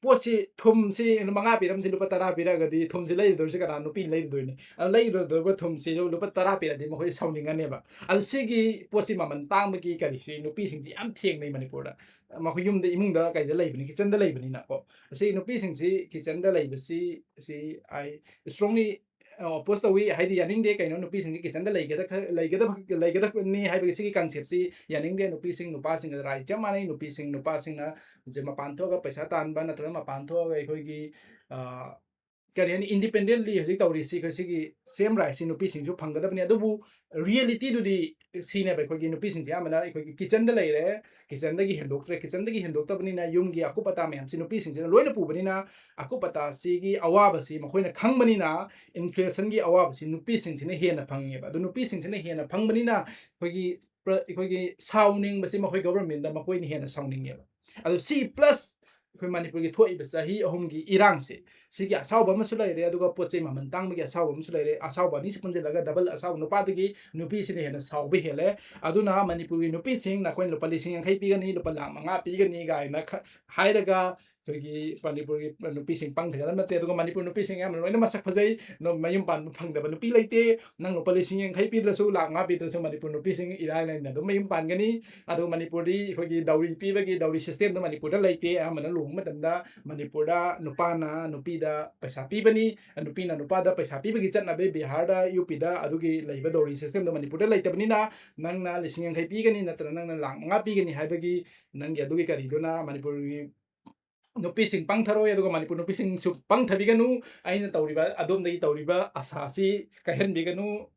ꯄꯣꯠꯁꯤ, ꯊꯨꯝꯁꯤ ꯃꯉꯥ ꯄꯤꯔꯝꯁꯤ ꯂꯨꯄꯥ ꯇꯔꯥ ꯄꯤꯔꯛꯑꯒꯗꯤ ꯊꯨꯝꯁꯤ ꯂꯩꯔꯨꯗꯣꯏꯁꯤ ꯀꯅꯥ? ꯅꯨꯄꯤꯅ ꯂꯩꯔꯨꯗꯣꯏꯅꯤ꯫ ꯑꯗꯣ ꯂꯩꯔꯨꯗꯧꯕ ꯊꯨꯝꯁꯤ ꯂꯨꯄꯥ ꯇꯔꯥ ꯄꯤꯔꯛꯑꯗꯤ ꯃꯈꯣꯏ ꯁꯥꯎꯅꯤꯡꯉꯅꯦꯕ꯫ ꯑꯗꯣ ꯁꯤꯒꯤ ꯄꯣꯠꯁꯤ ꯃꯃꯜ ꯇꯥꯡꯕꯒꯤ ꯀꯔꯤꯁꯤ ꯅꯨꯄꯤꯁꯤꯡꯁꯤ ꯌꯥꯝ ꯊꯦꯡꯅꯩ ꯃꯅꯤꯄꯨꯔꯗ꯫ ꯃꯈꯣꯏ ꯌꯨꯝꯗ, ꯏꯃꯨꯡꯗ ꯀꯩꯗ ꯂꯩꯕꯅꯤ, kitchen ꯗ ꯂꯩꯕꯅꯤꯅꯀꯣ꯫ ꯑꯁꯤ ꯅꯨꯄꯤꯁꯤꯡꯁꯤ kitchen ꯗ ꯂꯩꯕꯁꯤ, ꯁꯤ I strongly, ꯑ, oppose ꯇꯧꯏ, ꯍꯥꯏꯗꯤ ꯌꯥꯅꯤꯡꯗꯦ꯫ ꯀꯩꯅꯣ, ꯅꯨꯄꯤꯁꯤꯡꯁꯤ kitchen ꯗ ꯂꯩꯒꯗ-, ꯈ-, ꯂꯩꯒꯗꯕ, ꯂꯩꯒꯗꯕꯅꯤ ꯍꯥꯏꯕꯒꯤ ꯁꯤꯒꯤ concept ꯁꯤ ꯌꯥꯅꯤꯡꯗꯦ꯫ ꯅꯨꯄꯤꯁꯤꯡ ꯅꯨꯄꯥꯁꯤꯡꯒ right ꯆꯞ ꯃꯥꯟꯅꯩ꯫ ꯅꯨꯄꯤꯁꯤꯡ ꯅꯨꯄꯥꯁꯤꯡꯅ ꯍꯧꯖꯤꯛ ꯃꯄꯥꯟ ꯊꯣꯛꯑꯒ ꯄꯩꯁꯥ ꯇꯥꯟꯕ ꯅꯠꯇ꯭ꯔꯒ ꯃꯄꯥꯟ ꯊꯣꯛꯑꯒ ꯑꯩꯈꯣꯏꯒꯤ, ꯑ, ꯀꯔꯤ ꯍꯥꯏꯅꯤ, independently ꯍꯧꯖꯤꯛ ꯇꯧꯔꯤꯁꯤ ꯑꯩꯈꯣꯏ ꯁꯤꯒꯤ same right ꯁꯤ ꯅꯨꯄꯤꯁꯤꯡꯁꯨ ꯐꯪꯒꯗꯕꯅꯤ꯫ ꯑꯗꯨꯕꯨ reality ꯗꯨꯗꯤ ꯁꯤꯅꯦꯕ, ꯑꯩꯈꯣꯏꯒꯤ ꯅꯨꯄꯤꯁꯤꯡꯁꯦ ꯑꯌꯥꯝꯕꯅ ꯑꯩꯈꯣꯏꯒꯤ kitchen ꯗ ꯂꯩꯔꯦ, kitchen ꯗꯒꯤ ꯍꯦꯟꯗꯣꯛꯇ꯭ꯔꯦ꯫ Kitchen ꯗꯒꯤ ꯍꯦꯟꯗꯣꯛꯇꯕꯅꯤꯅ ꯌꯨꯝꯒꯤ ꯑꯀꯨꯞ ꯑꯇꯥ ꯃꯌꯥꯝꯁꯤ ꯅꯨꯄꯤꯁꯤꯡꯁꯤꯅ ꯂꯣꯏꯅ ꯄꯨꯕꯅꯤꯅ ꯑꯀꯨꯞ ꯑꯇꯥꯁꯤꯒꯤ ꯑꯋꯥꯕꯁꯤ ꯃꯈꯣꯏꯅ ꯈꯪꯕꯅꯤꯅ inflation ꯒꯤ ꯑꯋꯥꯕꯁꯤ ꯅꯨꯄꯤꯁꯤꯡꯁꯤꯅ ꯍꯦꯟꯅ ꯐꯪꯉꯦꯕ꯫ ꯑꯗꯨ ꯅꯨꯄꯤꯁꯤꯡꯁꯤꯅ ꯍꯦꯟꯅ ꯐꯪꯕꯅꯤꯅ ꯑꯩꯈꯣꯏꯒꯤ ꯄ꯭ꯔ-, ꯑꯩꯈꯣꯏꯒꯤ ꯁꯥꯎꯅꯤꯡꯕꯁꯤ ꯃꯈꯣꯏ government ꯇ ꯃꯈꯣꯏꯅ ꯍꯦꯟꯅ ꯁꯥꯎꯅꯤꯡꯉꯦꯕ꯫ ꯑꯗꯨ ꯁꯤ plus ꯑꯩꯈꯣꯏ ꯃꯅꯤꯄꯨꯔꯒꯤ ꯊꯣꯛꯏꯕ ꯆꯍꯤ ꯑꯍꯨꯝꯒꯤ ꯏꯔꯥꯡꯁꯦ, ꯁꯤꯒꯤ ꯑꯁꯥꯎꯕ ꯑꯃꯁꯨ ꯂꯩꯔꯦ, ꯑꯗꯨꯒ ꯄꯣꯠ ꯆꯩ ꯃꯃꯜ ꯇꯥꯡꯕꯒꯤ ꯑꯁꯥꯎꯕ ꯑꯃꯁꯨ ꯂꯩꯔꯦ꯫ ꯑꯁꯥꯎꯕ ꯑꯅꯤꯁꯤ ꯄꯨꯟꯁꯤꯜꯂꯒ double ꯑꯁꯥꯎꯕ ꯅꯨꯄꯥꯗꯒꯤ ꯅꯨꯄꯤꯁꯤꯅ ꯍꯦꯟꯅ ꯁꯥꯎꯕ ꯍꯦꯜꯂꯦ꯫ ꯑꯗꯨꯅ ꯃꯅꯤꯄꯨꯔꯒꯤ ꯅꯨꯄꯤꯁꯤꯡ, "ꯅꯈꯣꯏꯅ ꯂꯨꯄꯥ ꯂꯤꯁꯤꯡ ꯌꯥꯡꯈꯩ ꯄꯤꯒꯅꯤ, ꯂꯨꯄꯥ ꯂꯥꯈ ꯃꯉꯥ ꯄꯤꯒꯅꯤ" ꯀꯥꯏꯅ ꯈ-, ꯍꯥꯏꯔꯒ ꯑꯩꯈꯣꯏꯒꯤ ꯃꯅꯤꯄꯨꯔꯒꯤ ꯅꯨꯄꯤꯁꯤꯡ ꯄꯪꯊꯒꯗꯕ ꯅꯠꯇꯦ꯫ ꯑꯗꯨꯒ ꯃꯅꯤꯄꯨꯔ ꯅꯨꯄꯤꯁꯤꯡ ꯑꯌꯥꯝꯕꯅ ꯂꯣꯏꯅ ꯃꯁꯛ ꯐꯖꯩ, ꯅ-, ꯃꯌꯨꯝ ꯄꯥꯟꯕ ꯐꯪꯗꯕ ꯅꯨꯄꯤ ꯂꯩꯇꯦ꯫ ꯅꯪ ꯂꯨꯄꯥ ꯂꯤꯁꯤꯡ ꯌꯥꯡꯈꯩ ꯄꯤꯗ꯭ꯔꯁꯨ, ꯂꯥꯈ ꯃꯉꯥ ꯄꯤꯗ꯭ꯔꯁꯨ, ꯃꯅꯤꯄꯨꯔ ꯅꯨꯄꯤꯁꯤꯡ ꯏꯔꯥꯏ ꯂꯥꯏꯅ ꯑꯗꯨꯝ ꯃꯌꯨꯝ ꯄꯥꯟꯒꯅꯤ꯫ ꯑꯗꯨꯒ ꯃꯅꯤꯄꯨꯔꯗꯤ ꯑꯩꯈꯣꯏꯒꯤ dowry ꯄꯤꯕꯒꯤ, dowry system ꯗꯣ ꯃꯅꯤꯄꯨꯔꯗ ꯂꯩꯇꯦ꯫ ꯑꯌꯥꯝꯕꯅ ꯂꯨꯍꯣꯡꯕ ꯃꯇꯝꯗ ꯃꯅꯤꯄꯨꯔꯗ ꯅꯨꯄꯥꯅ ꯅꯨꯄꯤꯗ ꯄꯩꯁꯥ ꯄꯤꯕꯅꯤ, ꯅꯨꯄꯤꯅ ꯅꯨꯄꯥꯗ ꯄꯩꯁꯥ ꯄꯤꯕꯒꯤ ꯆꯠꯅꯕꯤ ꯕꯤꯍꯥꯔꯗ, ꯌꯨ ꯄꯤꯗ ꯑꯗꯨꯒꯤ ꯂꯩꯕ dowry system ꯗꯣ ꯃꯅꯤꯄꯨꯔꯗ ꯂꯩꯇꯕꯅꯤꯅ, ꯅꯪꯅ ꯂꯤꯁꯤꯡ ꯌꯥꯡꯈꯩ ꯄꯤꯒꯅꯤ ꯅꯠꯇ꯭ꯔꯒ ꯅꯪꯅ ꯂꯥꯈ ꯃꯉꯥ ꯄꯤꯒꯅꯤ ꯍꯥꯏꯕꯒꯤ ꯅꯪꯒꯤ ꯑꯗꯨꯒꯤ ꯀꯔꯤꯗꯨꯅ ꯃꯅꯤꯄꯨꯔꯒꯤ ꯅꯨꯄꯤꯁꯤꯡ ꯄꯪꯊꯔꯣꯏ, ꯑꯗꯨꯒ ꯃꯅꯤꯄꯨꯔ ꯅꯨꯄꯤꯁꯤꯡꯁꯨ ꯄꯪꯊꯕꯤꯒꯅꯨ꯫ ꯑꯩꯅ ꯇꯧꯔꯤꯕ, ꯑꯗꯣꯝꯗꯒꯤ ꯇꯧꯔꯤꯕ ꯑꯁꯥꯁꯤ ꯀꯥꯏꯍꯟꯕꯤꯒꯅꯨ꯫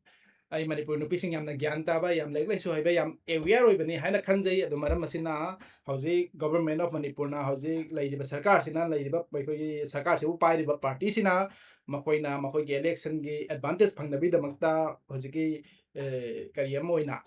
ꯑꯩ ꯃꯅꯤꯄꯨꯔ ꯅꯨꯄꯤꯁꯤꯡ ꯌꯥꯝꯅ ꯒ꯭ꯌꯥꯟ ꯇꯥꯕ, ꯌꯥꯝ ꯂꯥꯏꯔꯤꯛ ꯂꯥꯏꯁꯨ ꯍꯩꯕ, ꯌꯥꯝ aware ꯑꯣꯏꯕꯅꯤ ꯍꯥꯏꯅ ꯈꯟꯖꯩ꯫ ꯑꯗꯨ ꯃꯔꯝ ꯑꯁꯤꯅ ꯍꯧꯖꯤꯛ Government of ꯃꯅꯤꯄꯨꯔꯅ, ꯍꯧꯖꯤꯛ ꯂꯩꯔꯤꯕ ꯁꯔꯀꯥꯔꯁꯤꯅ, ꯂꯩꯔꯤꯕ ꯑꯩꯈꯣꯏꯒꯤ ꯁꯔꯀꯥꯔꯁꯤꯕꯨ ꯄꯥꯏꯔꯤꯕ ꯄꯥꯔꯇꯤꯁꯤꯅ ꯃꯈꯣꯏꯅ ꯃꯈꯣꯏꯒꯤ electionꯒꯤ advantage ꯐꯪꯅꯕꯒꯤꯗꯃꯛꯇ ꯍꯧꯖꯤꯛꯀꯤ, ꯑꯦ, ꯀꯔꯤ ꯑꯃ ꯑꯣꯏꯅ,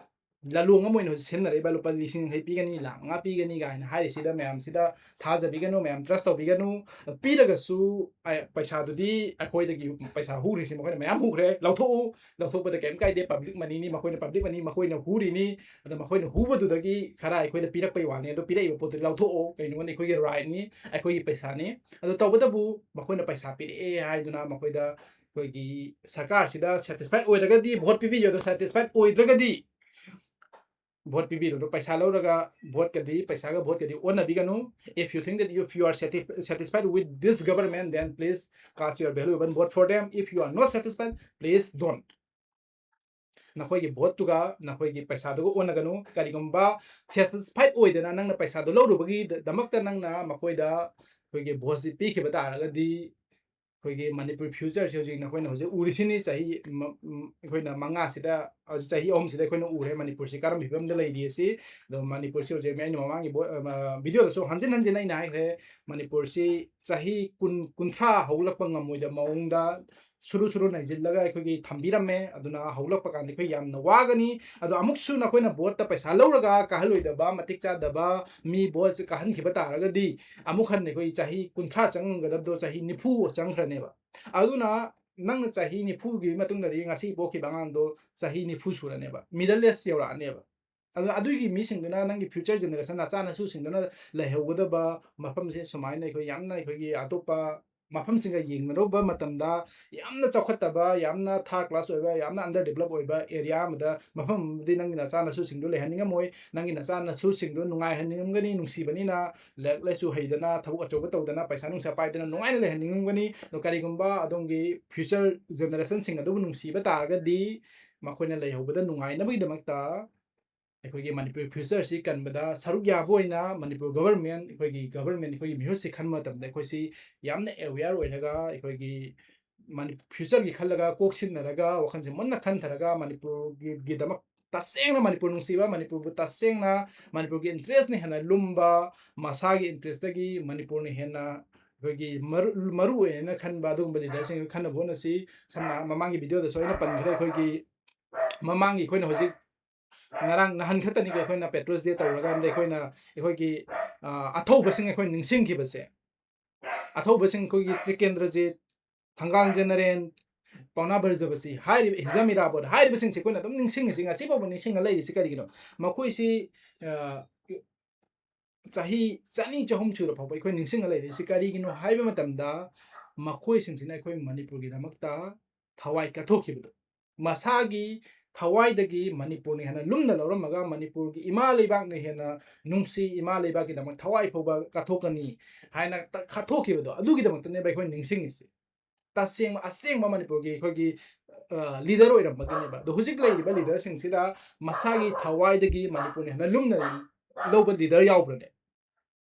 ꯂꯥꯂꯣꯡ ꯑꯃ ꯑꯣꯏꯅ ꯍꯧꯖꯤꯛ ꯁꯤꯖꯤꯟꯅꯔꯛꯏꯕ, ꯂꯨꯄꯥ ꯂꯤꯁꯤꯡ ꯌꯥꯡꯈꯩ ꯄꯤꯒꯅꯤ, ꯂꯥꯈ ꯃꯉꯥ ꯄꯤꯒꯅꯤ ꯀꯥꯏꯅ ꯍꯥꯏꯔꯤꯁꯤꯗ ꯃꯌꯥꯝꯁꯤꯗ ꯊꯥꯖꯕꯤꯒꯅꯨ, ꯃꯌꯥꯝ trust ꯇꯧꯕꯤꯒꯅꯨ꯫ ꯄꯤꯔꯒꯁꯨ, ꯑ, ꯄꯩꯁꯥꯗꯨꯗꯤ ꯑꯩꯈꯣꯏꯗꯒꯤ ꯄꯩꯁꯥ ꯍꯨꯈ꯭ꯔꯤꯁꯤ ꯃꯈꯣꯏꯅ ꯃꯌꯥꯝ ꯍꯨꯈ꯭ꯔꯦ, ꯂꯧꯊꯣꯛꯎ, ꯂꯧꯊꯣꯛꯄꯗ ꯀꯩꯝ ꯀꯥꯏꯗꯦ, public moneyꯅꯤ, ꯃꯈꯣꯏꯅ public money ꯃꯈꯣꯏꯅ ꯍꯨꯔꯤꯅꯤ, ꯑꯗ ꯃꯈꯣꯏꯅ ꯍꯨꯕꯗꯨꯗꯒꯤ ꯈꯔ ꯑꯩꯈꯣꯏꯗ ꯄꯤꯔꯛꯄꯩ ꯋꯥꯅꯤ꯫ ꯑꯗꯣ ꯄꯤꯔꯛꯏꯕ ꯄꯣꯠꯇꯨꯗꯤ ꯂꯧꯊꯣꯛꯑꯣ, ꯀꯩꯅꯣ ꯈꯪꯗꯦ, ꯑꯩꯈꯣꯏꯒꯤ rightꯅꯤ, ꯑꯩꯈꯣꯏꯒꯤ ꯄꯩꯁꯥꯅꯤ꯫ ꯑꯗꯣ ꯇꯧꯕꯇꯕꯨ ꯃꯈꯣꯏꯅ ꯄꯩꯁꯥ ꯄꯤꯔꯛꯑꯦ ꯍꯥꯏꯗꯨꯅ ꯃꯈꯣꯏꯗ ꯑꯩꯈꯣꯏꯒꯤ ꯁꯔꯀꯥꯔꯁꯤꯗ satisfied ꯑꯣꯏꯔꯒꯗꯤ vote ꯄꯤꯕꯤꯌꯨ, ꯑꯗꯣ satisfied ꯑꯣꯏꯗ꯭ꯔꯒꯗꯤ vote ꯄꯤꯕꯤꯔꯨꯅꯨ꯫ ꯄꯩꯁꯥ ꯂꯧꯔꯒ voteꯀꯗꯤ, ꯄꯩꯁꯥꯒ voteꯀꯗꯤ ꯑꯣꯟꯅꯕꯤꯒꯅꯨ꯫ If you think that you, if you are satisf-, satisfied with this government, then please cast your valuable vote for them. If you are not satisfied, please don't. ꯅꯈꯣꯏꯒꯤ voteꯇꯨꯒ ꯅꯈꯣꯏꯒꯤ ꯄꯩꯁꯥꯗꯨꯒ ꯑꯣꯟꯅꯒꯅꯨ꯫ ꯀꯔꯤꯒꯨꯝꯕ satisfied ꯑꯣꯏꯗꯅ ꯅꯪꯅ ꯄꯩꯁꯥꯗꯣ ꯂꯧꯔꯨꯕꯒꯤꯗꯃꯛꯇ ꯅꯪꯅ ꯃꯈꯣꯏꯗ ꯑꯩꯈꯣꯏꯒꯤ voteꯁꯤ ꯄꯤꯈꯤꯕ ꯇꯥꯔꯒꯗꯤ, ꯑꯩꯈꯣꯏꯒꯤ ꯃꯅꯤꯄꯨꯔ futureꯁꯤ ꯍꯧꯖꯤꯛ ꯅꯈꯣꯏꯅ ꯍꯧꯖꯤꯛ ꯎꯔꯤꯁꯤꯅꯤ꯫ ꯆꯍꯤ ꯃ-, ꯎꯝ, ꯑꯩꯈꯣꯏꯅ ꯃꯉꯥꯁꯤꯗ, ꯍꯧꯖꯤꯛ ꯆꯍꯤ ꯑꯍꯨꯝꯁꯤꯗ ꯑꯩꯈꯣꯏꯅ ꯎꯔꯦ ꯃꯅꯤꯄꯨꯔꯁꯤ ꯀꯔꯝꯕ ꯐꯤꯕꯝꯗ ꯂꯩꯔꯤ ꯑꯁꯤ꯫ ꯑꯗꯣ ꯃꯅꯤꯄꯨꯔꯁꯤ ꯍꯧꯖꯤꯛ ꯑꯩꯅ ꯃꯃꯥꯡꯒꯤ ꯕꯣ-, ꯑ, ꯃ-, videoꯗꯁꯨ ꯍꯟꯖꯤꯟ ꯍꯟꯖꯤꯟ ꯑꯩꯅ ꯍꯥꯏꯈ꯭ꯔꯦ, ꯃꯅꯤꯄꯨꯔꯁꯤ ꯆꯍꯤ ꯀꯨꯟ, ꯀꯨꯟꯊ꯭ꯔꯥ ꯍꯧꯒꯠꯂꯛꯄ ꯉꯝꯃꯣꯏꯗꯕ ꯃꯑꯣꯡꯗ ꯁꯨꯔꯨ ꯁꯨꯔꯨ ꯅꯩꯖꯤꯜꯂꯒ ꯑꯩꯈꯣꯏꯒꯤ ꯊꯝꯕꯤꯔꯝꯃꯦ꯫ ꯑꯗꯨꯅ ꯍꯧꯒꯠꯂꯛꯄ ꯀꯥꯟꯗ ꯑꯩꯈꯣꯏ ꯌꯥꯝꯅ ꯋꯥꯒꯅꯤ꯫ ꯑꯗꯣ ꯑꯃꯨꯛꯁꯨ ꯅꯈꯣꯏꯅ voteꯇ ꯄꯩꯁꯥ ꯂꯧꯔꯒ ꯀꯥꯍꯜꯂꯣꯏꯗꯕ, ꯃꯇꯤꯛ ꯆꯥꯗꯕ ꯃꯤ voteꯁꯦ ꯀꯥꯍꯟꯈꯤꯕ ꯇꯥꯔꯒꯗꯤ, ꯑꯃꯨꯛ ꯍꯟꯅ ꯑꯩꯈꯣꯏ ꯆꯍꯤ ꯀꯨꯟꯊ꯭ꯔꯥ ꯆꯪꯒꯗꯕꯗꯣ ꯆꯍꯤ ꯅꯤꯐꯨ ꯆꯪꯈ꯭ꯔꯅꯦꯕ꯫ ꯑꯗꯨꯅ ꯅꯪꯅ ꯆꯍꯤ ꯅꯤꯐꯨꯒꯤ ꯃꯇꯨꯡꯗꯗꯤ ꯉꯁꯤ ꯄꯣꯛꯈꯤꯕ ꯑꯉꯥꯡꯗꯣ ꯆꯍꯤ ꯅꯤꯐꯨ ꯁꯨꯔꯅꯦꯕ, middle age ꯌꯧꯔꯛꯑꯅꯦꯕ꯫ ꯑꯗꯨꯅ ꯑꯗꯨꯒꯤ ꯃꯤꯁꯤꯡꯗꯨꯅ, ꯅꯪꯒꯤ future generation, ꯅꯆꯥ ꯅꯁꯨꯁꯤꯡꯗꯨꯅ ꯂꯩꯍꯧꯒꯗꯕ ꯃꯐꯝꯁꯦ ꯁꯨꯃꯥꯏꯅ ꯑꯩꯈꯣꯏ ꯌꯥꯝꯅ, ꯑꯩꯈꯣꯏꯒꯤ ꯑꯇꯣꯞꯄ ꯃꯐꯝꯁꯤꯡꯒ ꯌꯦꯡꯅꯔꯨꯕ ꯃꯇꯝꯗ ꯌꯥꯝꯅ ꯆꯥꯎꯈꯠꯇꯕ, ꯌꯥꯝꯅ third class ꯑꯣꯏꯕ, ꯌꯥꯝꯅ underdevelop ꯑꯣꯏꯕ area ꯑꯃꯗ, ꯃꯐꯝ ꯑꯃꯗꯤ ꯅꯪꯒꯤ ꯅꯆꯥ ꯅꯁꯨꯁꯤꯡꯗꯨ ꯂꯩꯍꯟꯅꯤꯡꯉꯝꯃꯣꯏ꯫ ꯅꯪꯒꯤ ꯅꯆꯥ ꯅꯁꯨꯁꯤꯡꯗꯨ ꯅꯨꯡꯉꯥꯏꯍꯟꯅꯤꯡꯉꯝꯒꯅꯤ, ꯅꯨꯡꯁꯤꯕꯅꯤꯅ ꯂꯥꯏꯔꯤꯛ ꯂꯥꯏꯁꯨ ꯍꯩꯗꯅ, ꯊꯕꯛ ꯑꯆꯧꯕ ꯇꯧꯗꯅ, ꯄꯩꯁꯥ ꯅꯨꯡꯁꯥ ꯄꯥꯏꯗꯅ ꯅꯨꯡꯉꯥꯏꯅ ꯂꯩꯍꯟꯅꯤꯡꯉꯝꯒꯅꯤ꯫ ꯑꯗꯣ ꯀꯔꯤꯒꯨꯝꯕ ꯑꯗꯣꯝꯒꯤ future generationꯁꯤꯡ ꯑꯗꯨꯕꯨ ꯅꯨꯡꯁꯤꯕ ꯇꯥꯔꯒꯗꯤ, ꯃꯈꯣꯏꯅ ꯂꯩꯍꯧꯕꯗ ꯅꯨꯡꯉꯥꯏꯅꯕꯒꯤꯗꯃꯛꯇ ꯑꯩꯈꯣꯏꯒꯤ ꯃꯅꯤꯄꯨꯔ ꯐ꯭ꯌꯨꯆꯔꯁꯤ ꯀꯟꯕꯗ ꯁꯔꯨꯛ ꯌꯥꯕ ꯑꯣꯏꯅ ꯃꯅꯤꯄꯨꯔ ꯒꯚꯔꯟꯃꯦꯟ, ꯑꯩꯈꯣꯏꯒꯤ ꯒꯚꯔꯟꯃꯦꯟ, ꯑꯩꯈꯣꯏꯒꯤ ꯃꯤꯍꯨꯠꯁꯤ ꯈꯟꯕ ꯃꯇꯝꯗ ꯑꯩꯈꯣꯏꯁꯤ ꯌꯥꯝꯅ ꯑꯦꯋꯦꯌꯔ ꯑꯣꯏꯔꯒ ꯑꯩꯈꯣꯏꯒꯤ ꯃꯅꯤ-, ꯐ꯭ꯌꯨꯆꯔꯒꯤ ꯈꯜꯂꯒ ꯀꯣꯛ ꯁꯤꯟꯅꯔꯒ ꯋꯥꯈꯜꯁꯦ ꯃꯨꯟꯅ ꯈꯟꯊꯔꯒ ꯃꯅꯤꯄꯨꯔꯒꯤꯗꯃꯛ ꯇꯁꯦꯡꯅ ꯃꯅꯤꯄꯨꯔ ꯅꯨꯡꯁꯤꯕ, ꯃꯅꯤꯄꯨꯔꯕꯨ ꯇꯁꯦꯡꯅ ꯃꯅꯤꯄꯨꯔꯒꯤ ꯏꯟꯇꯔꯦꯁꯅ ꯍꯦꯟꯅ ꯂꯨꯝꯕ, ꯃꯁꯥꯒꯤ ꯏꯟꯇꯔꯦꯁꯇꯒꯤ ꯃꯅꯤꯄꯨꯔꯅ ꯍꯦꯟꯅ ꯑꯩꯈꯣꯏꯒꯤ ꯃꯔꯨ, ꯃꯔꯨ ꯑꯣꯏꯅ ꯈꯟꯕ ꯑꯗꯨꯒꯨꯝꯕ ꯂꯤꯗꯔꯁꯤꯡ ꯈꯟꯅꯕ ꯍꯣꯠꯅꯁꯤ꯫ ꯁꯝꯅ ꯃꯃꯥꯡꯒꯤ ꯚꯤꯗꯤꯑꯣꯗꯁꯨ ꯑꯩꯅ ꯄꯟꯈ꯭ꯔꯦ, ꯑꯩꯈꯣꯏꯒꯤ ꯃꯃꯥꯡꯒꯤ ꯑꯩꯈꯣꯏꯅ ꯍꯧꯖꯤꯛ ꯉꯔꯥꯡ ꯅꯍꯥꯟ ꯈꯛꯇꯅꯤꯀꯣ ꯑꯩꯈꯣꯏꯅ ꯄꯦꯇ꯭ꯔꯣꯁ ꯗꯦ ꯇꯧꯔꯀꯥꯟꯗ ꯑꯩꯈꯣꯏꯅ ꯑꯩꯈꯣꯏꯒꯤ, ꯑ, ꯑꯊꯧꯕꯁꯤꯡ ꯑꯩꯈꯣꯏ ꯅꯤꯡꯁꯤꯡꯈꯤꯕꯁꯦ꯫ ꯑꯊꯧꯕꯁꯤꯡ ꯑꯩꯈꯣꯏꯒꯤ ꯇ꯭ꯔꯤꯀꯦꯟꯗ꯭ꯔꯖꯤꯠ, ꯊꯪꯒꯥꯜ ꯖꯦꯅꯔꯦꯜ, ꯄꯥꯎꯅꯥ ꯕ꯭ꯔꯖꯕꯁꯤ ꯍꯥꯏꯔꯤꯕ, ꯍꯤꯖꯝ ꯏꯔꯥꯕꯣꯠ ꯍꯥꯏꯔꯤꯕꯁꯤꯡꯁꯦ ꯑꯩꯈꯣꯏꯅ ꯑꯗꯨꯝ ꯅꯤꯡꯁꯤꯡꯉꯤꯁꯤ, ꯉꯁꯤ ꯐꯥꯎꯕ ꯅꯤꯡꯁꯤꯡꯉ ꯂꯩꯔꯤꯁꯤ ꯀꯔꯤꯒꯤꯅꯣ? ꯃꯈꯣꯏꯁꯤ, ꯑ, ꯆꯍꯤ ꯆꯅꯤ ꯆꯍꯨꯝ ꯁꯨꯔ ꯐꯥꯎꯕ ꯑꯩꯈꯣꯏ ꯅꯤꯡꯁꯤꯡꯉ ꯂꯩꯔꯤꯁꯤ ꯀꯔꯤꯒꯤꯅꯣ ꯍꯥꯏꯕ ꯃꯇꯝꯗ, ꯃꯈꯣꯏꯁꯤꯡꯁꯤꯅ ꯑꯩꯈꯣꯏ ꯃꯅꯤꯄꯨꯔꯒꯤꯗꯃꯛꯇ ꯊꯋꯥꯏ ꯀꯠꯊꯣꯛꯈꯤꯕꯗꯣ, ꯃꯁꯥꯒꯤ ꯊꯋꯥꯏꯗꯒꯤ ꯃꯅꯤꯄꯨꯔꯅ ꯍꯦꯟꯅ ꯂꯨꯝꯅ ꯂꯧꯔꯝꯃꯒ ꯃꯅꯤꯄꯨꯔꯒꯤ ꯏꯃꯥ ꯂꯩꯕꯥꯛꯅ ꯍꯦꯟꯅ ꯅꯨꯡꯁꯤ, ꯏꯃꯥ ꯂꯩꯕꯥꯛꯀꯤꯗꯃꯛ ꯊꯋꯥꯏ ꯐꯥꯎꯕ ꯀꯠꯊꯣꯛꯀꯅꯤ ꯍꯥꯏꯅ ꯇ-, ꯀꯠꯊꯣꯛꯈꯤꯕꯗꯣ, ꯑꯗꯨꯒꯤꯗꯃꯛꯇꯅꯦꯕ ꯑꯩꯈꯣꯏ ꯅꯤꯡꯁꯤꯡꯉꯤꯁꯤ꯫ ꯇꯁꯦꯡꯕ, ꯑꯁꯦꯡꯕ ꯃꯅꯤꯄꯨꯔꯒꯤ ꯑꯩꯈꯣꯏꯒꯤ, ꯑ, ꯂꯤꯗꯔ ꯑꯣꯏꯔꯝꯕꯒꯤꯅꯦꯕ꯫ ꯑꯗꯣ ꯍꯧꯖꯤꯛ ꯂꯩꯔꯤꯕ ꯂꯤꯗꯔꯁꯤꯡꯁꯤꯗ ꯃꯁꯥꯒꯤ ꯊꯋꯥꯏꯗꯒꯤ ꯃꯅꯤꯄꯨꯔꯅ ꯍꯦꯟꯅ ꯂꯨꯝꯅ ꯂꯧꯕ ꯂꯤꯗꯔ ꯌꯥꯎꯕ꯭ꯔꯅꯦ?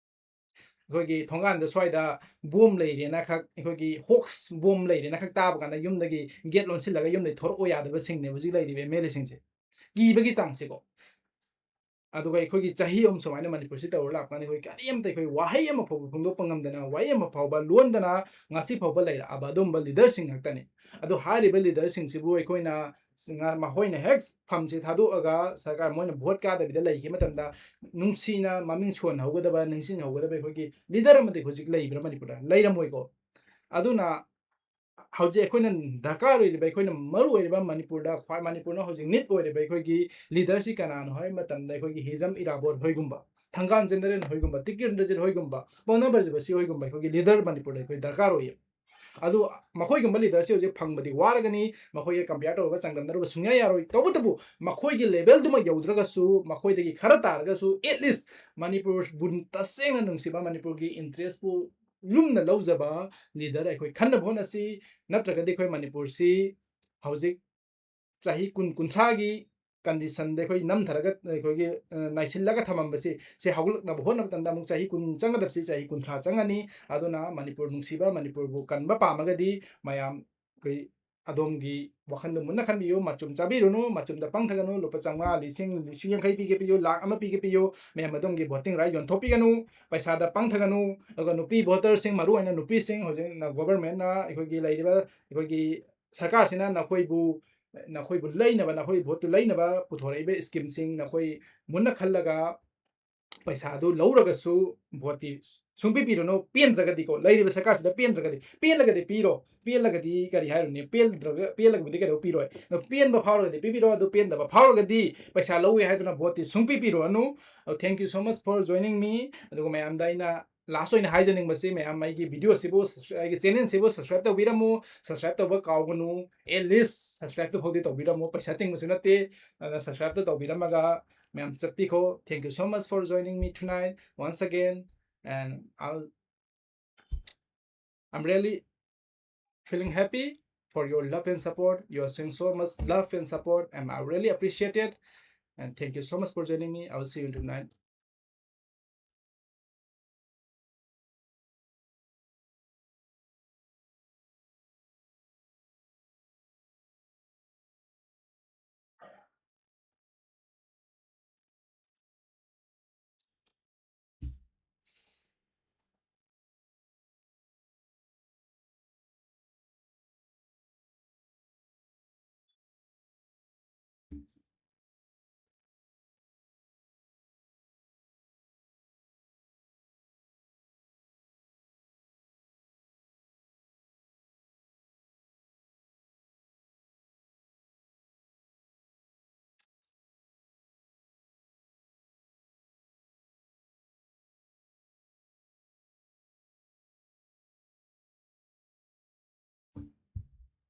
ꯑꯩꯈꯣꯏꯒꯤ ꯊꯣꯡꯒꯥꯟꯗ ꯁ꯭ꯋꯥꯏꯗ ꯕꯣꯝ ꯂꯩꯔꯦꯅ ꯈꯛ, ꯑꯩꯈꯣꯏꯒꯤ ꯍꯣꯛꯁ ꯕꯣꯝ ꯂꯩꯔꯦꯅ ꯈꯛ ꯇꯥꯕ ꯀꯥꯟꯗ ꯌꯨꯝꯗꯒꯤ ꯒꯦꯠ ꯂꯣꯟꯁꯤꯜꯂꯒ ꯌꯨꯝꯗꯒꯤ ꯊꯣꯔꯛꯑꯣ ꯌꯥꯗꯕꯁꯤꯡꯅꯦ ꯍꯧꯖꯤꯛ ꯂꯩꯔꯤꯕ ꯑꯦꯝ ꯑꯦꯜ ꯑꯦꯁꯤꯡꯁꯦ꯫ ꯀꯤꯕꯒꯤ ꯆꯥꯡꯁꯦꯀꯣ꯫ ꯑꯗꯨꯒ ꯑꯩꯈꯣꯏꯒꯤ ꯆꯍꯤ ꯑꯍꯨꯝ ꯁꯨꯃꯥꯏꯅ ꯃꯅꯤꯄꯨꯔꯁꯤ ꯇꯧꯔ ꯂꯥꯛꯄ ꯀꯥꯟꯗ ꯑꯩꯈꯣꯏ ꯀꯔꯤꯝꯇ ꯑꯩꯈꯣꯏ ꯋꯥꯍꯩ ꯑꯃ ꯐꯥꯎꯕ ꯐꯣꯡꯗꯣꯛꯄ ꯉꯝꯗꯅ, ꯋꯥꯍꯩ ꯑꯃ ꯐꯥꯎꯕ ꯂꯣꯟꯗꯅ ꯉꯁꯤ ꯐꯥꯎꯕ ꯂꯩꯔꯛꯑꯕ ꯑꯗꯨꯝꯕ ꯂꯤꯗꯔꯁꯤꯡ ꯉꯥꯛꯇꯅꯤ꯫ ꯑꯗꯣ ꯍꯥꯏꯔꯤꯕ ꯂꯤꯗꯔꯁꯤꯡꯁꯤꯕꯨ ꯑꯩꯈꯣꯏꯅ ꯉ-, ꯃꯈꯣꯏꯅ ꯍꯦꯛ ꯐꯝꯁꯦ ꯊꯥꯗꯣꯛꯑꯒ ꯁꯔꯀꯥꯔ ꯃꯣꯏꯅ ꯚꯣꯠ ꯀꯥꯗꯕꯤꯗ ꯂꯩꯈꯤꯕ ꯃꯇꯝꯗ ꯅꯨꯡꯁꯤꯅ ꯃꯃꯤꯡ ꯁꯣꯟꯍꯧꯒꯗꯕ, ꯅꯤꯡꯁꯤꯡꯍꯧꯒꯗꯕ ꯑꯩꯈꯣꯏꯒꯤ ꯂꯤꯗꯔ ꯑꯃꯗꯤ ꯍꯧꯖꯤꯛ ꯂꯩꯕ꯭ꯔꯥ ꯃꯅꯤꯄꯨꯔꯗ? ꯂꯩꯔꯝꯃꯣꯏꯀꯣ꯫ ꯑꯗꯨꯅ ꯍꯧꯖꯤꯛ ꯑꯩꯈꯣꯏꯅ ꯗꯔꯀꯥꯔ ꯑꯣꯏꯔꯤꯕ, ꯑꯩꯈꯣꯏꯅ ꯃꯔꯨ ꯑꯣꯏꯔꯤꯕ ꯃꯅꯤꯄꯨꯔꯗ ꯈ꯭ꯋꯥꯏ, ꯃꯅꯤꯄꯨꯔꯅ ꯍꯧꯖꯤꯛ ꯅꯤꯠ ꯑꯣꯏꯔꯤꯕ ꯑꯩꯈꯣꯏꯒꯤ ꯂꯤꯗꯔꯁꯤ ꯀꯅꯥꯅꯣ ꯍꯥꯏꯕ ꯃꯇꯝꯗ ꯑꯩꯈꯣꯏꯒꯤ ꯍꯤꯖꯝ ꯏꯔꯥꯕꯣꯠ ꯍꯣꯏꯒꯨꯝꯕ, ꯊꯪꯒꯥꯜ ꯖꯦꯅꯔꯦꯜ ꯍꯣꯏꯒꯨꯝꯕ, ꯇꯤꯀꯦꯟꯗ꯭ꯔꯖꯤꯠ ꯍꯣꯏꯒꯨꯝꯕ, ꯄꯥꯎꯅꯥ ꯕ꯭ꯔꯖꯕꯥꯁꯤ ꯍꯣꯏꯒꯨꯝꯕ ꯑꯩꯈꯣꯏꯒꯤ ꯂꯤꯗꯔ ꯃꯅꯤꯄꯨꯔꯗ ꯑꯩꯈꯣꯏ ꯗꯔꯀꯥꯔ ꯑꯣꯏꯌꯦ꯫ ꯑꯗꯨ ꯃꯈꯣꯏꯒꯨꯝꯕ ꯂꯤꯗꯔꯁꯤ ꯍꯧꯖꯤꯛ ꯐꯪꯕꯗꯤ ꯋꯥꯔꯒꯅꯤ, ꯃꯈꯣꯏꯒ ꯀꯝꯄꯤꯌꯔ ꯇꯧꯔꯒ ꯆꯥꯡꯗꯝꯅꯔꯨꯕ ꯁꯨꯡꯌꯥ ꯌꯥꯔꯣꯏ꯫ ꯇꯧꯕꯇꯕꯨ ꯃꯈꯣꯏꯒꯤ ꯂꯦꯚꯦꯜꯗꯨꯃꯛ ꯌꯧꯗ꯭ꯔꯒꯁꯨ, ꯃꯈꯣꯏꯗꯒꯤ ꯈꯔ ꯇꯥꯔꯒꯁꯨ, at least ꯃꯅꯤꯄꯨꯔꯕꯨ ꯇꯁꯦꯡꯅ ꯅꯨꯡꯁꯤꯕ, ꯃꯅꯤꯄꯨꯔꯒꯤ ꯏꯟꯇꯔꯦꯁꯄꯨ ꯂꯨꯝꯅ ꯂꯧꯖꯕ ꯂꯤꯗꯔ ꯑꯩꯈꯣꯏ ꯈꯟꯅꯕ ꯍꯣꯠꯅꯁꯤ꯫ ꯅꯠꯇ꯭ꯔꯒꯗꯤ ꯑꯩꯈꯣꯏ ꯃꯅꯤꯄꯨꯔꯁꯤ ꯍꯧꯖꯤꯛ ꯆꯍꯤ ꯀꯨꯟ, ꯀꯨꯟꯊ꯭ꯔꯥꯒꯤ conditionꯗ ꯑꯩꯈꯣꯏ ꯅꯝꯊꯔꯒ ꯑꯩꯈꯣꯏꯒꯤ ꯅꯥꯏꯁꯤꯜꯂꯒ ꯊꯝꯃꯝꯕꯁꯤ ꯁꯤ ꯍꯧꯒꯠꯂꯛꯅꯕ ꯍꯣꯠꯅꯕ ꯃꯇꯝꯗ ꯑꯃꯨꯛ ꯆꯍꯤ ꯀꯨꯟ ꯆꯪꯒꯗꯕꯁꯤ ꯆꯍꯤ ꯀꯨꯟꯊ꯭ꯔꯥ ꯆꯪꯒꯅꯤ꯫ ꯑꯗꯨꯅ ꯃꯅꯤꯄꯨꯔ ꯅꯨꯡꯁꯤꯕ, ꯃꯅꯤꯄꯨꯔꯕꯨ ꯀꯟꯕ ꯄꯥꯝꯃꯒꯗꯤ ꯃꯌꯥꯝ ꯑꯩꯈꯣꯏ ꯑꯗꯣꯝꯒꯤ ꯋꯥꯈꯜꯗ ꯃꯨꯟꯅ ꯈꯟꯕꯤꯌꯨ꯫ ꯃꯆꯨꯝ ꯆꯥꯕꯤꯔꯨꯅꯨ, ꯃꯆꯨꯝꯗ ꯄꯪꯊꯒꯅꯨ꯫ ꯂꯨꯄꯥ ꯆꯥꯝꯃꯉꯥ, ꯂꯤꯁꯤꯡ, ꯂꯤꯁꯤꯡ ꯌꯥꯡꯈꯩ ꯄꯤꯒꯦ ꯄꯤꯌꯨ, ꯂꯥꯛ ꯑꯃ ꯄꯤꯒꯦ ꯄꯤꯌꯨ, ꯃꯌꯥꯝ ꯑꯗꯣꯝꯒꯤ voting right ꯌꯣꯟꯊꯣꯛꯄꯤꯒꯅꯨ꯫ ꯄꯩꯁꯥꯗ ꯄꯪꯊꯒꯅꯨ꯫ ꯑꯗꯨꯒ ꯅꯨꯄꯤ voterꯁꯤꯡ, ꯃꯔꯨꯑꯣꯏꯅ ꯅꯨꯄꯤꯁꯤꯡ, ꯍꯧꯖꯤꯛ governmentꯅ, ꯑꯩꯈꯣꯏꯒꯤ ꯂꯩꯔꯤꯕ ꯑꯩꯈꯣꯏꯒꯤ ꯁꯔꯀꯥꯔꯁꯤꯅ ꯅꯈꯣꯏꯕꯨ, ꯅꯈꯣꯏꯕꯨ ꯂꯩꯅꯕ, ꯅꯈꯣꯏꯒꯤ voteꯇꯨ ꯂꯩꯅꯕ ꯄꯨꯊꯣꯔꯛꯏꯕ schemeꯁꯤꯡ ꯅꯈꯣꯏ ꯃꯨꯟꯅ ꯈꯜꯂꯒ ꯄꯩꯁꯥꯗꯨ ꯂꯧꯔꯒꯁꯨ voteꯇꯤ ꯁꯨꯡꯄꯤ ꯄꯤꯔꯨꯅꯨ꯫ ꯄꯦꯟꯗ꯭ꯔꯒꯗꯤꯀꯣ, ꯂꯩꯔꯤꯕ ꯁꯔꯀꯥꯔꯁꯤꯗ ꯄꯦꯟꯗ꯭ꯔꯒꯗꯤ, ꯄꯦꯜꯂꯒꯗꯤ ꯄꯤꯔꯣ, ꯄꯦꯜꯂꯒꯗꯤ ꯀꯔꯤ ꯍꯥꯏꯔꯨꯅꯤ? ꯄꯦꯟꯗ꯭ꯔꯒ, ꯄꯦꯜꯂꯒꯕꯨꯗꯤ ꯀꯩꯗꯧ ꯄꯤꯔꯣꯏ? ꯑꯗꯣ ꯄꯦꯟꯕ ꯐꯥꯎꯔꯒꯗꯤ ꯄꯤꯕꯤꯔꯣ, ꯑꯗꯨ ꯄꯦꯟꯗꯕ ꯐꯥꯎꯔꯒꯗꯤ ꯄꯩꯁꯥ ꯂꯧꯋꯦ ꯍꯥꯏꯗꯨꯅ voteꯇꯤ ꯁꯨꯡꯄꯤ ꯄꯤꯔꯨꯔꯅꯨ꯫ ꯑꯗꯣ thank you so much for joining me꯫ ꯑꯗꯨꯒ ꯃꯌꯥꯝꯗ ꯑꯩꯅ last ꯑꯣꯏꯅ ꯍꯥꯏꯖꯅꯤꯡꯕꯁꯤ, ꯃꯌꯥꯝ ꯑꯩꯒꯤ videoꯁꯤꯕꯨ subscri-, ꯑꯩꯒꯤ channelꯁꯤꯕꯨ subscribe ꯇꯧꯕꯤꯔꯝꯃꯨ, subscribe ꯇꯧꯕ ꯀꯥꯎꯒꯅꯨ, at least subscribe ꯇꯧ ꯐꯥꯎꯗꯤ ꯇꯧꯕꯤꯔꯝꯃꯨ, ꯄꯩꯁꯥ ꯇꯤꯡꯕꯁꯨ ꯅꯠꯇꯦ꯫ ꯑꯗꯨꯅ subscribe ꯇꯧꯕꯤꯔꯝꯃꯒ ꯃꯌꯥꯝ ꯆꯠꯄꯤꯈꯣ꯫ Thank you so much for joining me tonight once again, and I'll, I'm really feeling happy for your love and support. You are showing so much love and support, and I really appreciate it. And thank you so much for joining me. I will see you tonight.